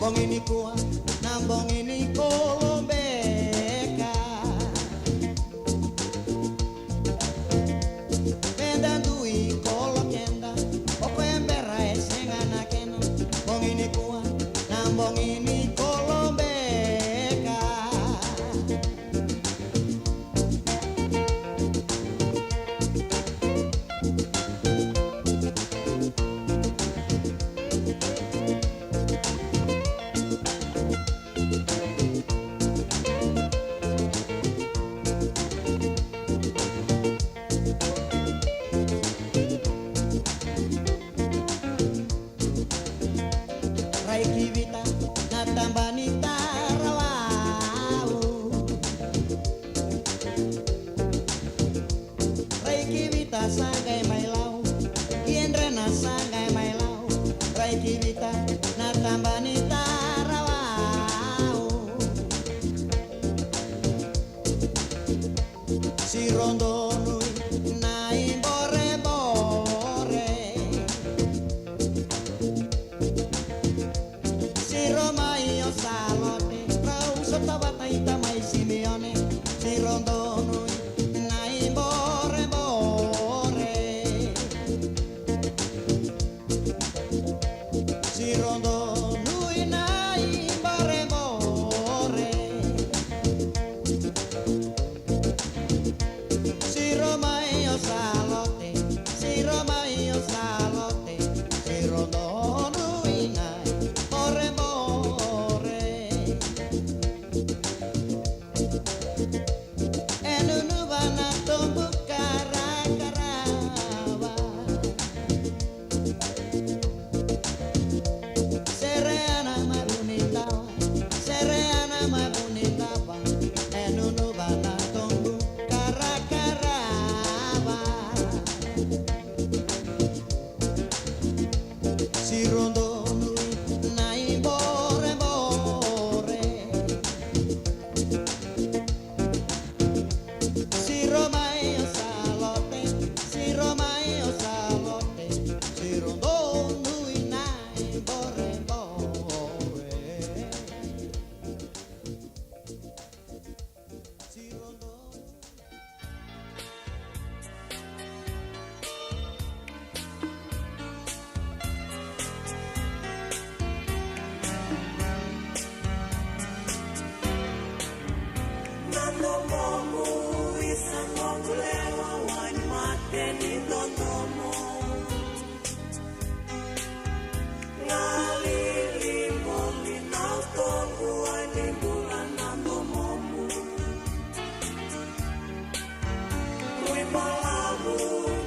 Bogi nikua, na bogi ni kolobeka. Meda dui kolo keda, o koya bera e sega na kena. Bogi nikua, na bogi ni kolobeka. Rai ki vita na taba ni tarawau. Rai ki vita sa qai mai lau, i edre na sa qai mai lau. Rai ki vita na taba ni tarawau. Siro donu i na iborebore. Siro mai o Salote, rau sota vata i tamai Simione. Siro donu i na iborebore. Siro donu i na iborebore. Siro mai o Salote, siro mai o Salote, siro donu i na iborebore. E nunuva na tobu karakarava. Sereana mai vunitawa, sereana mai vunitawa. E nunuva na tobu karakarava. Siro donu i na iborebore. Siro mai o Salote, siro mai o Salote, siro donu i na iborebore. Siro donu. Na domomu isa noqu lewa, wai ni mate ni dodomo. Galili moli na utoqu, wai ni bula na domomu. Mui balavu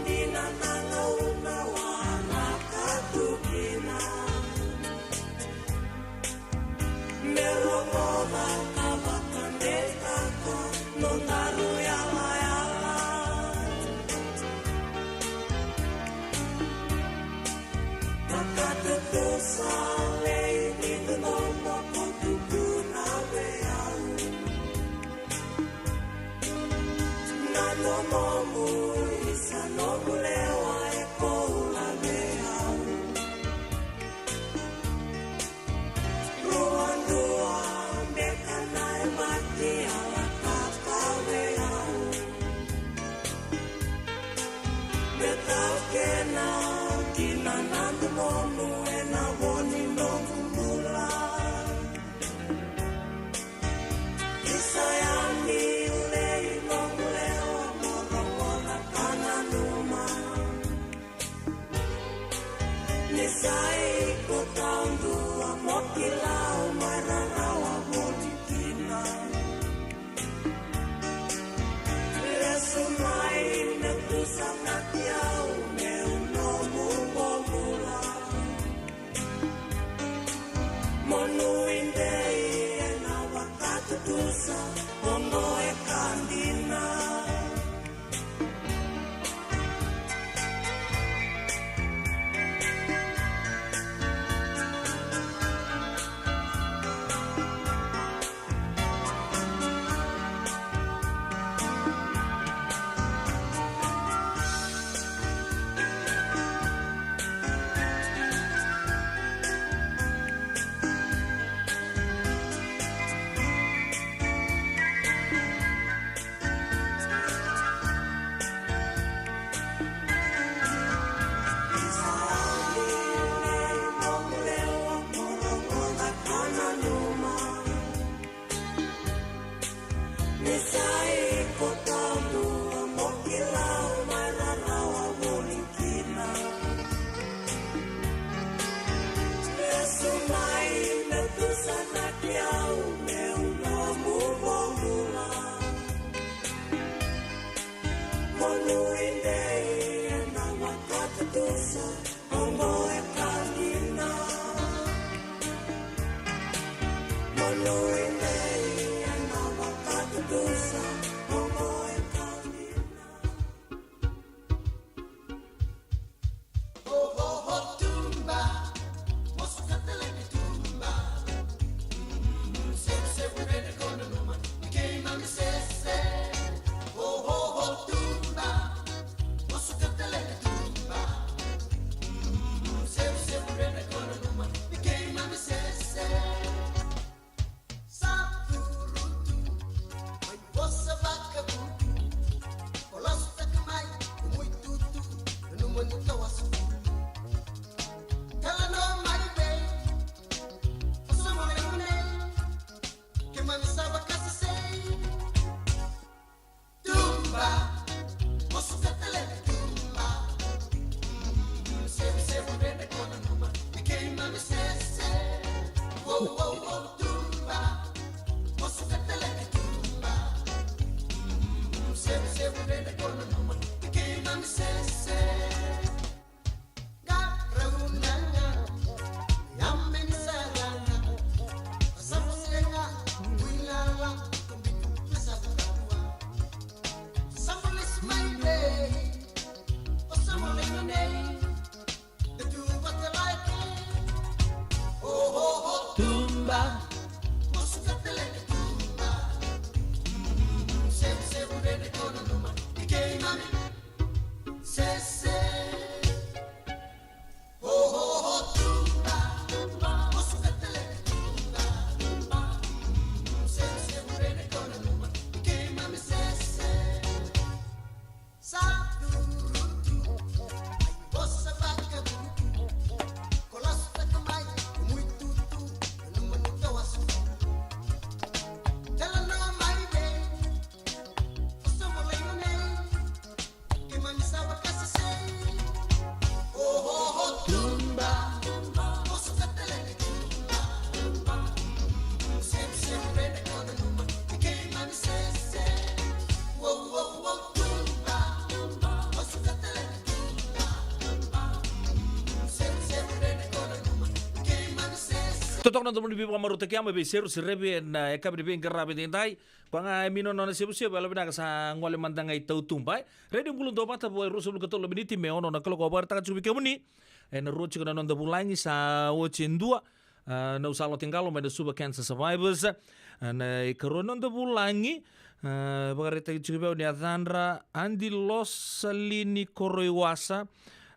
dina na gauna waraka tu kina. Me rogoca ka vakadeitaka nodaru yalayala. Vakatutusa lei ni dodomo ko tukuna vei au. Na domomu isa noqu lewa e koula vei au. Rua dua beka na yabaki a lataka vei au. Me taukena kina na domomu ena vo ni noqu bula. Isa yani lei noqu lewa mo rogoca ka nanuma. Ni sa iko taudua mo kila au mai rarawa voli kina. Lesu mai me tusanaki au meu nomu bobula. Mo nuidei ena vakatutusa oqo e ka dina. Totoka na domo ni veivakamarautaki, a mai veiseru serevi ena, e, yakavi ni veiqaravi edaidai. Koya ga e mai nona na sevusevu, yalovinaka sa gole mada ga i tautuba, e. Radio Bula Duavata, vo e ruasagavulu ka tolu na miniti me ono na kaloko. Au vakaraitaka tiko vei kemuni, e, na rua tiko na noda vulagi, sa oti e dua, a, na Usa Lote Qalo mai na Suva Cancer Survivors. A, na ikarua na noda vulagi, a, vakaraitaki tiko vei au ni yacadra Adilo Salini Koroiwasa.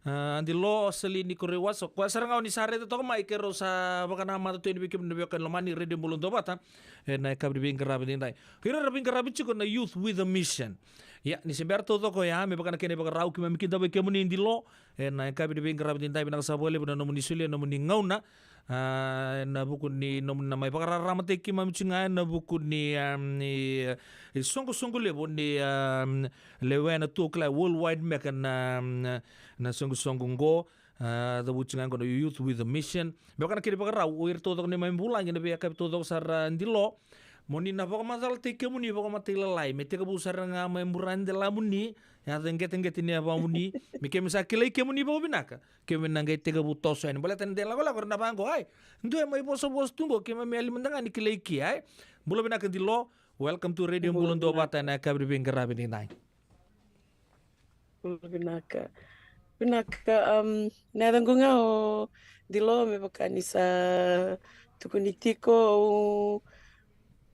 A, Adilo Salini Koroiwasa, koya sara ga o ni sa raica toka mai, keirau sa vakanamata tu yani vei kemuni na veiwekani lomani Radio Bula Duavata ena yakavi ni veiqaravi edaidai. Ira era veiqaravi tiko na Youth with a Mission. Ia, ni se bera taucoko oya, me vaka na kena ivakarau, keimami kidavaki kemuni Dilo ena yakavi ni veiqaravi edaidai. Vinaka sara vakalevu na nomuni solia na nomuni gauna, a, ena vuku ni nomuni na mai vakararamataki keimami tiko ga ena vuku ni, a, ni, e, soqosoqo levu ni, a, lewena tu, au kila, worldwide meka na, na, na soqosoqo qo. A, cavuti ga qo na Youth with a Mission. Me vaka na kena ivakarau, o ira taucoko neimami vulagi ena veiyakavi taucoko sara, Dilo, mo ni na vakamacalataki kemuni vakamatailalai, me tekivu sara ga mai buradelamuni, yaca qeteqete ni yavamuni, me keimami sa kilai kemuni vakavinaka, keimami na qai tekivu toso yani. Baleta ni da lakolako era na vaqo, ai, dua e mai vosavosa tu qo, keimami yali mada ga ni kilai kina, ai. Bula vinaka Dilo, welcome to Radio Bula Duavata ena yakavi ni veiqaravi edaidai. Vinaka. Vinaka, um, na yacaqu ga o Dilo, me vaka ni sa tukuni tiko, au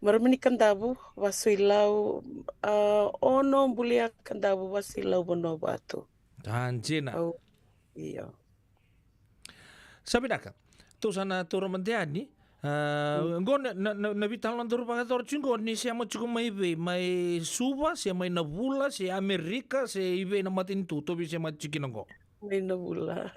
marama ni Kadavu, Vasoilau, a, Ono, bulia Kadavu, Vasoilau, Vanuavatu. A, dina. Au, io. Sa vinaka. Tou sa na taura mada yani. A, qo na, na, na, na veitalanoa daru vakayacora tiko qo, ni sema tiko mai vei, mai Suva, se mai Navula, se Amerika, se i vei na matanitu tou veisema tiko kina qo? Mai Navula.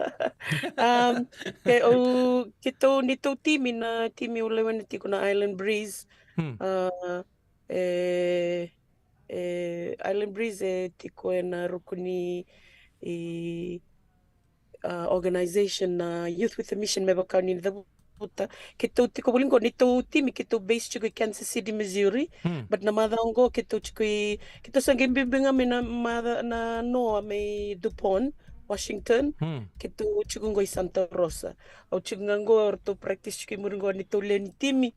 Um, ke, au, keitou, neitou timi, na timi au lewena tiko na Island Breeze. Hmm. A, e, e, Island Breeze e tiko ena ruku ni, i, a, organization na Youth with a Mission, me vaka ni cavuta. Keitou tiko voli qo, neitou timi, keitou base tiko i Kansas City, Missouri. Hmm. But na macawa qo keitou tiko i, keitou sa qai biubiu ga mai na maca, na noa mai Dupont, Washington. Hmm. Keitou tiko qo i Santa Rosa. Au tiko ga qo, ratou practice tiko i muri qo neitou lewe ni timi.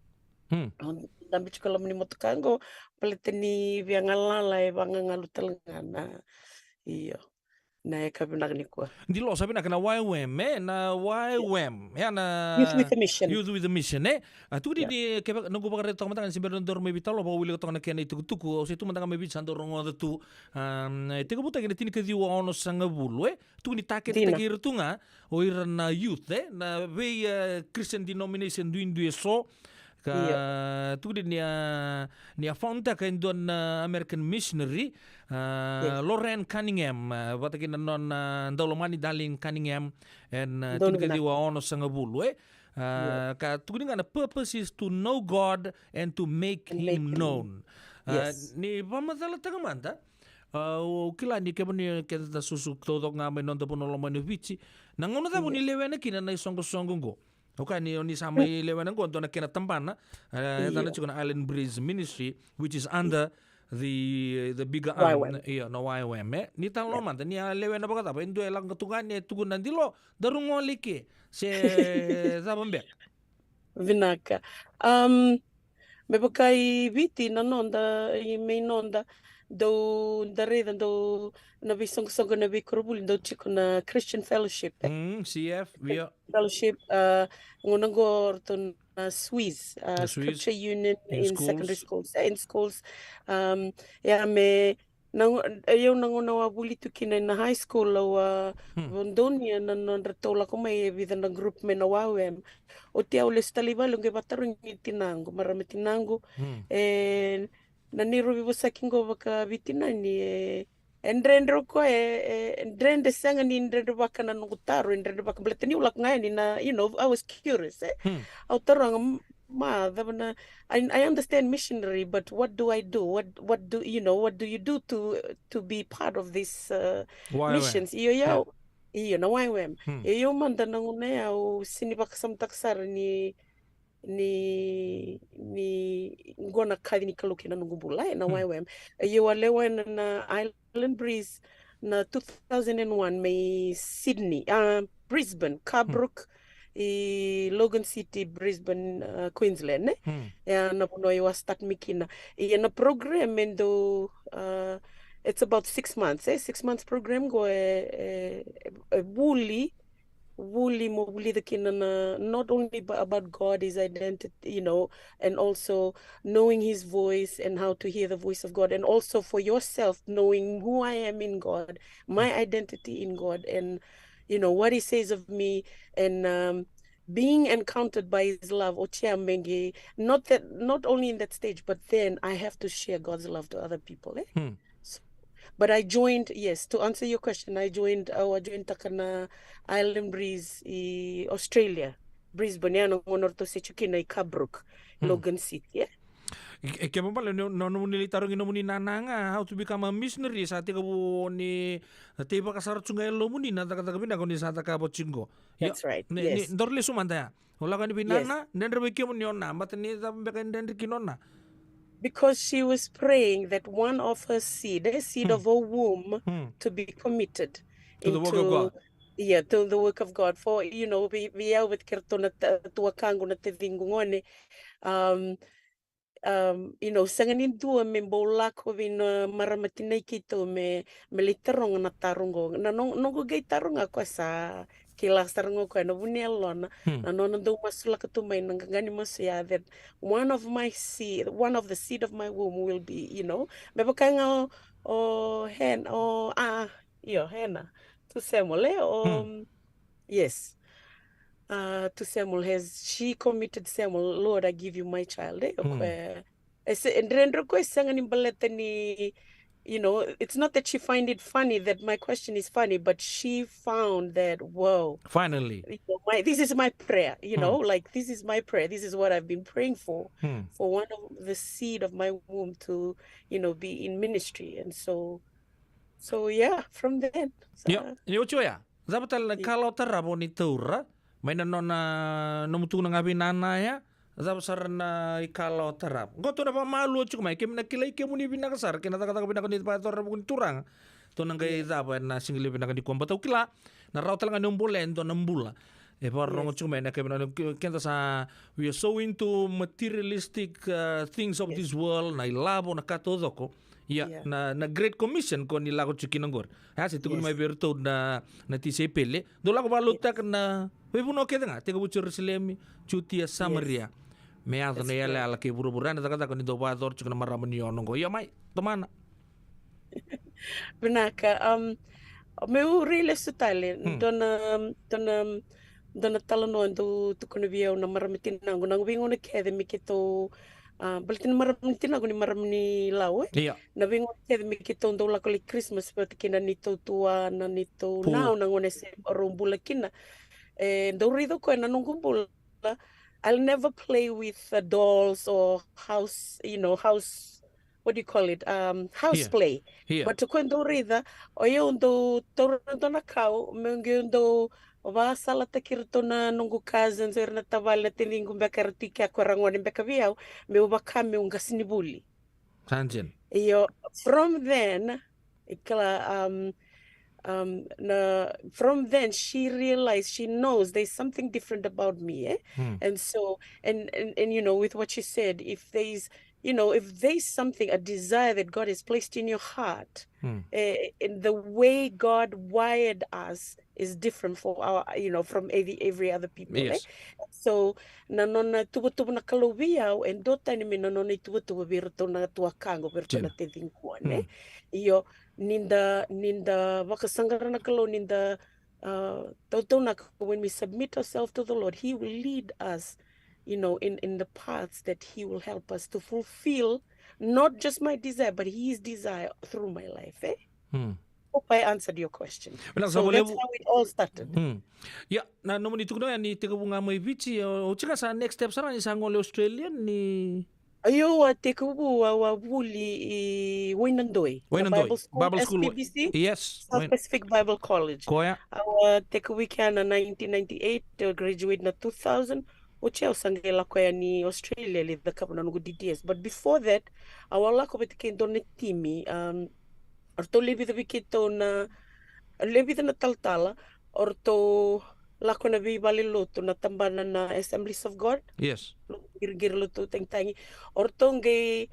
Hmm. Au dabe tiko loma ni motoka qo, baleta ni via galala e vagagalu tale ga na, io, na yakavi vinaka nikua. Dilo, sa vinaka, na Y W M, e, na Y W M, e, na Youth with a Mission. Youth with a Mission, e. A, tukuni, yeah, ni kevaka, noqu vakaraica toka mada ga, ni se bera ni daru mai veitalanoa, vakawilika toka na kena itukutuku, au se tu mada ga mai Viti sa dau rogoca tu, um, e tekivutaki ena tinikaciwa onosagavulu, e. Tukuni, target-taki ira tu ga o ira na youth, e, na vei, e, Christian denomination duidui eso. Ka, io, tukuni ni a, ni a found-taka e dua na American missionary, a, yes, Loren Cunningham, a, vata kei na nona daulomani Darlene Cunningham, ena, a, tinikaciwa onosagavulu, e. A, io, ka tukuni ga na purpose is to know God and to make Him known. A, yes, ni vakamacalataka mada, a, au kila ni kemuni, keda na susu taucoko ga mai noda vanua lomani o Viti, na gauna cava, io, ni lewena kina na isoqosoqo qo? Vaka ni o ni sa mai lewena qo, dua na kena tabana, e, e tana tiko na Island Breeze Ministry, which is under the, the bigger arm, io, na Y O M, e. Ni talanoa mada, ni a lewena vakacava, e dua e lako ga tu ga ni e tukuna, dilo, daru gole i ke, se cava beka? Vinaka. Um, me vaka i Viti na noda, i mei noda, dou da raica, dou na veisoqosoqo na veikoronivuli, dou tiko na Christian Fellowship, e? Mm, C F, io. Fellowship, uh, gauna qo ratou na Swiss, uh, Scripture Union in secondary schools, eh, in schools. Um, ia me na, e, au na gauna au a vuli tu kina ina high school, au a donuya na nodratou lako mai e vica na group mai na Y O M. Oti au lesu tale i vale, au qai vakatarogi tinaqu, marama tinaqu. E, na neirau veivosaki qo vakavitinani, e, e dredre o koya, e, e dredre, sega ni dredre vaka na noqu taro, e dredre vaka baleta niu lako ga yani na, you know, I was curious, e. Au taroga, "M-, ma, cava na, I, I understand missionary, but what do I do? What, what do, you know, what do you do to, to be part of this, uh, missions?" Io, io, io, na Y O M. Io, io, mada na gauna ya au sini vakasamataka sara ni ni, ni qo na kaci ni Kalou kina noqu bula, e, na Y O M. Io, au a lewena na Island Breeze na two thousand and one mai Sydney, ah, Brisbane, Carbrook, i Logan City, Brisbane, ah, Queensland, ne? Ia na vanua au a start mai kina. Ia na program e dau, ah, it's about six months, e, six months program qo e, e, e vuli vuli mo vulica kina na, not only ba-, about God, his identity, you know, and also knowing his voice and how to hear the voice of God, and also for yourself knowing who I am in God, my identity in God, and, you know, what he says of me, and, um, being encountered by his love, o tia megi, not that, not only in that stage, but then I have to share God's love to other people, eh? So, but I joined, yes, to answer your question, I joined, au a join taka na Island Breeze i Australia, Brisbane, ya na gauna ratou se tu kina i Carbrook, Logan City, e. E, e kena bale ni, na nomuni lai tarogi nomuni nana ga, how to become a missionary, sa tekivu ni teivaka sara tu ga e lomuni na cakacaka vinaka ni sa cakava tiko qo. That's right, yes. Ni, ni, daru lesu mada ya. O lako yani vei nana, dredre vei kemuni o na, baleta ni cava beka e dredre kina o na? Because she was praying that one of her seed, a seed of her womb, to be committed to the work of God. Yeah, to the work of God. For, you know, vei, vei au vata kei ratou na ta-, tuakaqu, na taciqu gone. Um, um, you know, sega ni dua me bau lako vei na marama tinai keitou me, me lai taroga na taro qo. Na no-, noqu qai taroga, koya sa kila sara ga o koya na vu ni yalona, na nona dau masulaka tu mai na qaqa ni masu ya, that one of my seed, one of the seed of my womb will be, you know, me vaka ga o, o Hen-, o, a, io, Hena, to Samuel, e, o, yes. Uh, to Samuel, has she committed Samuel, "Lord, I give you my child," e, o koya. E se, e dredre o koya, e sega ni baleta ni, you know, it's not that she find it funny that my question is funny, but she found that, whoa. Finally. You know, my, this is my prayer, you know, like, this is my prayer. This is what I've been praying for, for one of the seed of my womb to, you know, be in ministry. And so, so yeah, from then. Io, sa- ni oti oya. Cava tale na ikalawa tarava o ni taura mai na nona, nomu tukuna ga vei nana ya? Cava sara na ikalawa tarava? Qo tou na vakamalua tiko mai, keimami na kilai kemuni vinaka sara kei na cakacaka vinaka ni vakayacora vei kemuni turaga. Tou na qai cava ena siga levu vinaka nikua, baleta au kila na rawa tale ga ni o bole e dua na bula. E vakarorogo tiko mai na kevina, keda sa, we are so into materialistic, uh, things of this world, na ilavo, na ka taucoko. Ia, na, na Great Commission ko ni lako tiko kina qori. A se tukuni mai vei iratou na, na tisaipeli. Dou lako vakaloutaka na veivanua kece ga, tekivu Jerusalemi, Jutia, Samaria. Me yaco na iyalayala kei vuravura, na cakacaka ni dou vakayacora tiko na marama ni ono qo. Ia mai, tomana. Vinaka, um, meu railesu tale, dua na, dua na, dua na talanoa dau tukuna vei au na marama tinaqu, na veigauna kece me keitou, ah, baleta na marama tinaqu ni marama ni Lau, e? Io. Na veigauna kece me keitou dau lako lai Christmas vata kei na neitou tua, na neitou nau, na gone se rau bula kina. E dau raica o koya na noqu bula, I'll never play with the dolls or house, you know, house, what do you call it? Um, house play. But o koya dau raica, o yau dau taura na dua na kau, me qai dau Au vakasalataki iratou na noqu cousins, o ira na tavale, na taciqu beka era tu i kea, ko era gone beka vei au, meu vaka meu qasenivuli. Sa dina. Io, from then, e kila, um, um, na, from then she realized, she knows there's something different about me, eh? Hmm. And so, and, and, and you know, with what she said, if there's, you know, if there's something, a desire that God has placed in your heart, Hmm. eh, in the way God wired us is different for our, you know, from every, every other people, eh? Yes. So, na nona tuvatuva na Kalou vei au, e dua tani me na nona ituvatuva vei iratou na tuakaqu, vei iratou na Dina. taciqu, ne? Hmm. Io, ni da, ni da vakasaqara na Kalou, ni da, uh, tautaunaka, when we submit ourselves to the Lord, He will lead us, you know, in, in the paths that He will help us to fulfill, not just my desire, but His desire through my life, eh? Hmm. Hope I answered your question. Vinaka, So sa that's levu. How it all started. Hmm. Ia, na nomuni tukuna yani tekivu ga mai Viti, o, o tiko ga sa next step sara ni sa gole Australia ni Io, au a tekivu, au a vuli i Wainadoi, na Wainadoi, Bible School, Bible School, S P B C, yes, South Wain- Pacific Bible College. Koya. Au a tekivu i kea na nineteen ninety-eight, au graduate na two thousand. Oti au sa qai lako yani Australia lai cakava na noqu D T S. But before that, au a lako vata kei dua na timi, um, o ratou le vica vei keitou na, le vica na talatala, o ratou lako na veivale lotu, na tabana na Assemblies of God, Yes. qiriqiri lotu tagitagi. O ratou qai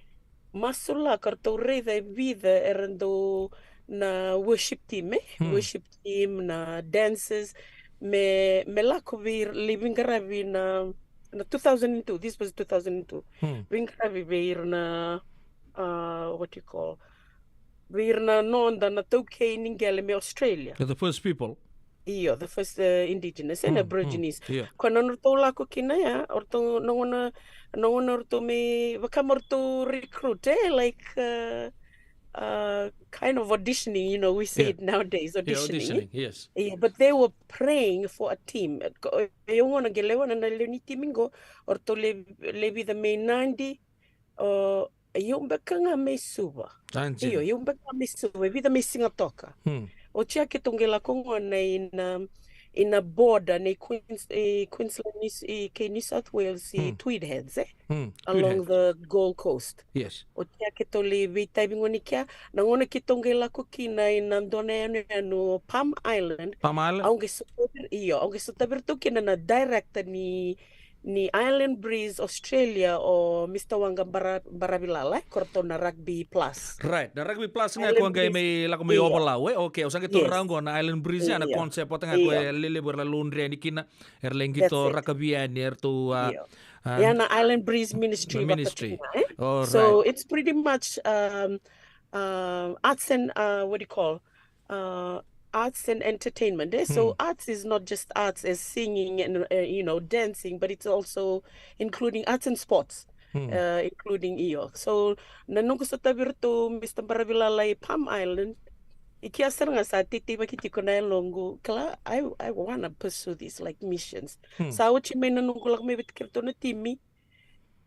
masulaka, o ratou raica e vica era dau na worship team, eh? Hmm. Worship team, na dancers, me, me lako vei, lai veiqaravi na, na two thousand and two, this was two thousand and two. Hmm. Veiqaravi vei ira na, uh, what do you call? Vei ira na noda na taukei ni qele mai Australia. They're the first people. Io, the first, uh, indigenous and Mm, Aborigines. Mm, yeah. Ko na nodratou lako kina ya, o ratou na gauna, na gauna o ratou mai, vaka mo ratou recruit, eh, like, uh, uh, kind of auditioning, you know, we say Yeah. it nowadays, Yeah, auditioning. Auditioning, yes. Yeah, but they were praying for a team. Ko, e, o gauna qai lewa na, na lewe ni team qo, o ratou le, le vica mai Nadi, o, e, o beka ga mai Suva. Anjin. Io, o beka ga mai Suva, e vica mai Sigatoka. Hmm. Oti ya keitou qai lako gona ina, ina border nei Queens, e, Queensland, New, e, kei New South Wales, e, Hmm. Tweed Heads, eh? Hmm. Along Tweed Heads. The Gold Coast. Yes. Oti ya keitou le veitaivi gona i kea, na gauna keitou qai lako kina ina dua na yanuyanu Palm Island. Palm Island. Au qai sotavi, io, au qai sotavi ratou kina na director ni, ni Island Breeze Australia, o Mister Waqa Bara-, Baravilala, eh, ko ratou na Rugby Plus. Right, na Rugby Plus ga Island ko qai Breeze. mai lako mai Io. Ovalau, eh? Okay, au sa qai taura Yes. qo na Island Breeze, ya na Io. concept, vata ga ko Io. e lelevu era laundry yani kina, era lai qito That's it. rakavi yani, eratou, ah, Io. ah, Ya na Island Breeze Ministry, na vata ministry. kina, eh? All So right. it's pretty much, um, um, arts and, uh, what do you call? Uh, arts and entertainment, eh? So Hmm. arts is not just arts as singing and, uh, you know, dancing, but it's also including arts and sports, Hmm. uh, including io. So na noqu sotavi ratou Mister Baravilala i Palm Island, i kea sara ga sa teitei vaki tiko na yaloqu, kila, I, I wanna pursue this, like, missions. Hmm. Sa oti mai na noqu lako mai vata kei ratou na timi,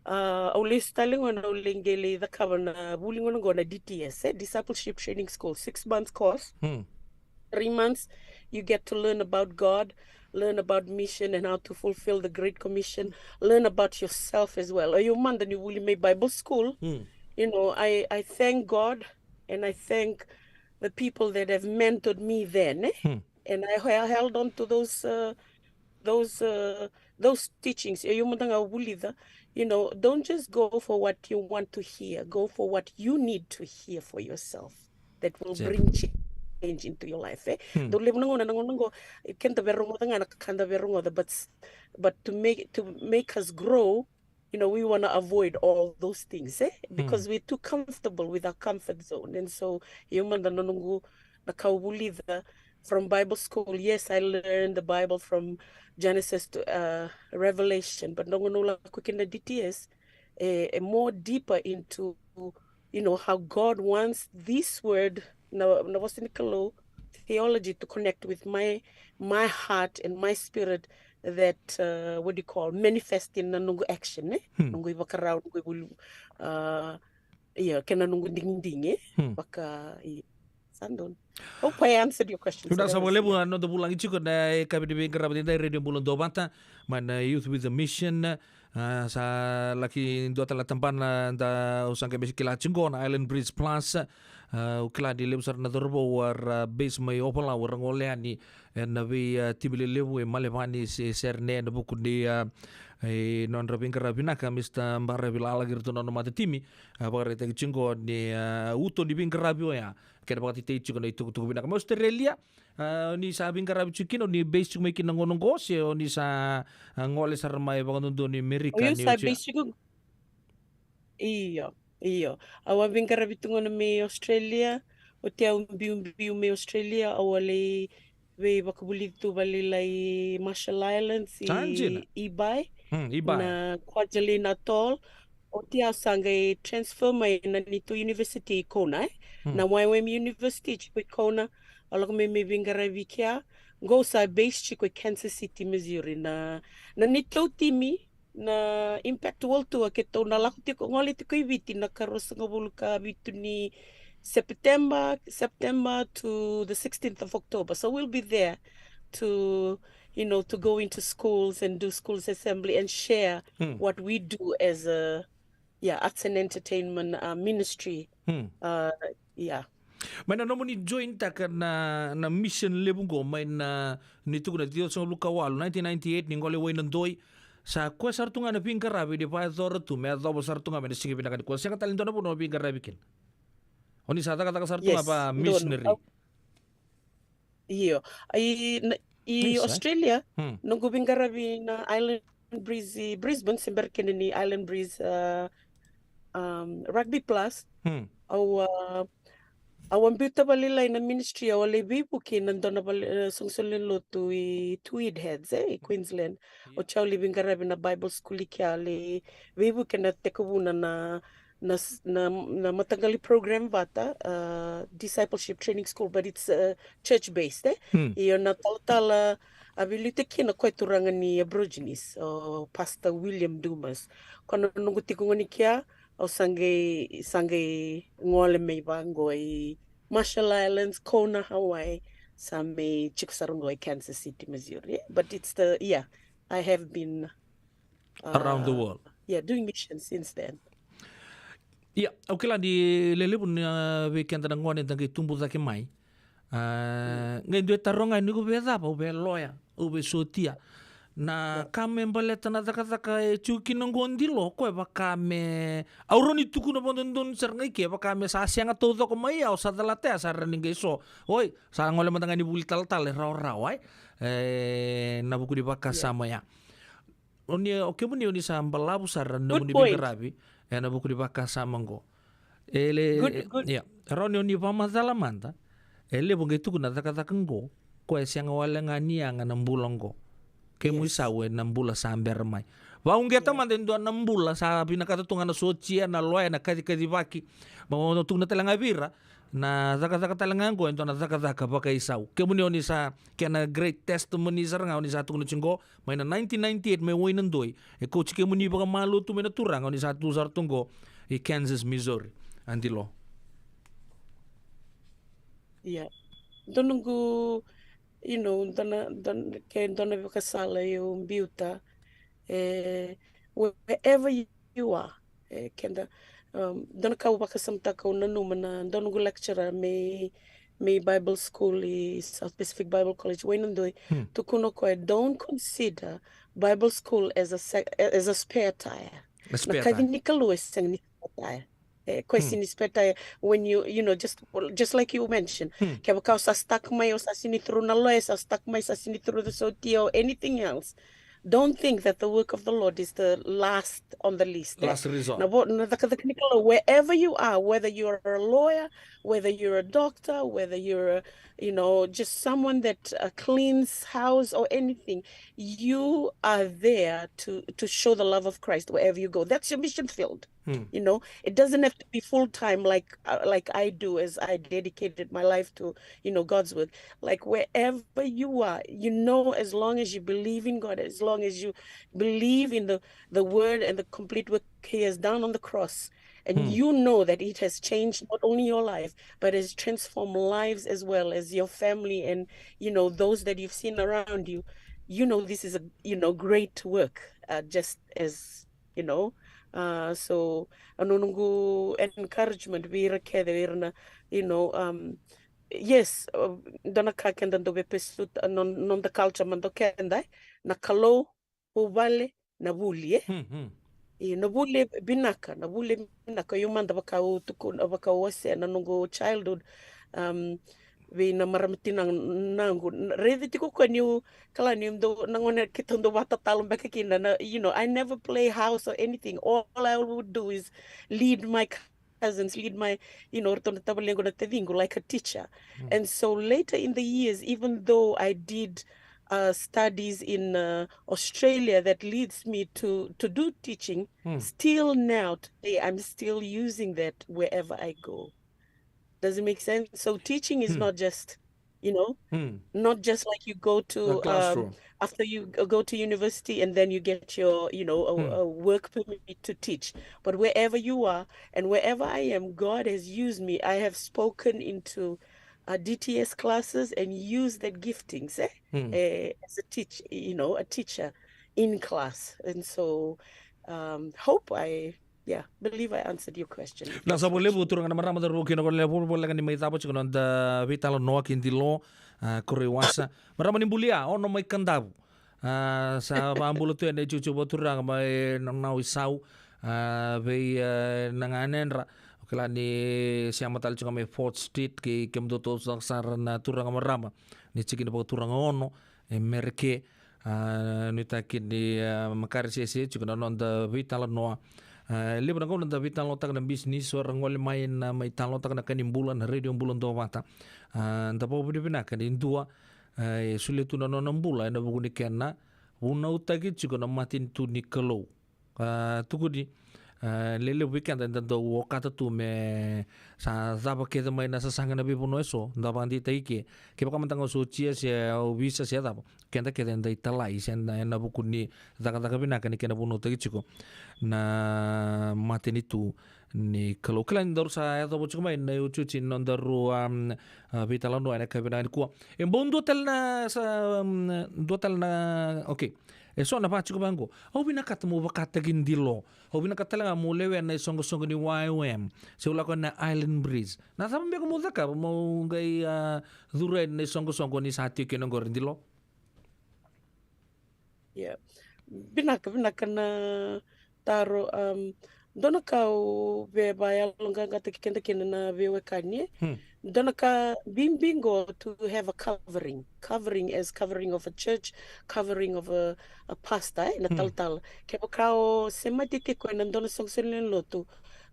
ah, au lesu tale gona, au lai qai lai cakava na vuli gona qo na D T S, eh, Discipleship Training School, six months course. Hmm. Three months, you get to learn about God, learn about mission and how to fulfill the Great Commission, learn about yourself as well. O yau mada niu vuli mai Bible school, Hmm. you know, I, I thank God and I thank the people that have mentored me then, eh? Hmm. And I he-, held on to those, uh, those, uh, those teachings. E, o yau mada ga au vulica, you know, don't just go for what you want to hear. Go for what you need to hear for yourself. That will Sure. Bring change into your life, eh? Hmm. Dau levu na gauna, na gauna qo, keda via rogoca ga na ka da via rogoca, but s-, but to make, to make us grow, you know, we wanna avoid all those things, eh? Hmm. Because we're too comfortable with our comfort zone. And so, e, au mada na noqu, na ka au vulica from Bible school, yes, I learned the Bible from Genesis to, uh, Revelation, but na gauna au lako kina D T S, e, e more deeper into, you know, how God wants this word, na, na vosa ni Kalou, theology to connect with my, my heart and my spirit that, uh, what do you call, manifest in na noqu action, eh? Hmm. Noqu ivakarau, noqu ivuli, uh, ia, kei na noqu digidigi, eh? Hmm. Vaka, i, Sa donu. Hope I answered your question. Vinaka sa vakalevu. A, noda vulagi tiko na, e, kavi ni veiqaravi ni da Radio Bula Duavata mai na Youth with a Mission. A, sa laki dua tale na tabana da, au sa qai mai kila tiko qo, na Island Breeze Plus. A, au kila ni levu sara na cauravou era base mai Ovalau, era gole yani ena vei, a, timi lelevu e Malevani se Sydney ena vuku ni, a, e, nodra veiqaravi vinaka, Mister Baravi Lalaki, iratou na nona matatimi. A, vakaraitaki tiko qo ni, a, uto ni veiqaravi oya kena vakatetei tiko na itukutuku vinaka mai Australia. A, o ni sa veiqaravi tiko kina, o ni base tiko mai kina na gauna qo, se o ni sa, a, gole sara mai vakadodonu i Merika? Io, ni sa oti ya base tiko. Io, io. Au a veiqaravi tu gona mai Australia, oti au biubiu mai Australia, au a lai veivakavulici tu vakalailai i Marshall Islands, i, a, dina, Ebeye, hmm, Ebeye, na Kwajalein Atoll. Oti au sa qai transfer mai na neitou university i Kona, e? Hmm. Na Y W A M University tiko i Kona, au lako mai me veiqaravi kea. Qo au sa base tiko i Kansas City, Missouri. Na, na neitou timi, na Impact World Tour, keitou na lako tiko, gole tiko i Viti na ka ruasagavulu ka vitu ni September, September to the sixteenth of October. So we'll be there to, you know, to go into schools and do schools assembly and share, hmm, what we do as a, yeah, arts and entertainment, uh, ministry. Hmm. Uh, yeah. Mai na nomuni join taka na, na mission levu qo, mai na, ni tukuna ciwasagavulu ka walu, nineteen ninety-eight, ni gole Wainadoi. Sa koya sara tu ga na veiqaravi ni vakayacora tu me yacova sara tu ga mai na siga vinaka nikua. Sega tale ni dua na vanua o veiqaravi kina. O ni sa cakacaka sara tu ga, yes, va donu, missionary. Au, io. I, na, i, nice, eh? Australia, hmm, noqu veiqaravi na Island Breeze, Brisbane, se bera kina ni Island Breeze, uh, um, Rugby Plus. Hmm. Au, uh, au a biuta vakalailai na ministry, au a lai veivuke ena dua na vale, uh, soqosoqo lewe ni lotu i Tweed Heads, e, i Queensland. Io. Oti au lai veiqaravi na Bible school i kea, lai veivuke ena tekivuna na, na, na, na mataqali program vata, uh, discipleship training school, but it's, uh, church based, e? Hmm. Io, na talatala a veiliutaki kina o koya turaga ni Aborigines, o Pastor William Dumas. Koya na noqu tiko gona i kea, au sa qai, sa qai gole mai vaqo i Marshall Islands, Kona, Hawaii, sa mai tiko sara qo i Kansas City, Missouri. But it's the, yeah, I have been, uh, around the world, yeah, doing mission since then. Ia, au kila ni lelevu na vei keda na gone da qai tubu cake mai. A, mm, qai dua e taroga ni ko vei cava, au vei loya, au vei sotia. Na, yeah, ka me baleta na cakacaka e tiko kina qo Dilo, koya vaka me, au rawa ni tukuna vakadodonu sara ga i ke, vaka me sa sega taucoko mai, au sa calata ya sa rawa ni qai so. Oi, sa gole mada ga ni vuli talatala e rawarawa, e, na vuku ni vakasama ya. O ni, o kemuni, o ni sa balavu sara na nomuni veiqaravi ena vuku ni vakasama qo. E le, good, e, good. Ia, rawa ni o ni vakamacala mada. E levu qai tukuna na cakacaka qo, koya e sega wale ga ni yaga na bula qo. Kemu, yes, isau ena bula sa bera mai. Vauqeta, yeah, mada e dua na bula sa vinakata tu ga na sotia, na loya, na kacikacivaki. Ma o tukuna tale ga vei ira, na cakacaka tale ga qo e dua na cakacaka vakaisau. Kemuni o ni sa, kena great testimony sara ga o ni sa tukuna tiko qo, mai na nineteen ninety-eight mai Wainadoi, e coach kemuni vakamalua tu mai na Turaga, o ni sa tu sara tu qo i Kansas, Missouri, a Dilo. Ia. Dua noqu, you know, dua na, dua na, ke dua na vakasala au biuta, e, wherever you you are. E, keda, um, dua na ka au vakasamataka, au nanuma na dua noqu lecturer mai, mai Bible school i South Pacific Bible College, Wainadoi. Hmm. Tukuna o koya, don't consider Bible school as a sec-, as a spare tire. A spare tire. Na kaci ni Kalou e sega ni spare tire. E, koya, hmm, sega ni spare tire when you, you know, just, just like you mentioned. Hmm. Kevaka o sa stuck mai, o sa sega ni through na loya, sa stuck mai, sa sega ni through the sotia or anything else. Don't think that the work of the Lord is the last on the list, eh? Last resort. Na vo-, na cakacaka ni Kalou, wherever you are, whether you're a lawyer, whether you're a doctor, whether you're a, you know, just someone that, uh, cleans house or anything, you are there to, to show the love of Christ wherever you go. That's your mission field. Hmm. You know, it doesn't have to be full time like uh, like I do, as I dedicated my life to, you know, God's work. Like, wherever you are, you know, as long as you believe in God, as long as you believe in the the word and the complete work He has done on the cross, and Hmm. you know that it has changed not only your life but has transformed lives as well as your family and, you know, those that you've seen around you. You know, this is a, you know, great work, uh, just as, you know. Uh, so, a nonoqu encouragement vei ira kece, vei ira na, you know, um, yes, uh, dua na ka keda dau vepesut, uh, non, non the culture ma dau keda, eh, na Kalou, vuvale, na vuli, eh. Hmm, hmm. I na vuli e vinaka, na vuli e vinaka, io mada vaka au tukuna, vaka au wasea na noqu childhood, um, vei na marama tinaqu, na, raici tiko koya niu, kala niu dau, na gone keitou dau vatatalo beka kina, na, you know, I never play house or anything. All I would do is lead my cousins, lead my, you know, ratou na tavalequ, na taciqu, like a teacher. Mm. And so later in the years, even though I did uh, studies in uh, Australia that leads me to, to do teaching, Mm. still now today, I'm still using that wherever I go. Does it make sense? So teaching is Hmm. not just, you know, Hmm. not just like you go A to, um, classroom. after you g- go to university and then you get your, you know, a, Hmm. a work permit to teach. But wherever you are and wherever I am, God has used me. I have spoken into uh, D T S classes and used that giftings, eh, Hmm. eh, as a teach, you know, a teacher in class. And so, um, hope I, yeah, believe I answered your question. Vinaka saka vakalevu turaga na marama, cauravou kei na goneyalewa, voleka ni mai cava tiko na noda veitalanoa kei Dilo, a, Koreiwasa. Marama ni Bulia, Ono mai Kadavu. A, sa vakabula tu yani na itikotiko vakaturaga mai Nanawa, Isau, a, vei, a, na ganedra. O kila ni sema tale tiko mai Fort Street, kei kemudou taucoko sara na turaga marama ni tikina vakaturaga Ono e Mereke. A, nuitaki ni, a, makare sese tiko na noda veitalanoa. A, levu na gauna da veitalanoataka na bisinisi, o ira gole mai na mai talanoataka na ka ni bula, na Radio Bula Duavata. A, da vakavinavinaka ni dua, a, e solia tu na nona bula ena vuku ni kena vunautaki tiko na matanitu ni Kalou. A, tukuni, a, lelevu vei keda eda dau okata tu me sa cava kece mai na sasaga ena veivanua eso, da vakadeitaki ke. Kevaka mada ga o sotia se ovisa se cava, keda kece eda italai se ena, ena vuku ni cakacaka vinaka ni kena vunautaki tiko na matanitu ni Kalou. Kila ni daru sa yacova tiko mai na iotioti ni nodaru, um, a, veitalanoa ena yakavi vinaka nikua. E bau dua tale na sa, um, dua tale na, okay. E so na vaka tiko vaqo. Au vinakata mo vakataki Dilo. Au vinakata tale ga mo lewena na isoqosoqo ni Y W A M. Se u lako na Island Breeze. Na cava beka mo cakava mo qai, a, curu yani na isoqosoqo ni sa tiko kina oqori, Dilo? Yeah. Vinaka, vinaka na taro, um, dua na ka au via vakayaloqaqataki keda kina na veiwekani, e? Hmm. Dua na ka bibi qo to have a covering. Covering as covering of a church, covering of a, a pastor, e? Na Hmm. talatala. Kevaka o semati tiko ena dua na soqosoqo ni lotu,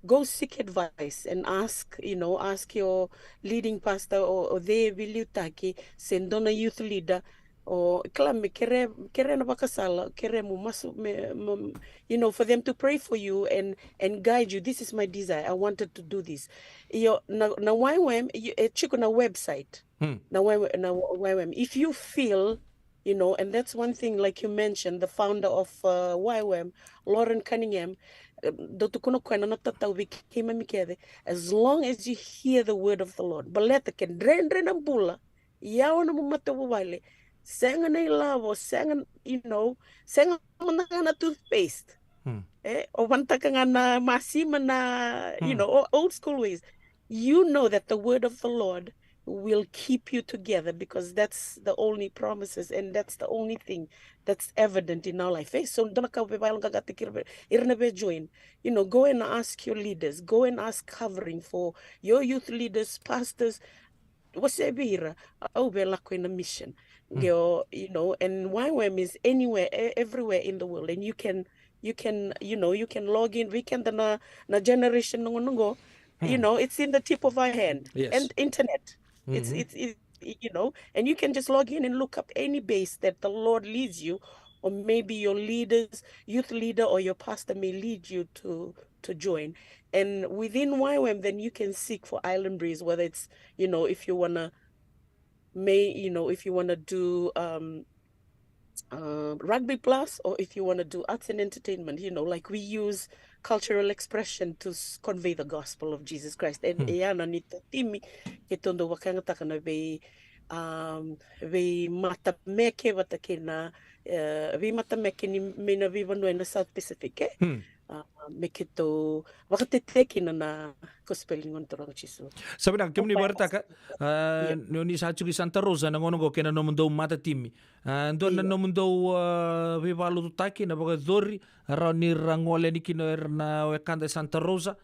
go seek advice and ask, you know, ask your leading pastor o, o cei e veiliutaki, se dua na youth leader, o kila me kere, kere na vakasala, kere mo masu, me, mo, you know, for them to pray for you and, and guide you. This is my desire. I wanted to do this. Io, na, na Y W A M, io, e tiko na website. Hmm. Na Y W A M, na Y W A M. If you feel, you know, and that's one thing, like you mentioned, the founder of, uh, Y W A M, Loren Cunningham, eh, dau tukuna koya na nona tatau vei keimami kece, as long as you hear the word of the Lord. Baleta ke dredre na bula, yawa na nomu matavuvale, sega na ilavo, sega, you know, sega mada ga na toothpaste. Hmm. Eh, o vanataka ga na masima na, you Hmm. know, o-, old school ways. You know that the word of the Lord will keep you together because that's the only promises and that's the only thing that's evident in our life. Eh? So dua na ka au via vakayaloqaqataki ira, ira na via join. You know, go and ask your leaders. Go and ask covering for your youth leaders, pastors, wasea vei ira, au via lako ina mission. Mm. Qo, you know, and Y W A M is anywhere, e-, everywhere in the world, and you can, you can, you know, you can log in. Vei keda na, na generation noqo, noqo, you Mm. know, it's in the tip of our hand. Yes. And internet. It's, Mm-hmm. it's, it's, you know, and you can just log in and look up any base that the Lord leads you or maybe your leaders, youth leader or your pastor may lead you to to join. And within Y W A M, then you can seek for Island Breeze, whether it's, you know, if you wanna may you know if you wanna do um, uh, rugby plus, or if you wanna do arts and entertainment, you know, like, we use cultural expression to s- convey the gospel of Jesus Christ. And hmm. E a na neitou timi keitou dau vakayagataka na vei um, vei matameke vata kei na uh, vei matameke ni mai na veivanua ena South Pacific, eh? Hmm. Uh, me keitou vakatetei kina na gospel ni Gone Turaga o Jisu. Sa vinaka, kemuni vakaraitaka, uh, ni o ni sa tiko i Santa Rosa na gauna oqo kei na nomudou matatimi. Uh, dua na nomudou uh, veivakalotutaki na vakayacori, rawa ni ra gole yani kina o ira na wekada e Santa Rosa.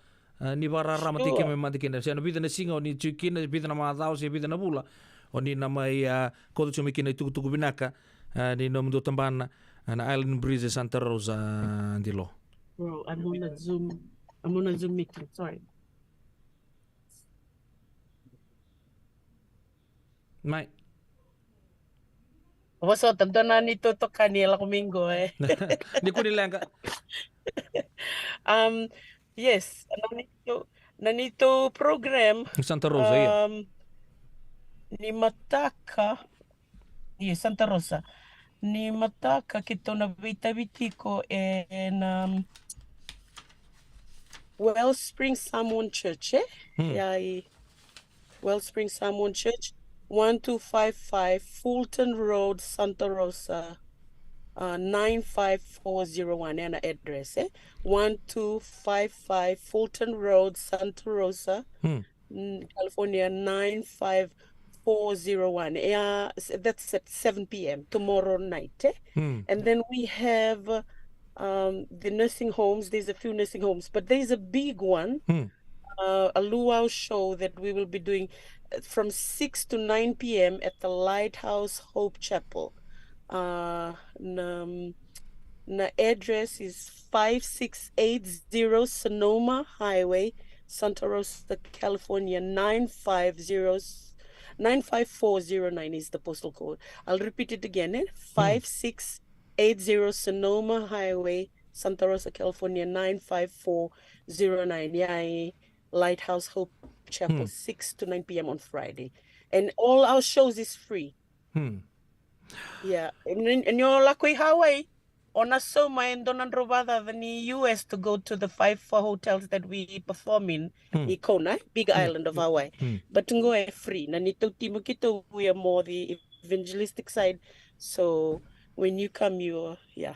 Uh, ni vakararama tiko mai mada kina. Se na vica na siga o ni tiko kina, vica na macawa, se vica na vula. O ni na mai uh, kauta tiko mai kina itukutuku vinaka. Uh, ni nomudou tabana, uh, na Island Breeze e Santa Rosa, uh, Dilo. Bro, I'm on a Zoom. I'm on a Zoom meeting. Sorry. Mai. Vosota, dua na neitou itokani e lako mai qo, eh. Ni kua ni leqa. Um, yes, na neitou, na neitou program. Santa Rosa, ia. Um, ni mataka, ia, Santa Rosa. Ni mataka keitou na veitavi tiko e, e na, um, Wellspring Samoan Church, eh? Hmm. Ia, i Wellspring Samoan Church, one two five five Fulton Road, Santa Rosa, uh, nine five four zero one. E na address, eh? One two five five Fulton Road, Santa Rosa, hmm. Mm, California, nine five four zero one. Yeah, s- that's at seven p m tomorrow night, eh? Hmm. And then we have um, the nursing homes. There's a few nursing homes, but there's a big one, Hmm. uh, a luau show that we will be doing uh, from six to nine p m at the Lighthouse Hope Chapel. Uh, na, na address is five six eight zero Sonoma Highway, Santa Rosa, California, nine five zero, nine five four zero nine is the postal code. I'll repeat it again, eh? Hmm. Five six eight zero Sonoma Highway, Santa Rosa, California, nine five four zero nine. Yeah, Lighthouse Hope Chapel, Hmm. six to nine p m on Friday. And all our shows is free. Hmm. Yeah. And then, and you're lucky Hawaii. O na sauma e dua na drau vakacaca ni U S to go to the five four hotels that we perform in, Hmm. i Kona, eh, Big Hmm. Island of Hawaii. Hmm. But qo e free. Na neitou timi keitou, we are more the evangelistic side. So when you come, you are, yeah,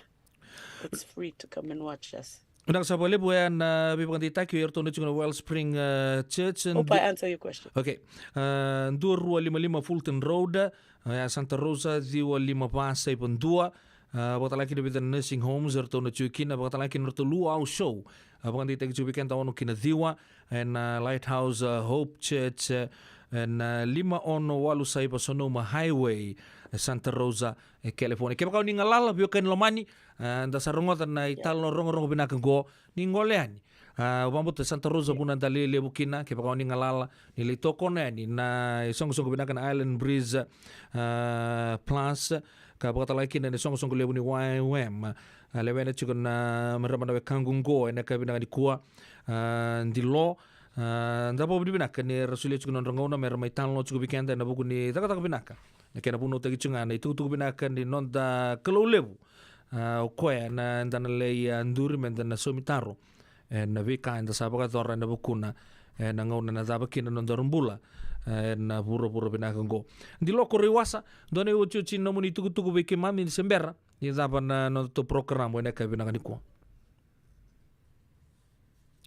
it's free to come and watch us. Vinaka sara vakalevu, e na veivakadeitaki o iratou na tiko na Wellspring uh, Church. Hope I answer your question. Okay. Uh, dua rua lima lima Fulton Road, uh, e Santa Rosa, ciwa lima va saiva dua. Uh, vakatalaki na vica na nursing homes eratou na tiko kina, vakatalaki na ratou luau show. Uh, vakadeitaki tiko vei keda ono ki na ciwa, e na Lighthouse uh, Hope Church, uh, e na lima ono walu saiva Sonoma Highway, e Santa Rosa, e California. Kevaka o ni galala, veiwekani lomani, uh, da sa rogoca na italanoa rogorogo vinaka qo, ni gole yani. Uh, au vakabauta Santa Rosa vuna da lelevu kina, kevaka o ni galala, ni lai tokona yani na isoqosoqo vinaka na Island Breeze uh, Plus, ka vakatalaki kina na isoqosoqo levu ni Y W A M. Uh, lewena tiko na marama na wekaqu qo e na ka vinaka nikua, uh, Dilo. Uh, da vakavinavinaka ni ra solia tiko na nodra gauna me ra mai talanoa tiko vei keda e na vuku ni cakacaka vinaka. Na kena vunautaki tiko ga na itukutuku vinaka ni noda Kalou levu. Uh, o koya na da na lai uh, duri me da na saumi taro e na veika eda sa vakayacora e na vukuna, e na gauna na cava kina na nodaru bula, e na vuravura vinaka qo. Dilo Koroiwasa, dua na iotioti ni nomuni itukutuku vei keimami ni se bera ni cava na nodatou program e na ka vinaka nikua.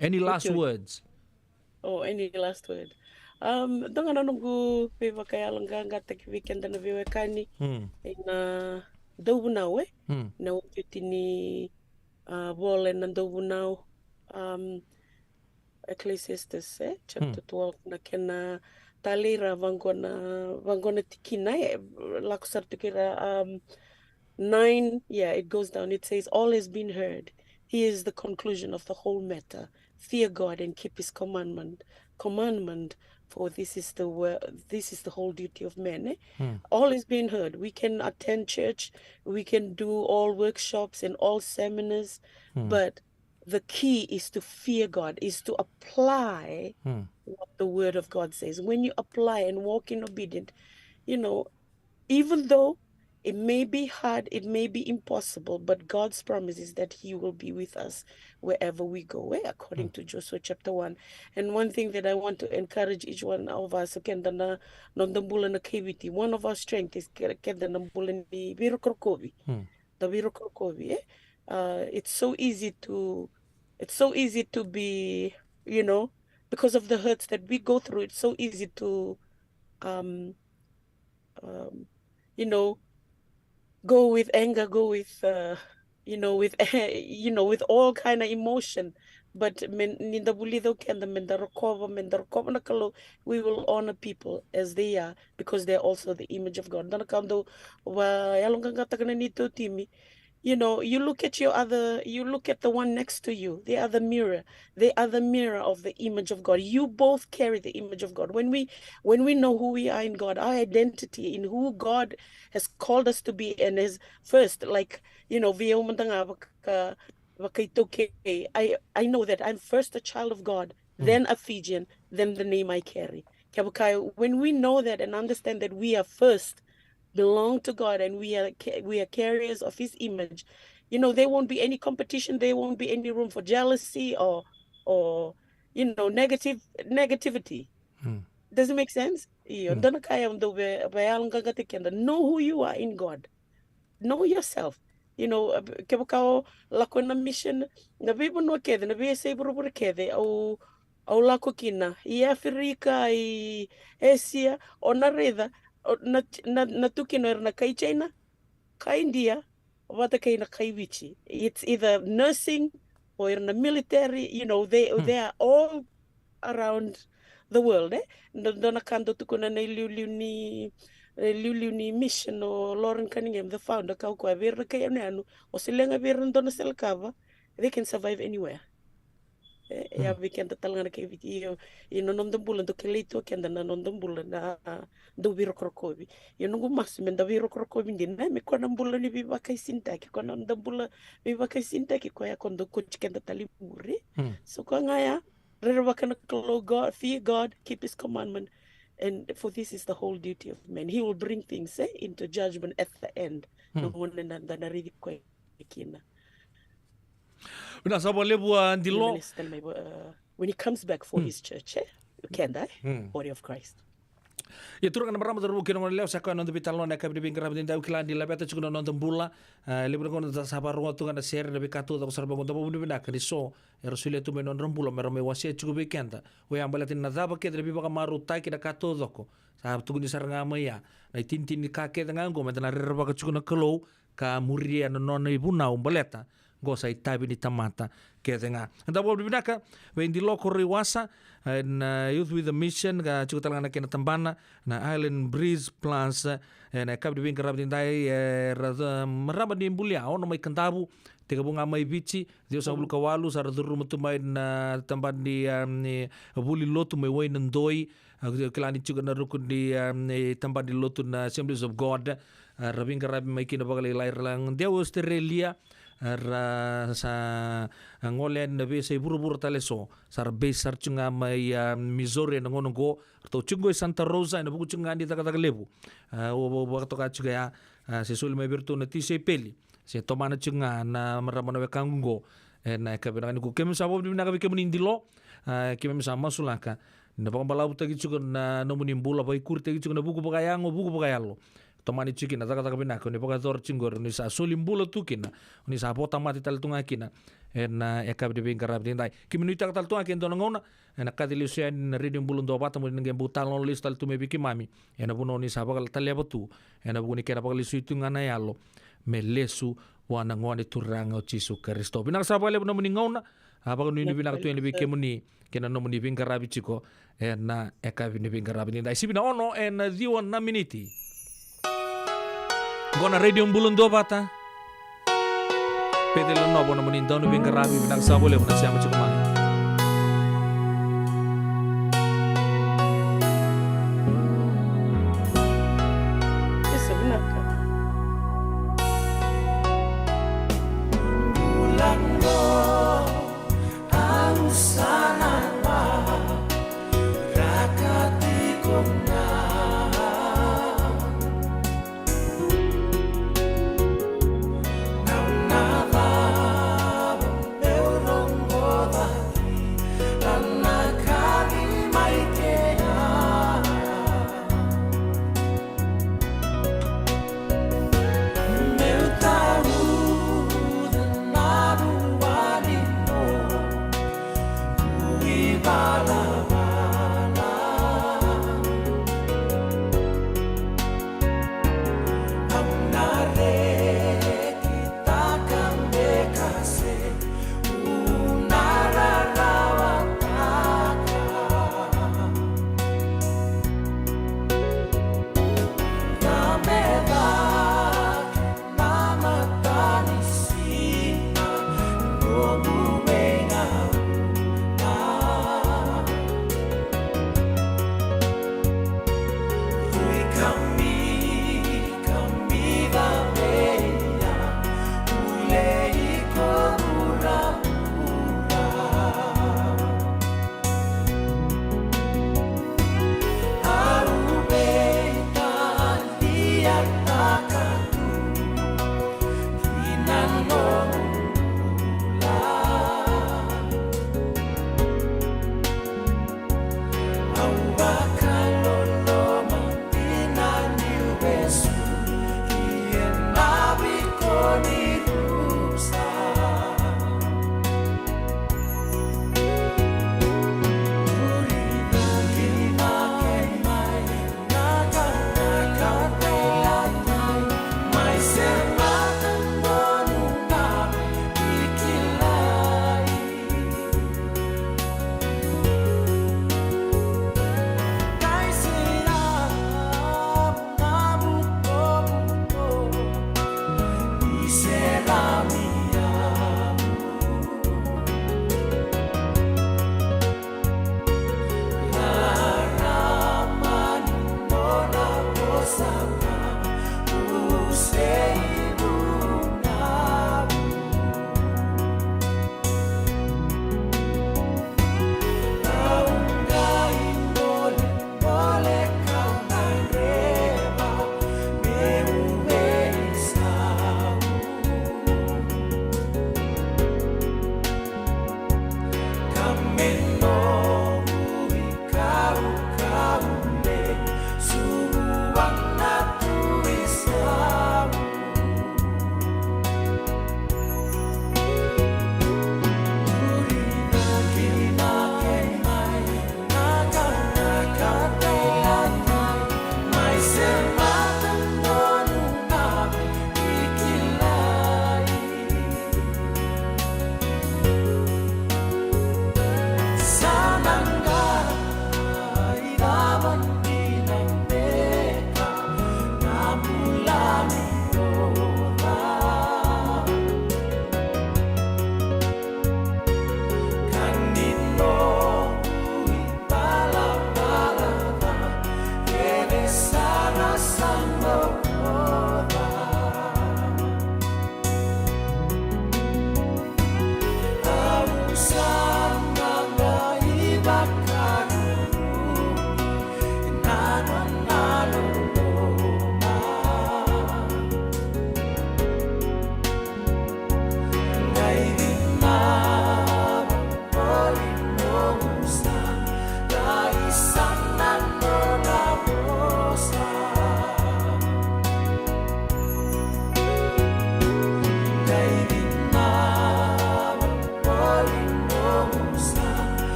Any last words? Oh, any last word? Um, dua ga na noqu veivakayaloqaqataki vei keda na veiwekani, hmm, e na dauvunau, eh? Hmm. Na iotioti ni uh, vola e na dauvunau, um, Ecclesiastes, eh? Chapter, hmm, twelve, na kena talei ra vaqo na, vaqo na tikina, eh? Lako sara tu kei ra, um, nine, yeah, it goes down. It says, "All has been heard. Here is the conclusion of the whole matter. Fear God and keep his commandment, commandment, For this is the wo-, this is the whole duty of men, eh? All is being heard. We can attend church, we can do all workshops and all seminars, but the key is to fear God, is to apply what the word of God says. When you apply and walk in obedience, you know, even though it may be hard, it may be impossible, but God's promise is that He will be with us wherever we go, eh, according to Joshua chapter one. And one thing that I want to encourage each one of us, keda na noda bula na kai Viti, one of our strength is ke-, keda na bula ni veirokorokovi. Da veirokorokovi, eh? Uh, it's so easy to, it's so easy to be, you know, because of the hurts that we go through, it's so easy to, um, um, you know, go with anger, go with, uh, you know, with, you know, with all kind of emotion. But me, ni da vulica o keda, me da rokova, me da rokova na Kalou, we will honor people as they are, because they're also the image of God. Dua na ka au dau vayaloqaqataka na neitou timi. You know, you look at your other, you look at the one next to you, they are the mirror. They are the mirror of the image of God. You both carry the image of God. When we, when we know who we are in God, our identity in who God has called us to be and has first, like, you know, via umandanga vaka, vakaitaukei. I, I know that I'm first a child of God, then a Fijian, then the name I carry. Kevaka, when we know that and understand that we are first, belong to God, and we are ca-, we are carriers of His image, you know, there won't be any competition, there won't be any room for jealousy or, or, you know, negative, negativity. Does it make sense? Io, dua na ka au dau ve-, vayaloqaqataki keda. Know who you are in God. Know yourself. You know, uh, kevaka o lako na mission, na veivanua kece, na veiyasai vuravura kece, au, au lako kina, i Africa, i Asia, o na raica, o na, na, na tu kina o ira na kai China, kai India, vata kei na kai Viti. It's either nursing or ira na military, you know, they, they are all around the world, eh? Dua, dua na ka dau tukuna na iliuliu ni, iliuliu ni mission o Loren Cunningham, the founder, kaya o koya vei ira na kai yanuyanu, o solia ga vei ira na dua na sela kava, they can survive anywhere. E, e a vei keda tale ga na kai Viti, io, io na noda bula dau kilai tu o keda na noda bula na dau veirokorokovi. Io noqu masu me da veirokorokovi dina, me koya na bula ni veivakaisinitaki, koya na noda bula veivakaisinitaki, koya ko dau kauti keda tale i muri. So koya ga ya, rerevaka na Kalou, God, fear God, keep His commandment. And for this is the whole duty of man. He will bring things, eh, into judgment at the end. Na gauna eda na raici koya kina. Vinaka sara vakalevu, a, Dilo. Minister mai, uh, when He comes back for His church, eh? Keda, eh? Body of Christ. Ia turaga na marama, cauravou kei na goneyalewa, sa koya na noda veitalanoa ena yakavi ni veiqaravi edaidai. Au kila ni laveta tiko na noda bula. A, levu na gauna da sa vakarogoca tu ga na sere, na veika taucoko sara, vaqo da vakavinavinaka ni so era solia tu mai na nodra bula me ra mai wasea tiko vei keda. Oya baleta ni na cava kece na veivakamarautaki, na ka taucoko sa tukuni sara ga mai ya, na itinitini ni ka kece ga oqo, me da na rerevaka tiko na Kalou ka muria na nona ivunau baleta oqo sa itavi ni tamata kece ga. Da vakavinavinaka vei Dilo Koreiwasa, e, na Youth with a Mission, ka tiko tale ga na kena tabana na Island Breeze Plus, e, ena yakavi ni veiqaravi edaidai, e, ra, marama ni bulia, ono mai Kadavu, tekivu ga mai Viti, ciwasagavulu ka walu, sa ra curuma tu mai na tabana ni, a, ni vuli lotu mai Wainadoi, a, kila ni tiko na ruku ni, a, ni tabana ni lotu na Assemblies of God, a, ra veiqaravi mai kina vakalailai, ra la dewa Australia, a, ra sa gole yani na veiyasai vuravura tale eso, sa ra base sara tu ga mai, a, Missouri ena gauna oqo, ratou tiko qo i Santa Rosa, ena vuku tiko ga ni cakacaka levu, a, au, au vakatoka tiko ya, a, se soli mai vei iratou na tisaipeli, se tomana tiko ga na marama na wekaqu oqo, ena yakavi vinaka nikua. Keimami sa vakavinavinaka vei kemuni Dilo, a, keimami sa masulaka ni na vakabalavutaki tiko na nomuni bula, vakaikuritaki tiko na vuku vakayago, vuku vakayalo. Tomani tiko kina na cakacaka vinaka o ni vakayacora tiko qori, o ni sa soli bula tu kina, o ni sa votamata tale tu ga kina ena yakavi ni veiqaravi edaidai. Keimami nuitaka tale tu ga ke dua na gauna ena kaci lesu yani na Radio Bula Duavata, mo ni na qai bau talanoa lesu tale tu mai vei keimami ena vanua o ni sa vakataleva tu, ena vuku ni kena vakalesui tu ga na yalo me lesu vua na Gone Turaga o Jisu Karisito. Vinaka sara vakalevu na nomuni gauna, a, vakanuinui vinaka tu yani vei kemuni kei na nomuni veiqaravi tiko ena yakavi ni veiqaravi edaidai. Sivi na ono ena ciwa na miniti. Qo na Radio Bula Duavata. Peceli Novo na nomuni dau ni veiqaravi, vinaka sara vakalevu na sema tiko mai.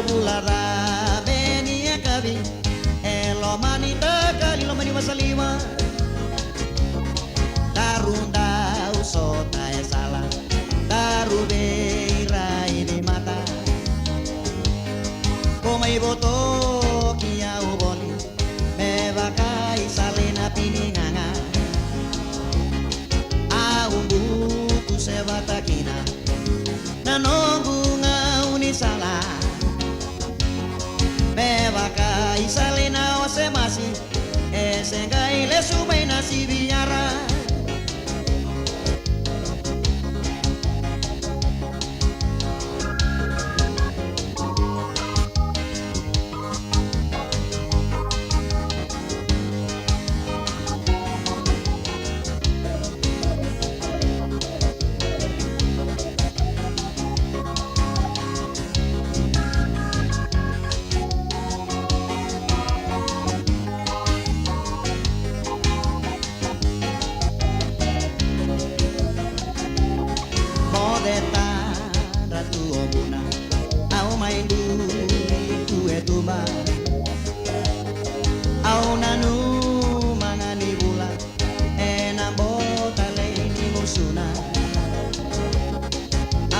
Bula ca me ni yakavi e loma ni takali, loma ni vasaliwa. Daru dau sota e sala, daru veirai ni mata. Ko mai votoki au voli me vaka i sala i na pinigaga. Au buku se vata kina na noqu gaunisala. Me vaka i sala i na ose masi, e se qai lesu mai na siviyara. Moce tadra tu o vuna, au mai duri tu e tuba. Au nanuma ga ni vula e na bota lei ni gusuna.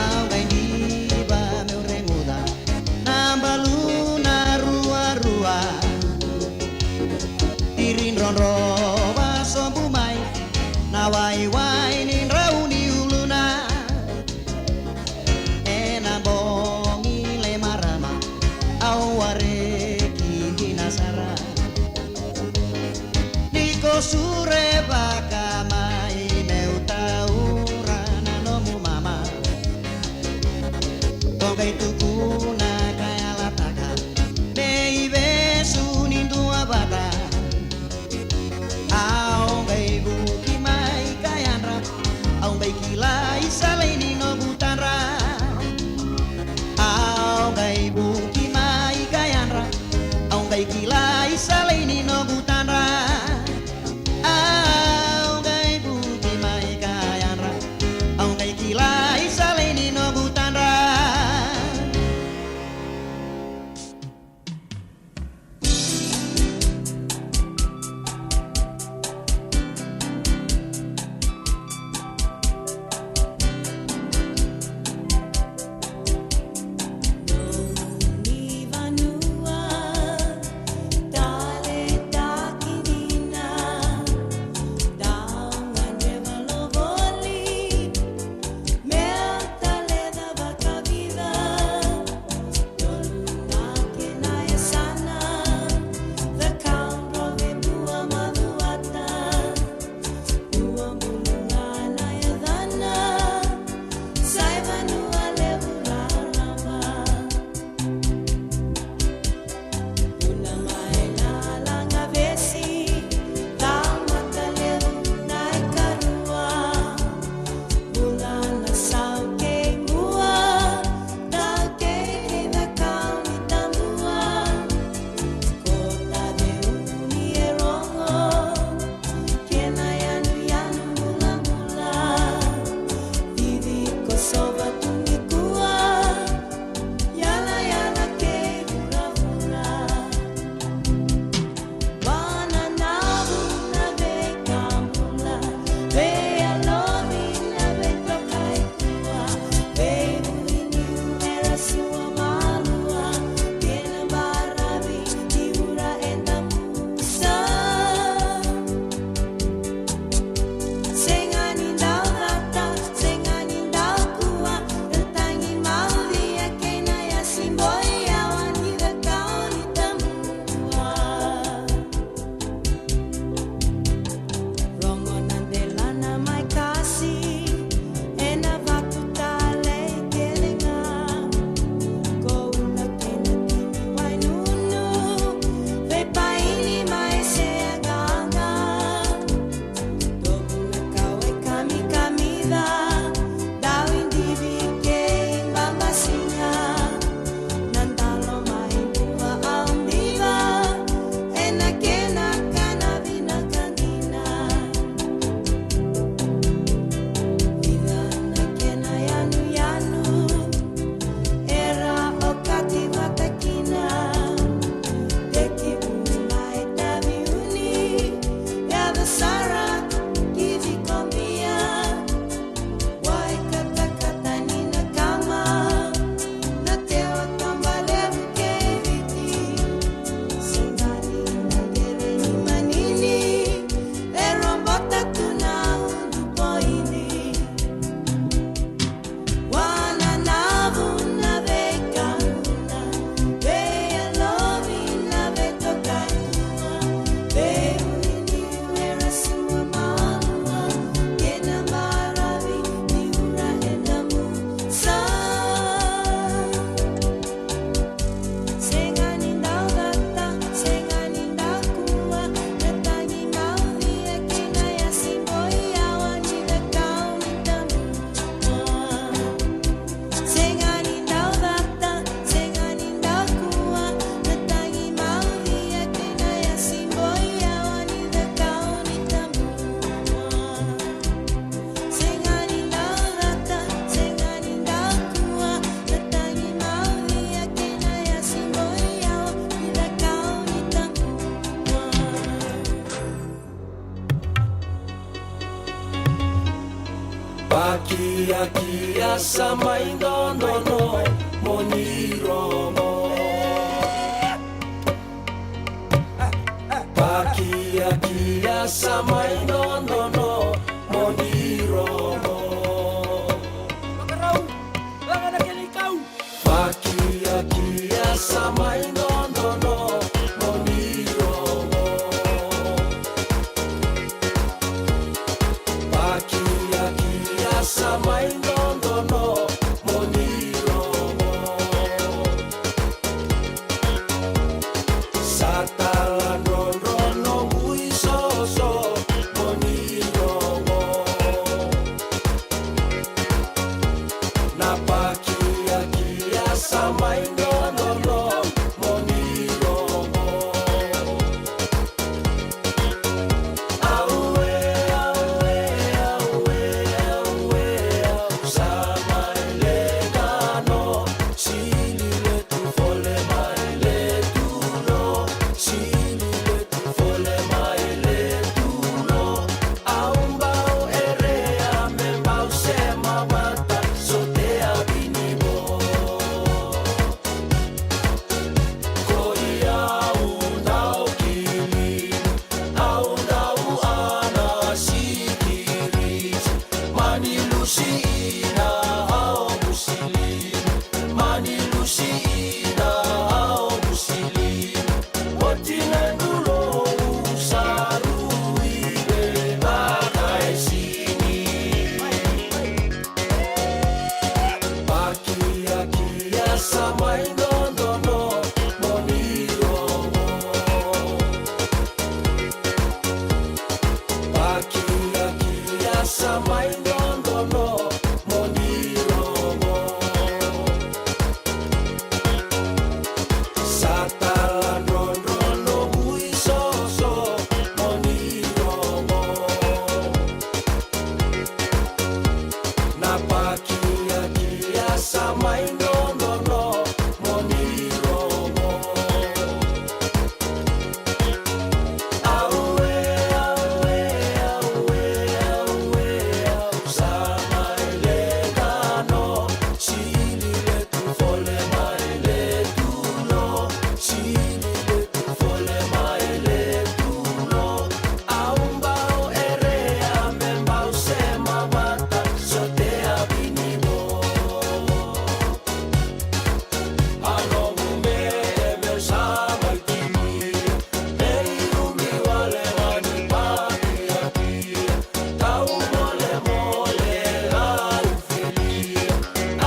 Au qai diva meu reguca na baluna ruarua. Tiri drodro vasobu mai na waiwai ni drau ni uluna. E na bogi lai marama au wareki dina sara. Ni ko surevaka mai meu taura na nomu mama. Ko qai tukuna ka yalataka me i vesu ni dua vata. Au qai vuki mai ka yadra, au qai kila i sala i ni noqu tadra. Au qai vuki mai ka yadra, au qai kila i sala i ni noqu tadra. Au qai vuki mai ka yadra, au qai kila i sala i ni noqu tadra. Sa mai dodonu mo ni rogo. Pakiakia sa mai dodonu mo ni rogo. Pakiakia sa mai dodonu mo ni rogo. Pakiakia sa mai dodonu mo ni rogo. Sa taladrodro noqu isoso mo ni rogo. Na pakiakia sa mai dodonu mo ni rogo. Aue, aue, aue, aue, au sa mai le dano. Sili le tu fole mai le tu no. Sili le tu fole mai le tu no. Au bau erea me bau sema vata sotea vini vo. Ko i au dau kili, au dau ana sikiri. Mani lusi ina au musili. Mani lusi ina au musili. Oti na dulou sa rui me vakaisini. Pakiakia sa mai dodonu mo ni rogo. Pakiakia sa mai dodonu mo ni rogo. Sa taladrodro noqu isoso mo ni rogo. Na pakiakia sa mai dodonu mo ni rogo. Aue, aue, aue, aue, au sa mai le dano. Sili le tu fole mai le tu no. Sili le tu fole mai le tu no. Au bau erea me bau sema vata sotea vini vo. A noqu me me sa mai tini. Me i umi wale ga ni pakiakia. Tau molemole au felia.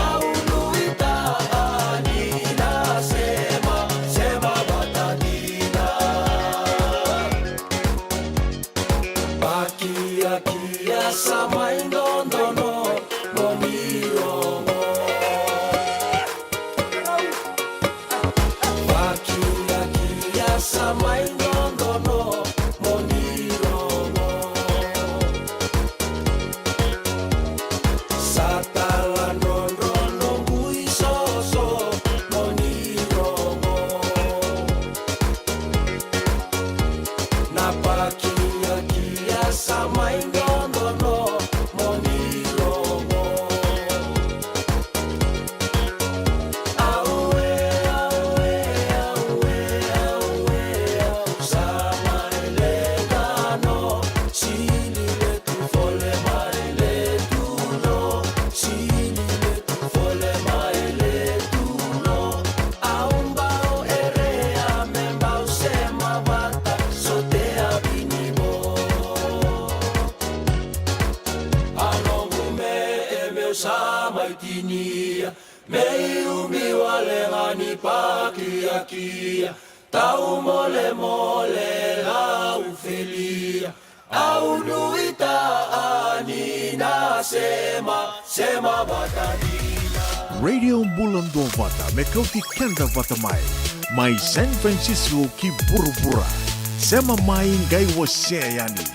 Au nuitaka ni na sema, sema vata dina. Pakiakia sa mai dodonu mo ni rogo. Pakiakia sa mai dodonu mo ni rogo. Sa taladrodro noqu isoso mo ni rogo. Na pakiakia sa mai dodonu mo ni rogo. Aue, aue, aue, aue, au sa mai le dano. Sili le tu fole mai le tu no. Sili le tu fole mai le tu no. Au bau erea me bau sema vata sotea vini vo. A noqu me e meu sa mai tinia. Me i umi wale ga ni pakiakia. Tau molemole au felia. Au nuitaka ni na sema, sema vata dina. Radio Bula Duavata me kauti keda vata mai. Mai San Francisco ki vuravura. Sema mai qai wasea yani.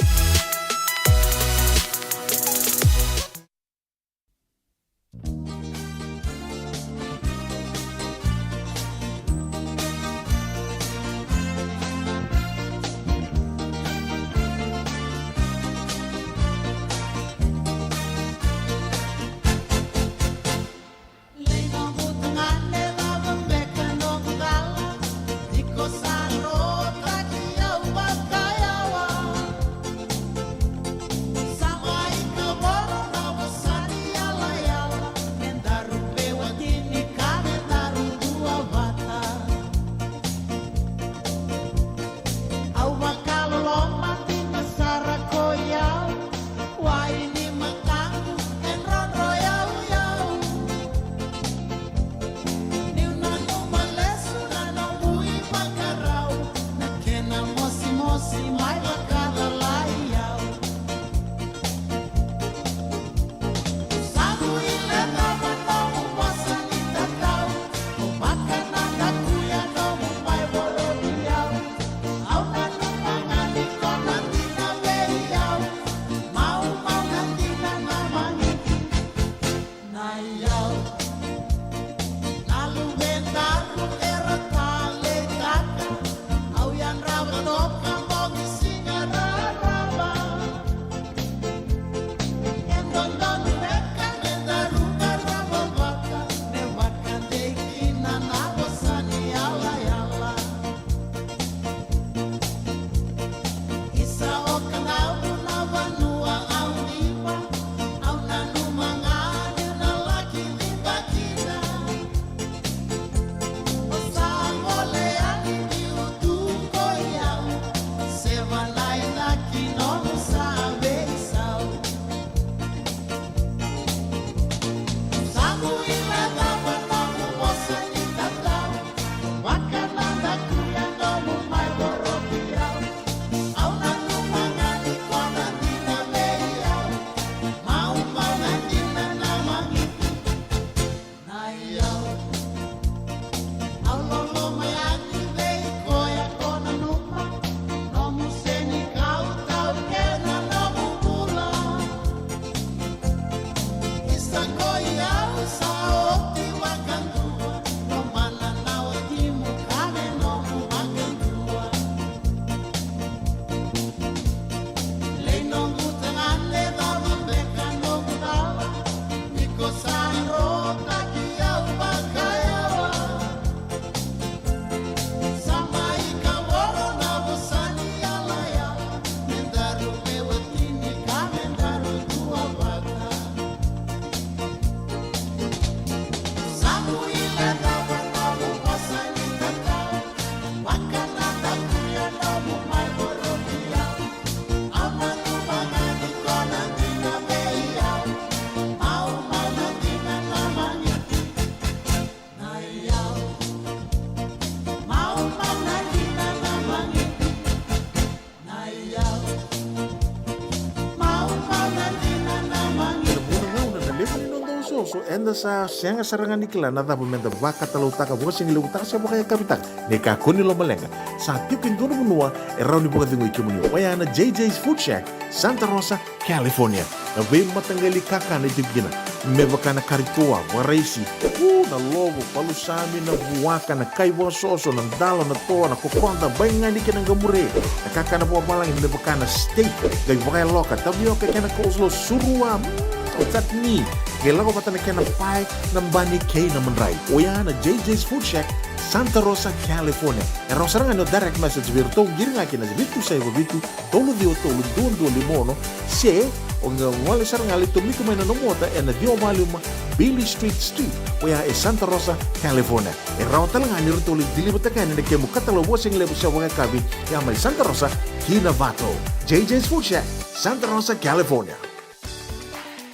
Eda sa sega sara ga ni kila na cava meda vakatalautaka, vakasigalevu taka se vakayakavi taka. Ni kakua ni lomaleqa, sa tiko e dua na vanua e rawa ni vakacegui kemuni. Oya na J J's Food Shack, Santa Rosa, California. Na veimataqali kakana e tiko kina, me vaka na kari toa, vakaraisi, u, na lovo, palusami, na vuaka, na kai vakasoso, na dalo, na toa, na kokoda, baigani kei na qamure. Na kakana vakavalagi me vaka na steak, qai vakayaloka, tavioka kei na coleslaw, surua, mm, o chutney, qai lako vata na kena pae, na bani kei na madrai. Oya na J J's Food Shack, Santa Rosa, California. E rawa sara ga ni o direct message vei iratou, qiri ga kina vitu saiva vitu, tolu ciwa tolu, dua dua lima ono, se o qai gole sara ga, lai tomika mai na nomu ota ena ciwa walu lima Bailey Street Suite, oya e Santa Rosa, California. E rawa tale ga ni ratou lai deliver-taka yani na kemu katalau vakasigalevu se vakayakavi, ya mai Santa Rosa ki Novato. J J's Food Shack, Santa Rosa, California.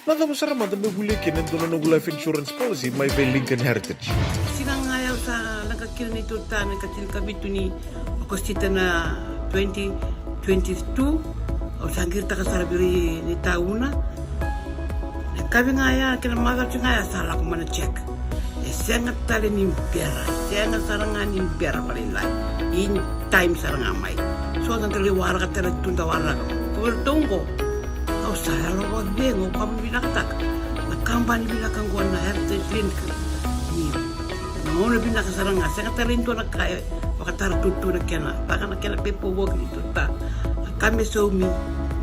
Na cava sara mada meu volia kina e dua na noqu life insurance policy mai vei Lincoln Heritage? Siga ga ya au sa leqa kina neitou ta na ikatinikavitu ni Okosita na twenty twenty-two, au sa qiritaka sara vei ira ni tauna. Na yakavi ga ya kei na macawa ga ya sa lako mai na check. E sega tale ni bera, sega sara ga ni bera vakalailai. In time sara ga mai. So da qai waraka tale tu, da waraka. Ko vei ratou oqo, au sa yalo vakacegu, au vakavinavinakataka na kabani vinaka oqo na Heritage Link. Ni na gauna vinaka sara ga, sega tale e dua na ka e vakatara tutu na kena, vaka na kena paperwork ni tuta. Na ka me saumi,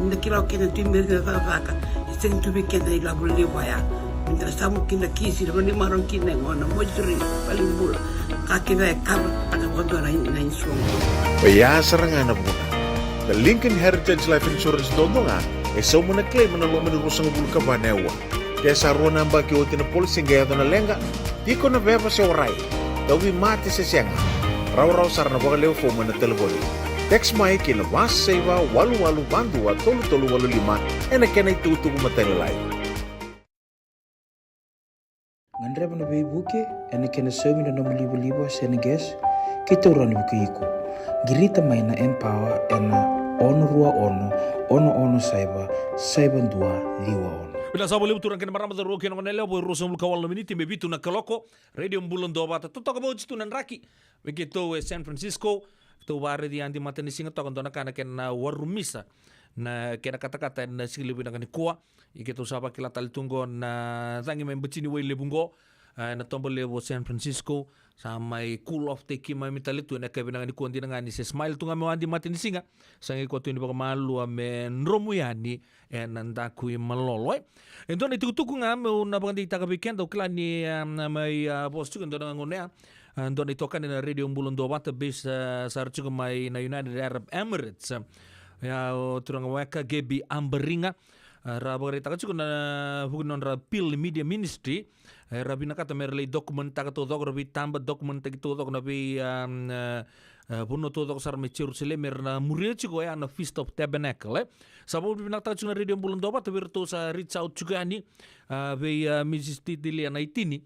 ni da kila o keda tu i bera ni da cakacaka, e sega tu vei keda na ilavo levu vaya. Ni da samu kina kisi, na vanua ni marau kina, e gona, mortuary, valenibula. Ka kece e cover-taka vakadua na, na insurance. Oya sara ga na vuna. Na Lincoln Heritage Life Insurance duadua ga e sauma na claim ena loma ni ruasagavulu ka va na aua. Ke sa rua na yabaki oti na policy qai yaco na leqa, tiko na veva se warai, tauvimate se sega, rawarawa sara na vakalewe fomu ena talevoni. Text mai ki na va saiva walu walu va dua tolu tolu walu lima ena kena itukutuku matailalai. Gadreva na veivuke ena kena saumi na nomu livaliva se na gas, keitou rawa ni vukei iko. Qirita mai na Empower ena ono rua ono, ono ono saiva, saiva dua ciwa ono. Vinaka sara vakalevu turaga kei na marama, cauravou kei na goneyalewa, vo e ruasagavulu ka walu na miniti me vitu na kaloko. Radio Bula Duavata, totoka vakaoti tu na draki vei keitou e San Francisco. Keitou vakaraici Adi Matanisiga toka, dua na ka na kena warumisa na kena katakata ena siga levu vinaka nikua. Ia keitou sa vakila tale tu oqo na cagi mai Batini Wai Levu oqo, e, na toba levu o San Francisco, sa mai cool off taki mai tale tu ena yakavi vinaka nikua. Dina ga ni se smile tu ga mai o Adi Matanisiga, sa qai koya tu ni vakamalua me dromu yani ena daku i malolo, e. E dua na itukutuku ga meu na vakadeitaka vei keda, au kila ni, a, mai, a, vosa tiko e dua na gauna ya, a, dua na itokani na Radio Bula Duavata, base, a, sara tiko mai na United Arab Emirates. Ia o turaga weka Gabi Abariga, a, ra vakaraitaka tiko na vuku ni nodra appeal ni media ministry. E, ra vinakata me ra lai document-taka taucoko na veitaba, document-taki taucoko na vei, a, a, a, vanua taucoko sara mai Jerusalem, era na muria tiko ya na Feast of Tabernacle, e. Sa vakavinavinakataka tiko na Radio Bula Duavata vei iratou sa reach out tiko yani, a, vei, a, Mrs Titilia Naitini.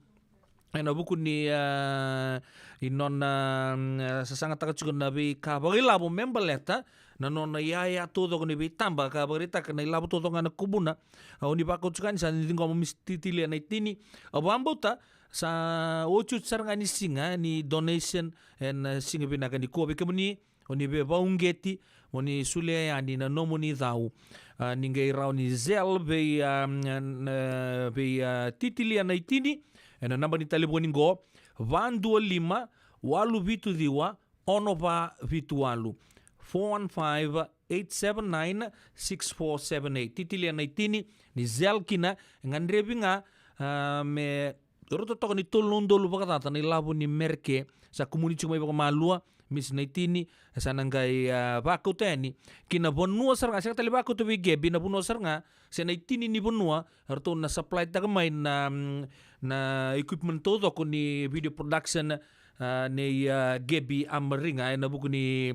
Ena vuku ni, a, i nona, mm, a, sasagataka tiko na veika vakailavo me baleta na nona iyaya taucoko ni veitaba, ka vakaraitaka na ilavo taucoko ga na kubuna. A, o ni vakau tiko yani sa ni ciqoma Mrs Titilia Naitini. Au vakabauta sa otioti sara ga ni siga ni donation, ena siga vinaka nikua vei kemuni. O ni veivakauqeti, o ni solia yani na nomuni cau. A, ni qai rawa ni Zelle vei, a, na, vei, a, Titilia Naitini, ena naba ni talevoni qo, va dua lima, walu vitu ciwa, ono va vitu walu, four one five, eight seven nine, six four seven eight. Titilia Naitini, ni Zelle kina, e gadrevi ga, a, me rauta toka ni tolu na udolu vakacaca na ilavo ni Mereke, sa kumuni tiko mai vakamalua, Mrs Naitini, e sa na qai, a, vakauta yani ki na vanua sara ga, sega tale vakauta vei Gabi, na vanua sara ga, se na itini ni vanua, ratou na supply-taka mai na, mm, na equipment taucoko ni video production, a, nei, a, Gabi Abariga, ena vuku ni,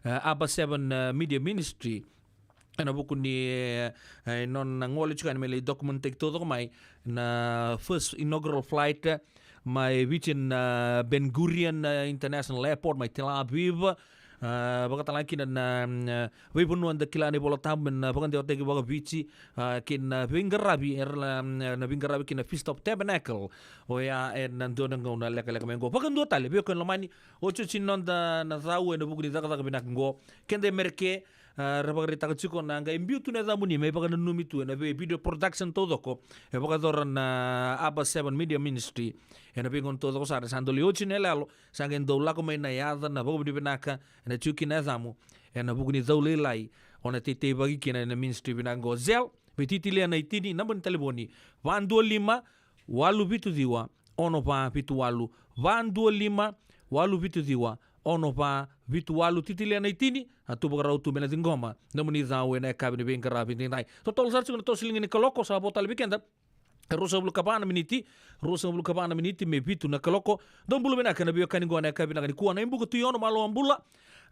a, Aba Seven, a, Media Ministry. Ena vuku ni, e, e, nona gole tiko yani me lai document-taki taucoko mai na first inaugural flight, e, mai Vici na, e, Ben Gurion, e, International Airport mai Tel Aviv, A, vakatalega kina na, na veivanua eda kila na iVola Tabu, na vakadewataki vakaviti, a, kei na veiqaravi, era na, na veiqaravi kina Feast of Tabernacle. Oya ena dua na gauna lekaleka mai qo. Vakadua tale, vei kemuni lomani, otioti ni noda na cau ena vuku ni cakacaka vinaka qo. Keda e Mereke, a, ra vakaraitaka tiko na qai biu tu na yacamuni me vakananumi tu ena vei video production taucoko e vakayacora na Aba Seven Media Ministry. Ena veigauna taucoko sara sa dau lai oti na yaloyalo, sa qai dau lako mai na yaca, na vakavinavinaka ena tiko kina na yacamu ena vuku ni cau lailai o na teiteivaki kina ena ministry vinaka qo. Zelle, veititilia na itini, naba ni talevoni, va dua lima, walu vitu ciwa, ono va vitu walu, va dua lima, walu vitu ciwa, ono va vitu walu. Titilia na itini, a tu vakarau tu me na ciqoma nomuni cau ena yakavi ni veiqaravi edaidai. Totolo sara tiko na toso liga ni kaloko, sa vo tale vei keda e ruasagavulu ka va na miniti, ruasagavulu ka va na miniti me vitu na kaloko. Dou bula vinaka na veiwekani qo ena yakavi vinaka nikua. Naibuka Tuiono, malo bula.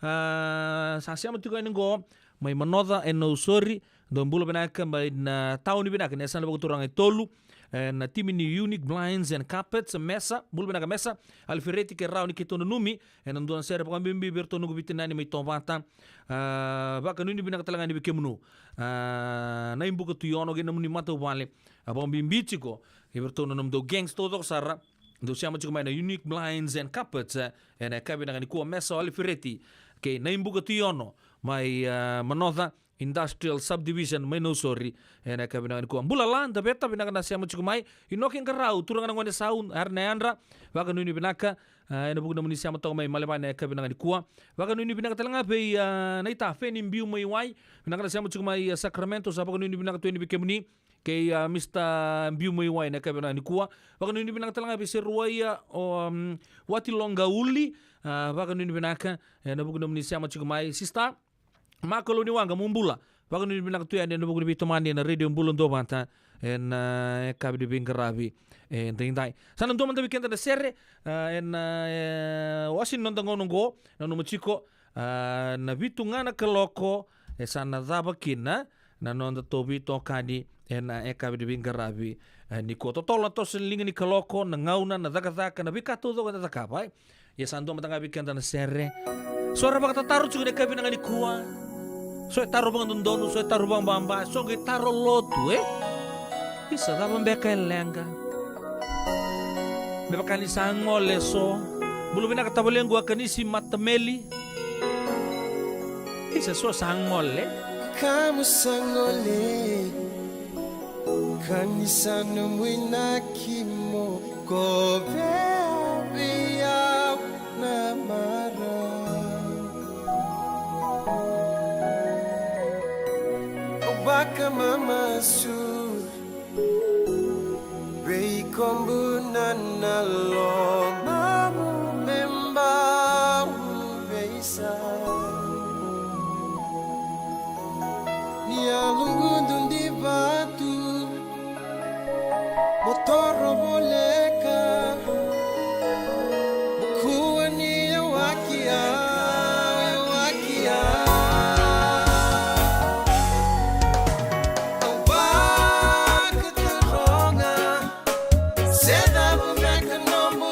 A, sa sema tiko yani qo mai Manoca e Nausori. Dou bula vinaka mai na tauni vinaka ni yasana vakaturaga e tolu, e, na timi ni Unique Blinds and Carpets, Mesa, bula vinaka Mesa Alifereti, ke rawa ni keitou nanumi ena dua na sere, vakabibi vei iratou noqu veitinani mai Tovata. A, vakanuinui vinaka tale ga yani vei kemunu. A, Naibuka Tuiono kei na nomuni matavuvale, a, vakabibi tiko vei iratou na nomudou gangs taucoko sara, dou sema tiko mai na Unique Blinds and Carpets, e, ena yakavi vinaka nikua, Mesa Alifereti kei Naibuka Tuiono mai, a, Manoca Industrial Subdivision mai Nausori, ena yakavi vinaka nikua. Bula La Daveta, vinaka na sema tiko mai. Inoke Qarau, turaga na gone sau, era na yadra, vakanuinui vinaka, a, ena vuku ni nomuni sema toka mai Malevani ena yakavi vinaka nikua. Vakanuinui vinaka tale ga vei, a, Naita Feni Biu mai Wai, vinaka na sema tiko mai, a, Sacramento, sa vakanuinui vinaka tu yani vei kemuni. Kei, a, Mister Biu mai Wai ena yakavi vinaka nikua. Vakanuinui vinaka tale ga vei Seruaia o, um, Watiloqa Uli, a, vakanuinui vinaka ena vuku ni nomuni sema tiko mai. Sister Makalou ni Waqa, mo bula. Vakanuinui vinaka tu yani ena vuku ni veitomani ena Radio Bula Duavata ena, e, yakavi ni veiqaravi edaidai. Sa na dua mada vei keda na sere, a, ena, e, wasi ni noda gauna oqo, nanuma tiko, a, na vitu ga na kaloko e sa na cava kina na noda tou veitokani ena yakavi ni veiqaravi, e, nikua. Totolo na toso ni liga ni kaloko, na gauna, na cakacaka, na veika taucoko eda cakava, e. Ia sa dua mada ga vei keda na sere. So era vakatataro tiko ena yakavi vinaka nikua. So e taro vakadodonu, so e taro vakababa, so qai taro lotu, e? Isa, cava beka e leqa? Me vaka ni sa gole so. Bula vinaka tavalequ a Kanisi Matameli. Isa, so sa gole. Kamu sa gole. Kanisa nomu inaki mo kovea vei au na marau. Au vakamamasu vei kobu na lomamu me bau veisa. Ni yalugudu ni vatu mo toro voleka. Mo kua ni yawaki au, yawaki au. Au vakataroga se cava beka nomu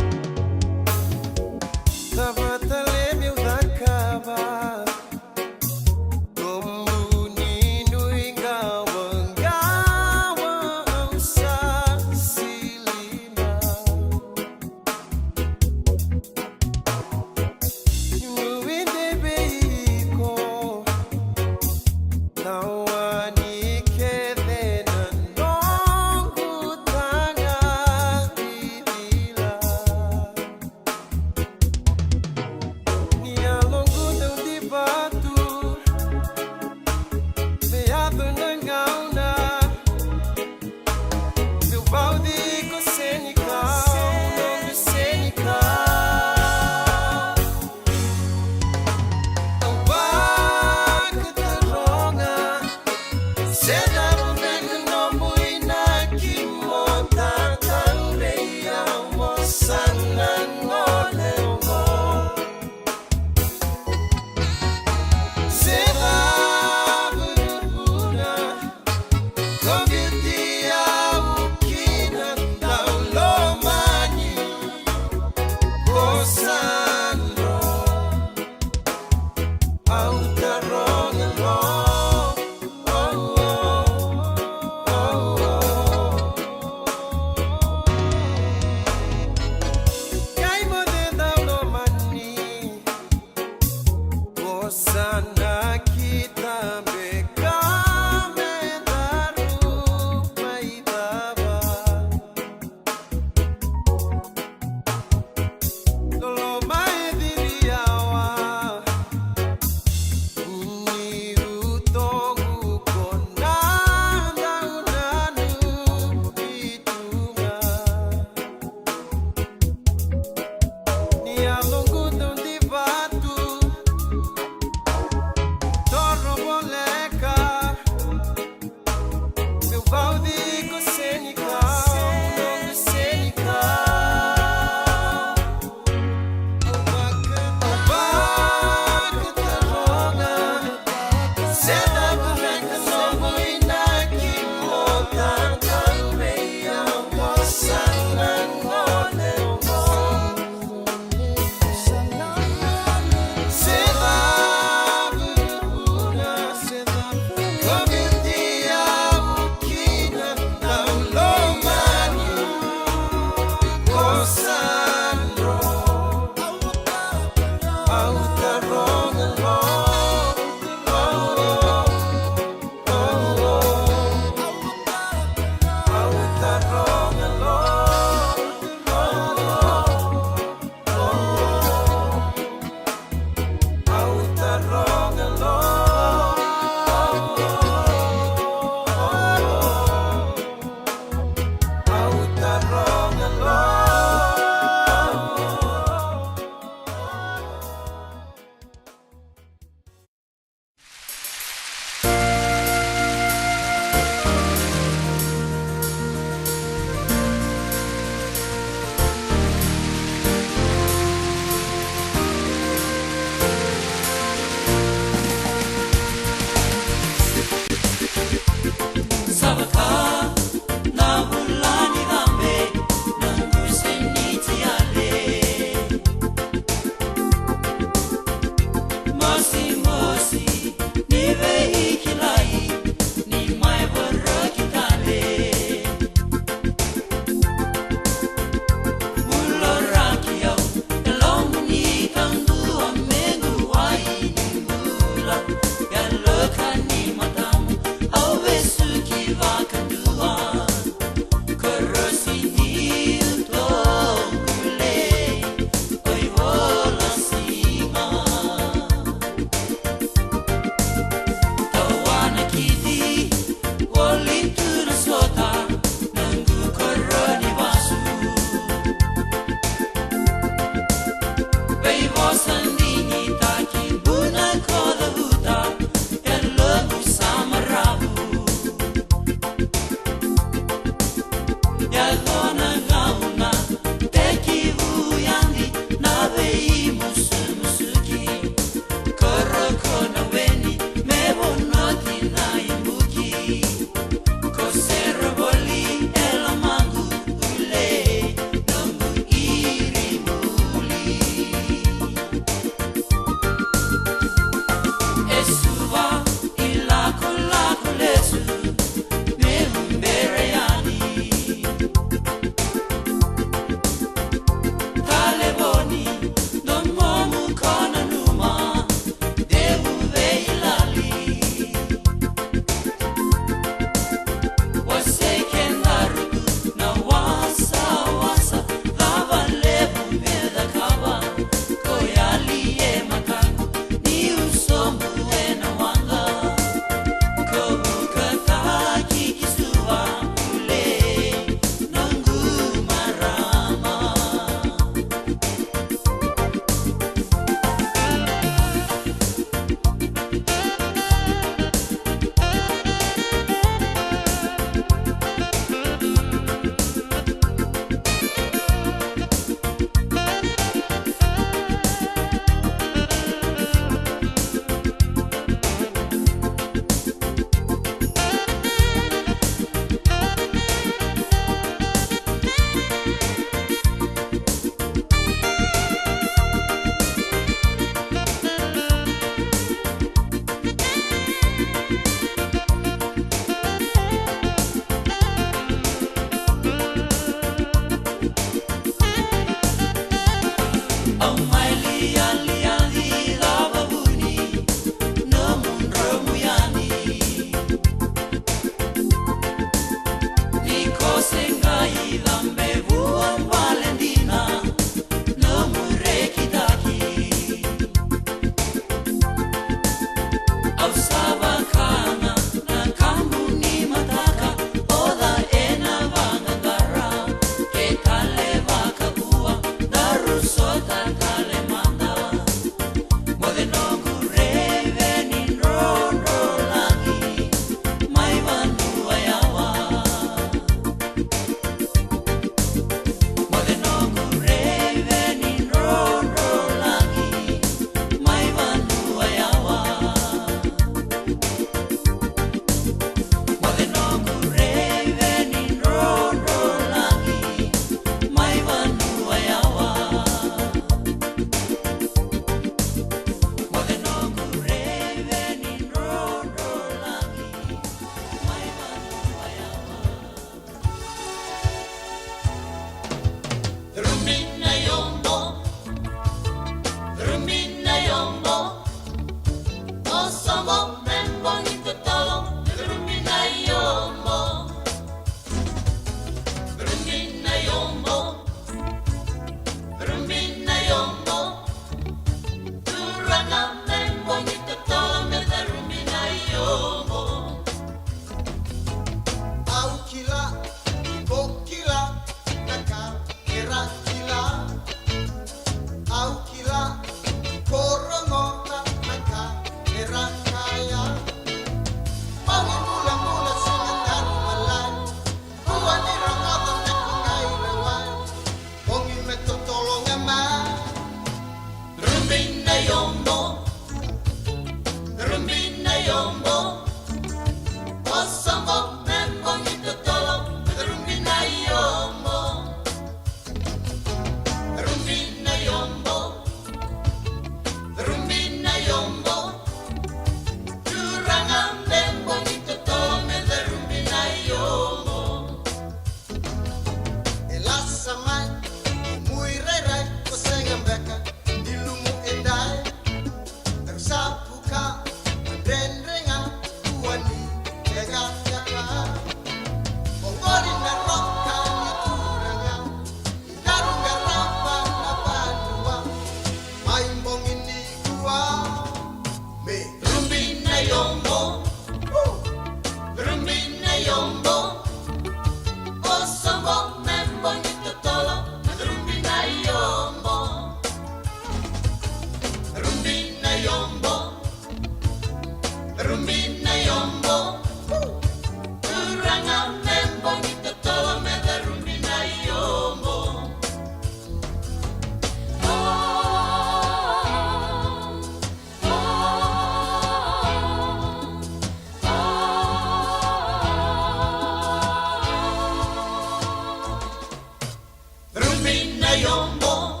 Yombo,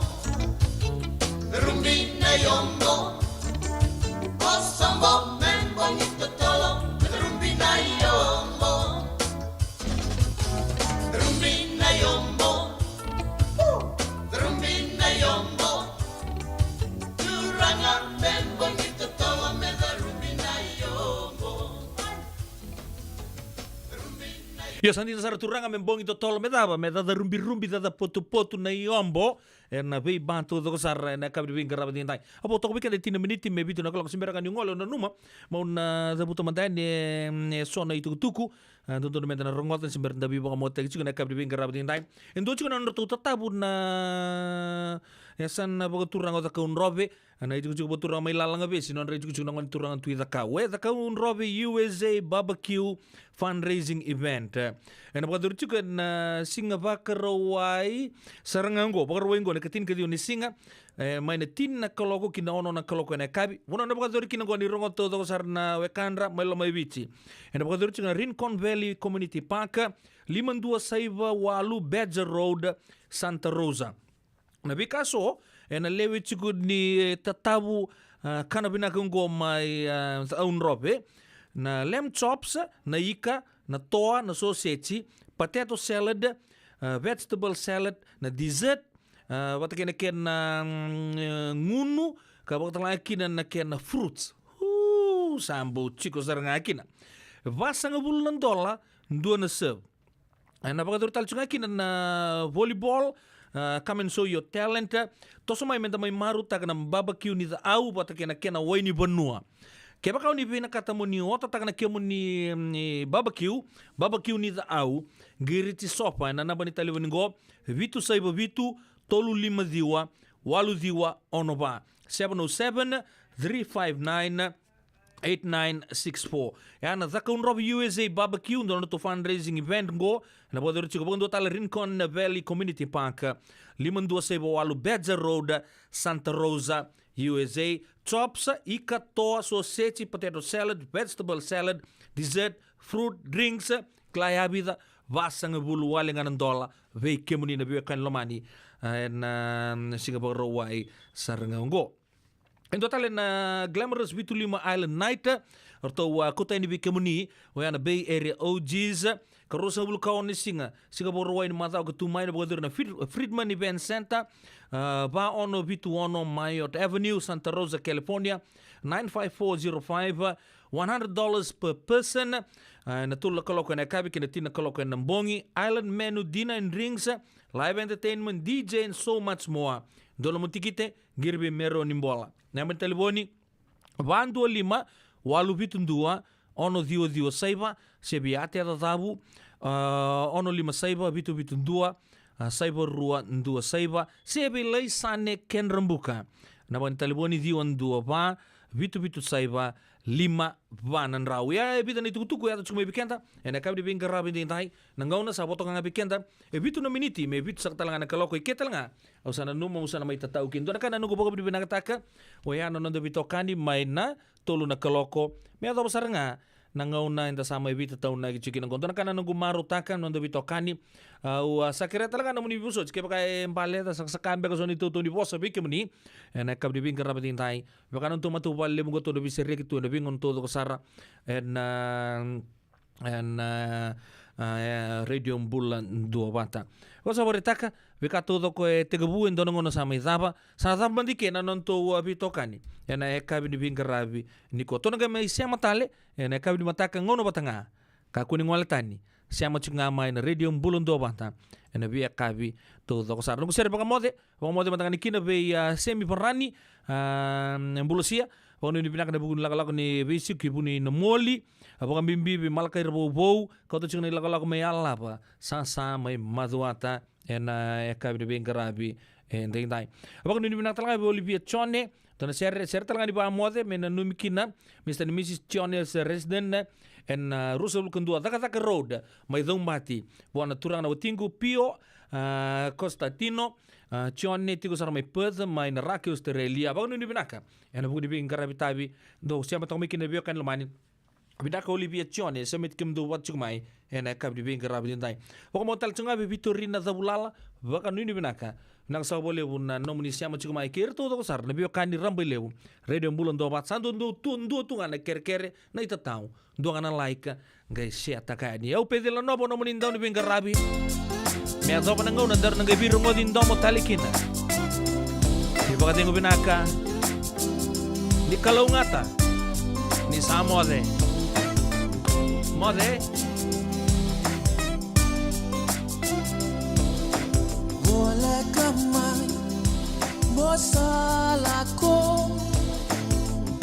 Ruby na Yombo. O Sombo me bogi totolo, Ruby na Yombo. Ruby na Yombo, Ruby na Yombo. Turaga me bogi totolo, me ca Ruby na Yombo. Io, sa dina sara turaga me bogi totolo, me cava, me caca rubirubi, caca potupotu na Yombo. Ena veiba taucoko sara ena yakavi ni veiqaravi edaidai. A vo toka vei keda e tini na miniti me vitu na kaloko, se bera ga niu gole, au nanuma meu na cavuta mada yani e, e so na itukutuku. A, dodonu meda na rogoca, se bera da veivakamotetaki tiko ena yakavi ni veiqaravi edaidai. E dua tiko na nodratou tatavu na yasana vakaturaga o Cakaudrove, na itikotiko vakaturaga mai Lalagavesi, nodra itikotiko na gone turaga Tui Cakau. E Cakaudrove U S A Barbecue Fundraising Event. Ena vakayacori tiko ena siga Vakarauwai sara ga oqo, Vakarauwai oqo na ikatini ka ciwa ni siga, e, mai na tini na kaloko ki na ono na kaloko ena yakavi. Vanua ena vakayacori kina oqo ni rogo taucoko sara na wekadra mai Lomaiviti. Ena vakayacori tiko na Rincon Valley Community Park, lima dua saiva walu Badger Road, Santa Rosa. Na veika so ena lewe tiko ni, e, tatavu, a, kana vinaka oqo mai, a, Cakaudrove, na lamb chops, na ika, na toa, na soseji, potato salad, a, vegetable salad, na dessert, a, vata kei na kena, mm, e, gunu, ka vakatalega kina na kena fruits. Uu, sa bau tiko sara ga kina. Vasagavulu na dola dua na serve. Ena vakayacori tale tiko ga kina na volleyball, a, come and show your talent. Toso mai meda mai marautaka na barbecue ni Cakau vata kei na kena wai ni vanua. Kevaka o ni vinakata mo ni otataka na kemuni, mm, barbecue, barbecue ni Cakau, qiriti sofa ena naba ni talevoni qo, vitu saiva vitu, tolu lima ciwa, walu ciwa ono va, seven oh seven, three five nine, eight nine six four. E a na Cakaudrove U S A Barbecue, dua na nodratou fundraising event qo. Na vakayacori tiko vakadua tale Rincon Valley Community Park, lima dua saiva walu Badger Road, Santa Rosa, U S A. Chops, ika, toa, soseji, potato salad, vegetable salad, dessert, fruit, drinks, kila e vica, vasagavulu wale ga na dola vei kemuni na veiwekani lomani, a, ena, mm, siga Vakarauwai sara ga oqo. E dua tale na Glamorous Vitu Lima Island Night, ratou a kauta yani vei kemuni, oya na Bay Area O Gs, ka ruasagavulu ka ono ni siga, siga Vakarauwai ni macawa ka tu mai, na vakayacori na Frid-, Friedman Event Center, a, va ono vitu ono Marriott Avenue, Santa Rosa, California, nine five four zero five, one hundred dollars per person, a, ena tolu na kaloko ena yakavi kei na tini na kaloko ena bogi, island menu, dinner and drinks, live entertainment, D J and so much more. Dua na nomu tikite, qiri vei Mero ni Bola. Na yabaki ni talevoni, va dua lima, walu vitu dua, ono ciwa ciwa saiva, se via Ate Yacacavu, a, ono lima saiva, vitu vitu dua, a, saiva rua dua saiva, se vei Laisane Kedrabuka. Na yabaki ni talevoni ciwa dua va, vitu vitu saiva, lima va na drau. Ia e vica na itukutuku e yaco tiko mai vei keda ena yakavi ni veiqaravi edaidai. Na gauna sa vo toka ga vei keda e vitu na miniti me vitu saka tale ga na kaloko, i ke tale ga au sa nanuma au sa na mai tatau kina. Dua na ka na noqu vakavinavinakataka, oya na noda veitokani mai na tolu na kaloko me yacova sara ga na gauna eda sa mai veitataunaki tiko kina oqo. Dua na ka na noqu marautaka na noda veitokani, au a sa kerea tale ga na nomuni veivosoti kevaka e bale, da sakasaka beka so na itautau ni vosa vei kemuni ena yakavi ni veiqaravi edaidai. Vaka na nodatou matavuvale levu qo, tou na veisereki tu ena veigauna taucoko sara ena, ena, a, e, Radio Bula Duavata. Au sa vakaraitaka veika taucoko e tekivu, e dua na gauna sa mai cava, sa cava mada i ke na nodatou, a, veitokani ena yakavi ni veiqaravi nikua. Tou na qai mai sema tale ena yakavi ni mataka, gauna vata ga. Kakua ni gole tani, sema tiko ga mai na Radio Bula Duavata ena veiyakavi taucoko sara. Noqu sere vakamoce, vakamoce mada ga ni kina vei, a, Semi Varani, a, Bulasia. Vakanuinui vinaka ena vuku ni lakolako ni veisiko ki Vuninomoli, a, vakabibi vei Malakai Ravouvou, kauta tiko na ilakolako mai Alava, sasa mai Macuata ena yakavi ni veiqaravi edaidai. Vakanuinui vinaka tale ga vei Olivia Jone, dua na sere, sere tale ga ni vakamoce me nanumi kina Mister and Missus Jone's Resident, ena, a, ruasagavulu ka dua Cakacaka Road mai Caubati, vua na turaga na watiqu Pio, a, Constantino, a, Jone, tiko sara mai Perth mai Naraki, Australia. Vakanuinui vinaka ena vuku ni veiqaravi tavi dou sema toka mai kina, veiwekani lomani. Vinaka Olivia Jone, semeti kemudou vata tiko mai ena yakavi ni veiqaravi edaidai. Vakamoa tale tiko ga vei Vitorina Cavulala, vakanuinui vinaka. Vinaka saka vakalevu na nomuni sema tiko mai kei ratou toko sara na veiwekani Rabailevu. Radio Bula Dua Vata, sa dua, dua tu, dua tu ga na kerekere, na itatau, dua ga na like, qai share-taka yani. Au Pecila Novo, nomuni dau ni veiqaravi. Me yacova na gauna daru na qai veirogoci domo tale kina. Ni vakacegu vinaka, ni kalougata, ni sa moce. Moce. Voleka mai, mo sa lako,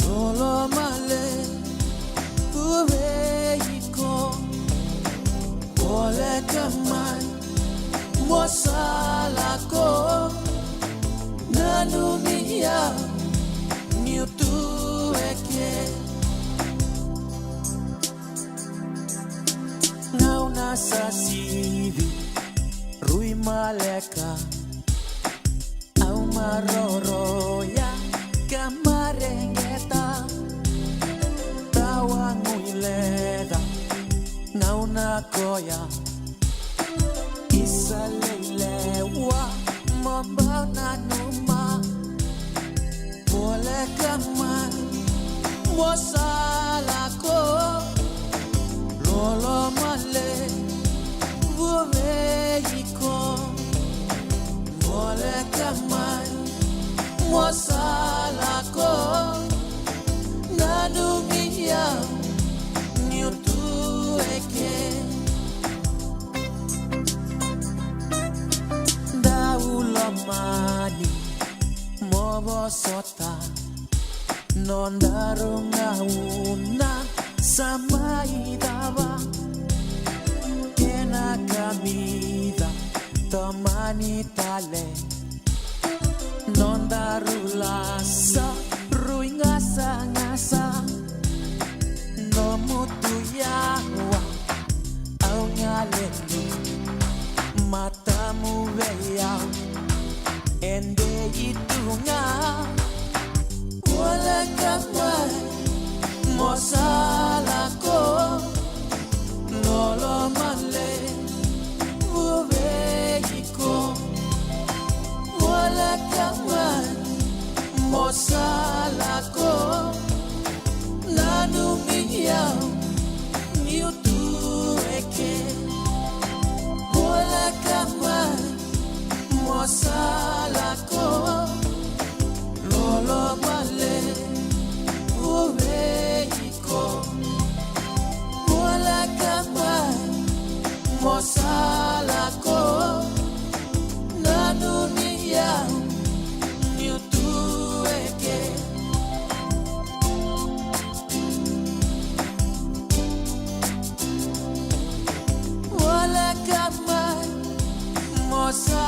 loloma levu vei iko. Voleka mai, mo sa lako, nanumi au niu tu eke. Gauna sa sivi, rui maleka, au maroroya ka mareqeta. Tawa guileca, gauna koya, isa leilewa, mo bau nanuma. Voleka mai, mo sa lako, loloma levu vei iko. Voleka mai, mo sa lako, nanumi au niu tu eke. Dau lomani, mo vosota, nodaru gauna sa mai cava. Kena kamica, tomani tale, nodaru lasa, rui gasagasa. Nomu tu yawa, au galeli, matamu vei au, e dei tu ga. Voleka mai, mo sa lako, loloma levu vei iko. Voleka mai, mo sa lako, nanumi au niu tu eke. Voleka mai, mo sa lako, loloma levu vei iko. Voleka mai, mo sa lako, nanumi au niu tu eke. Voleka mai, mo sa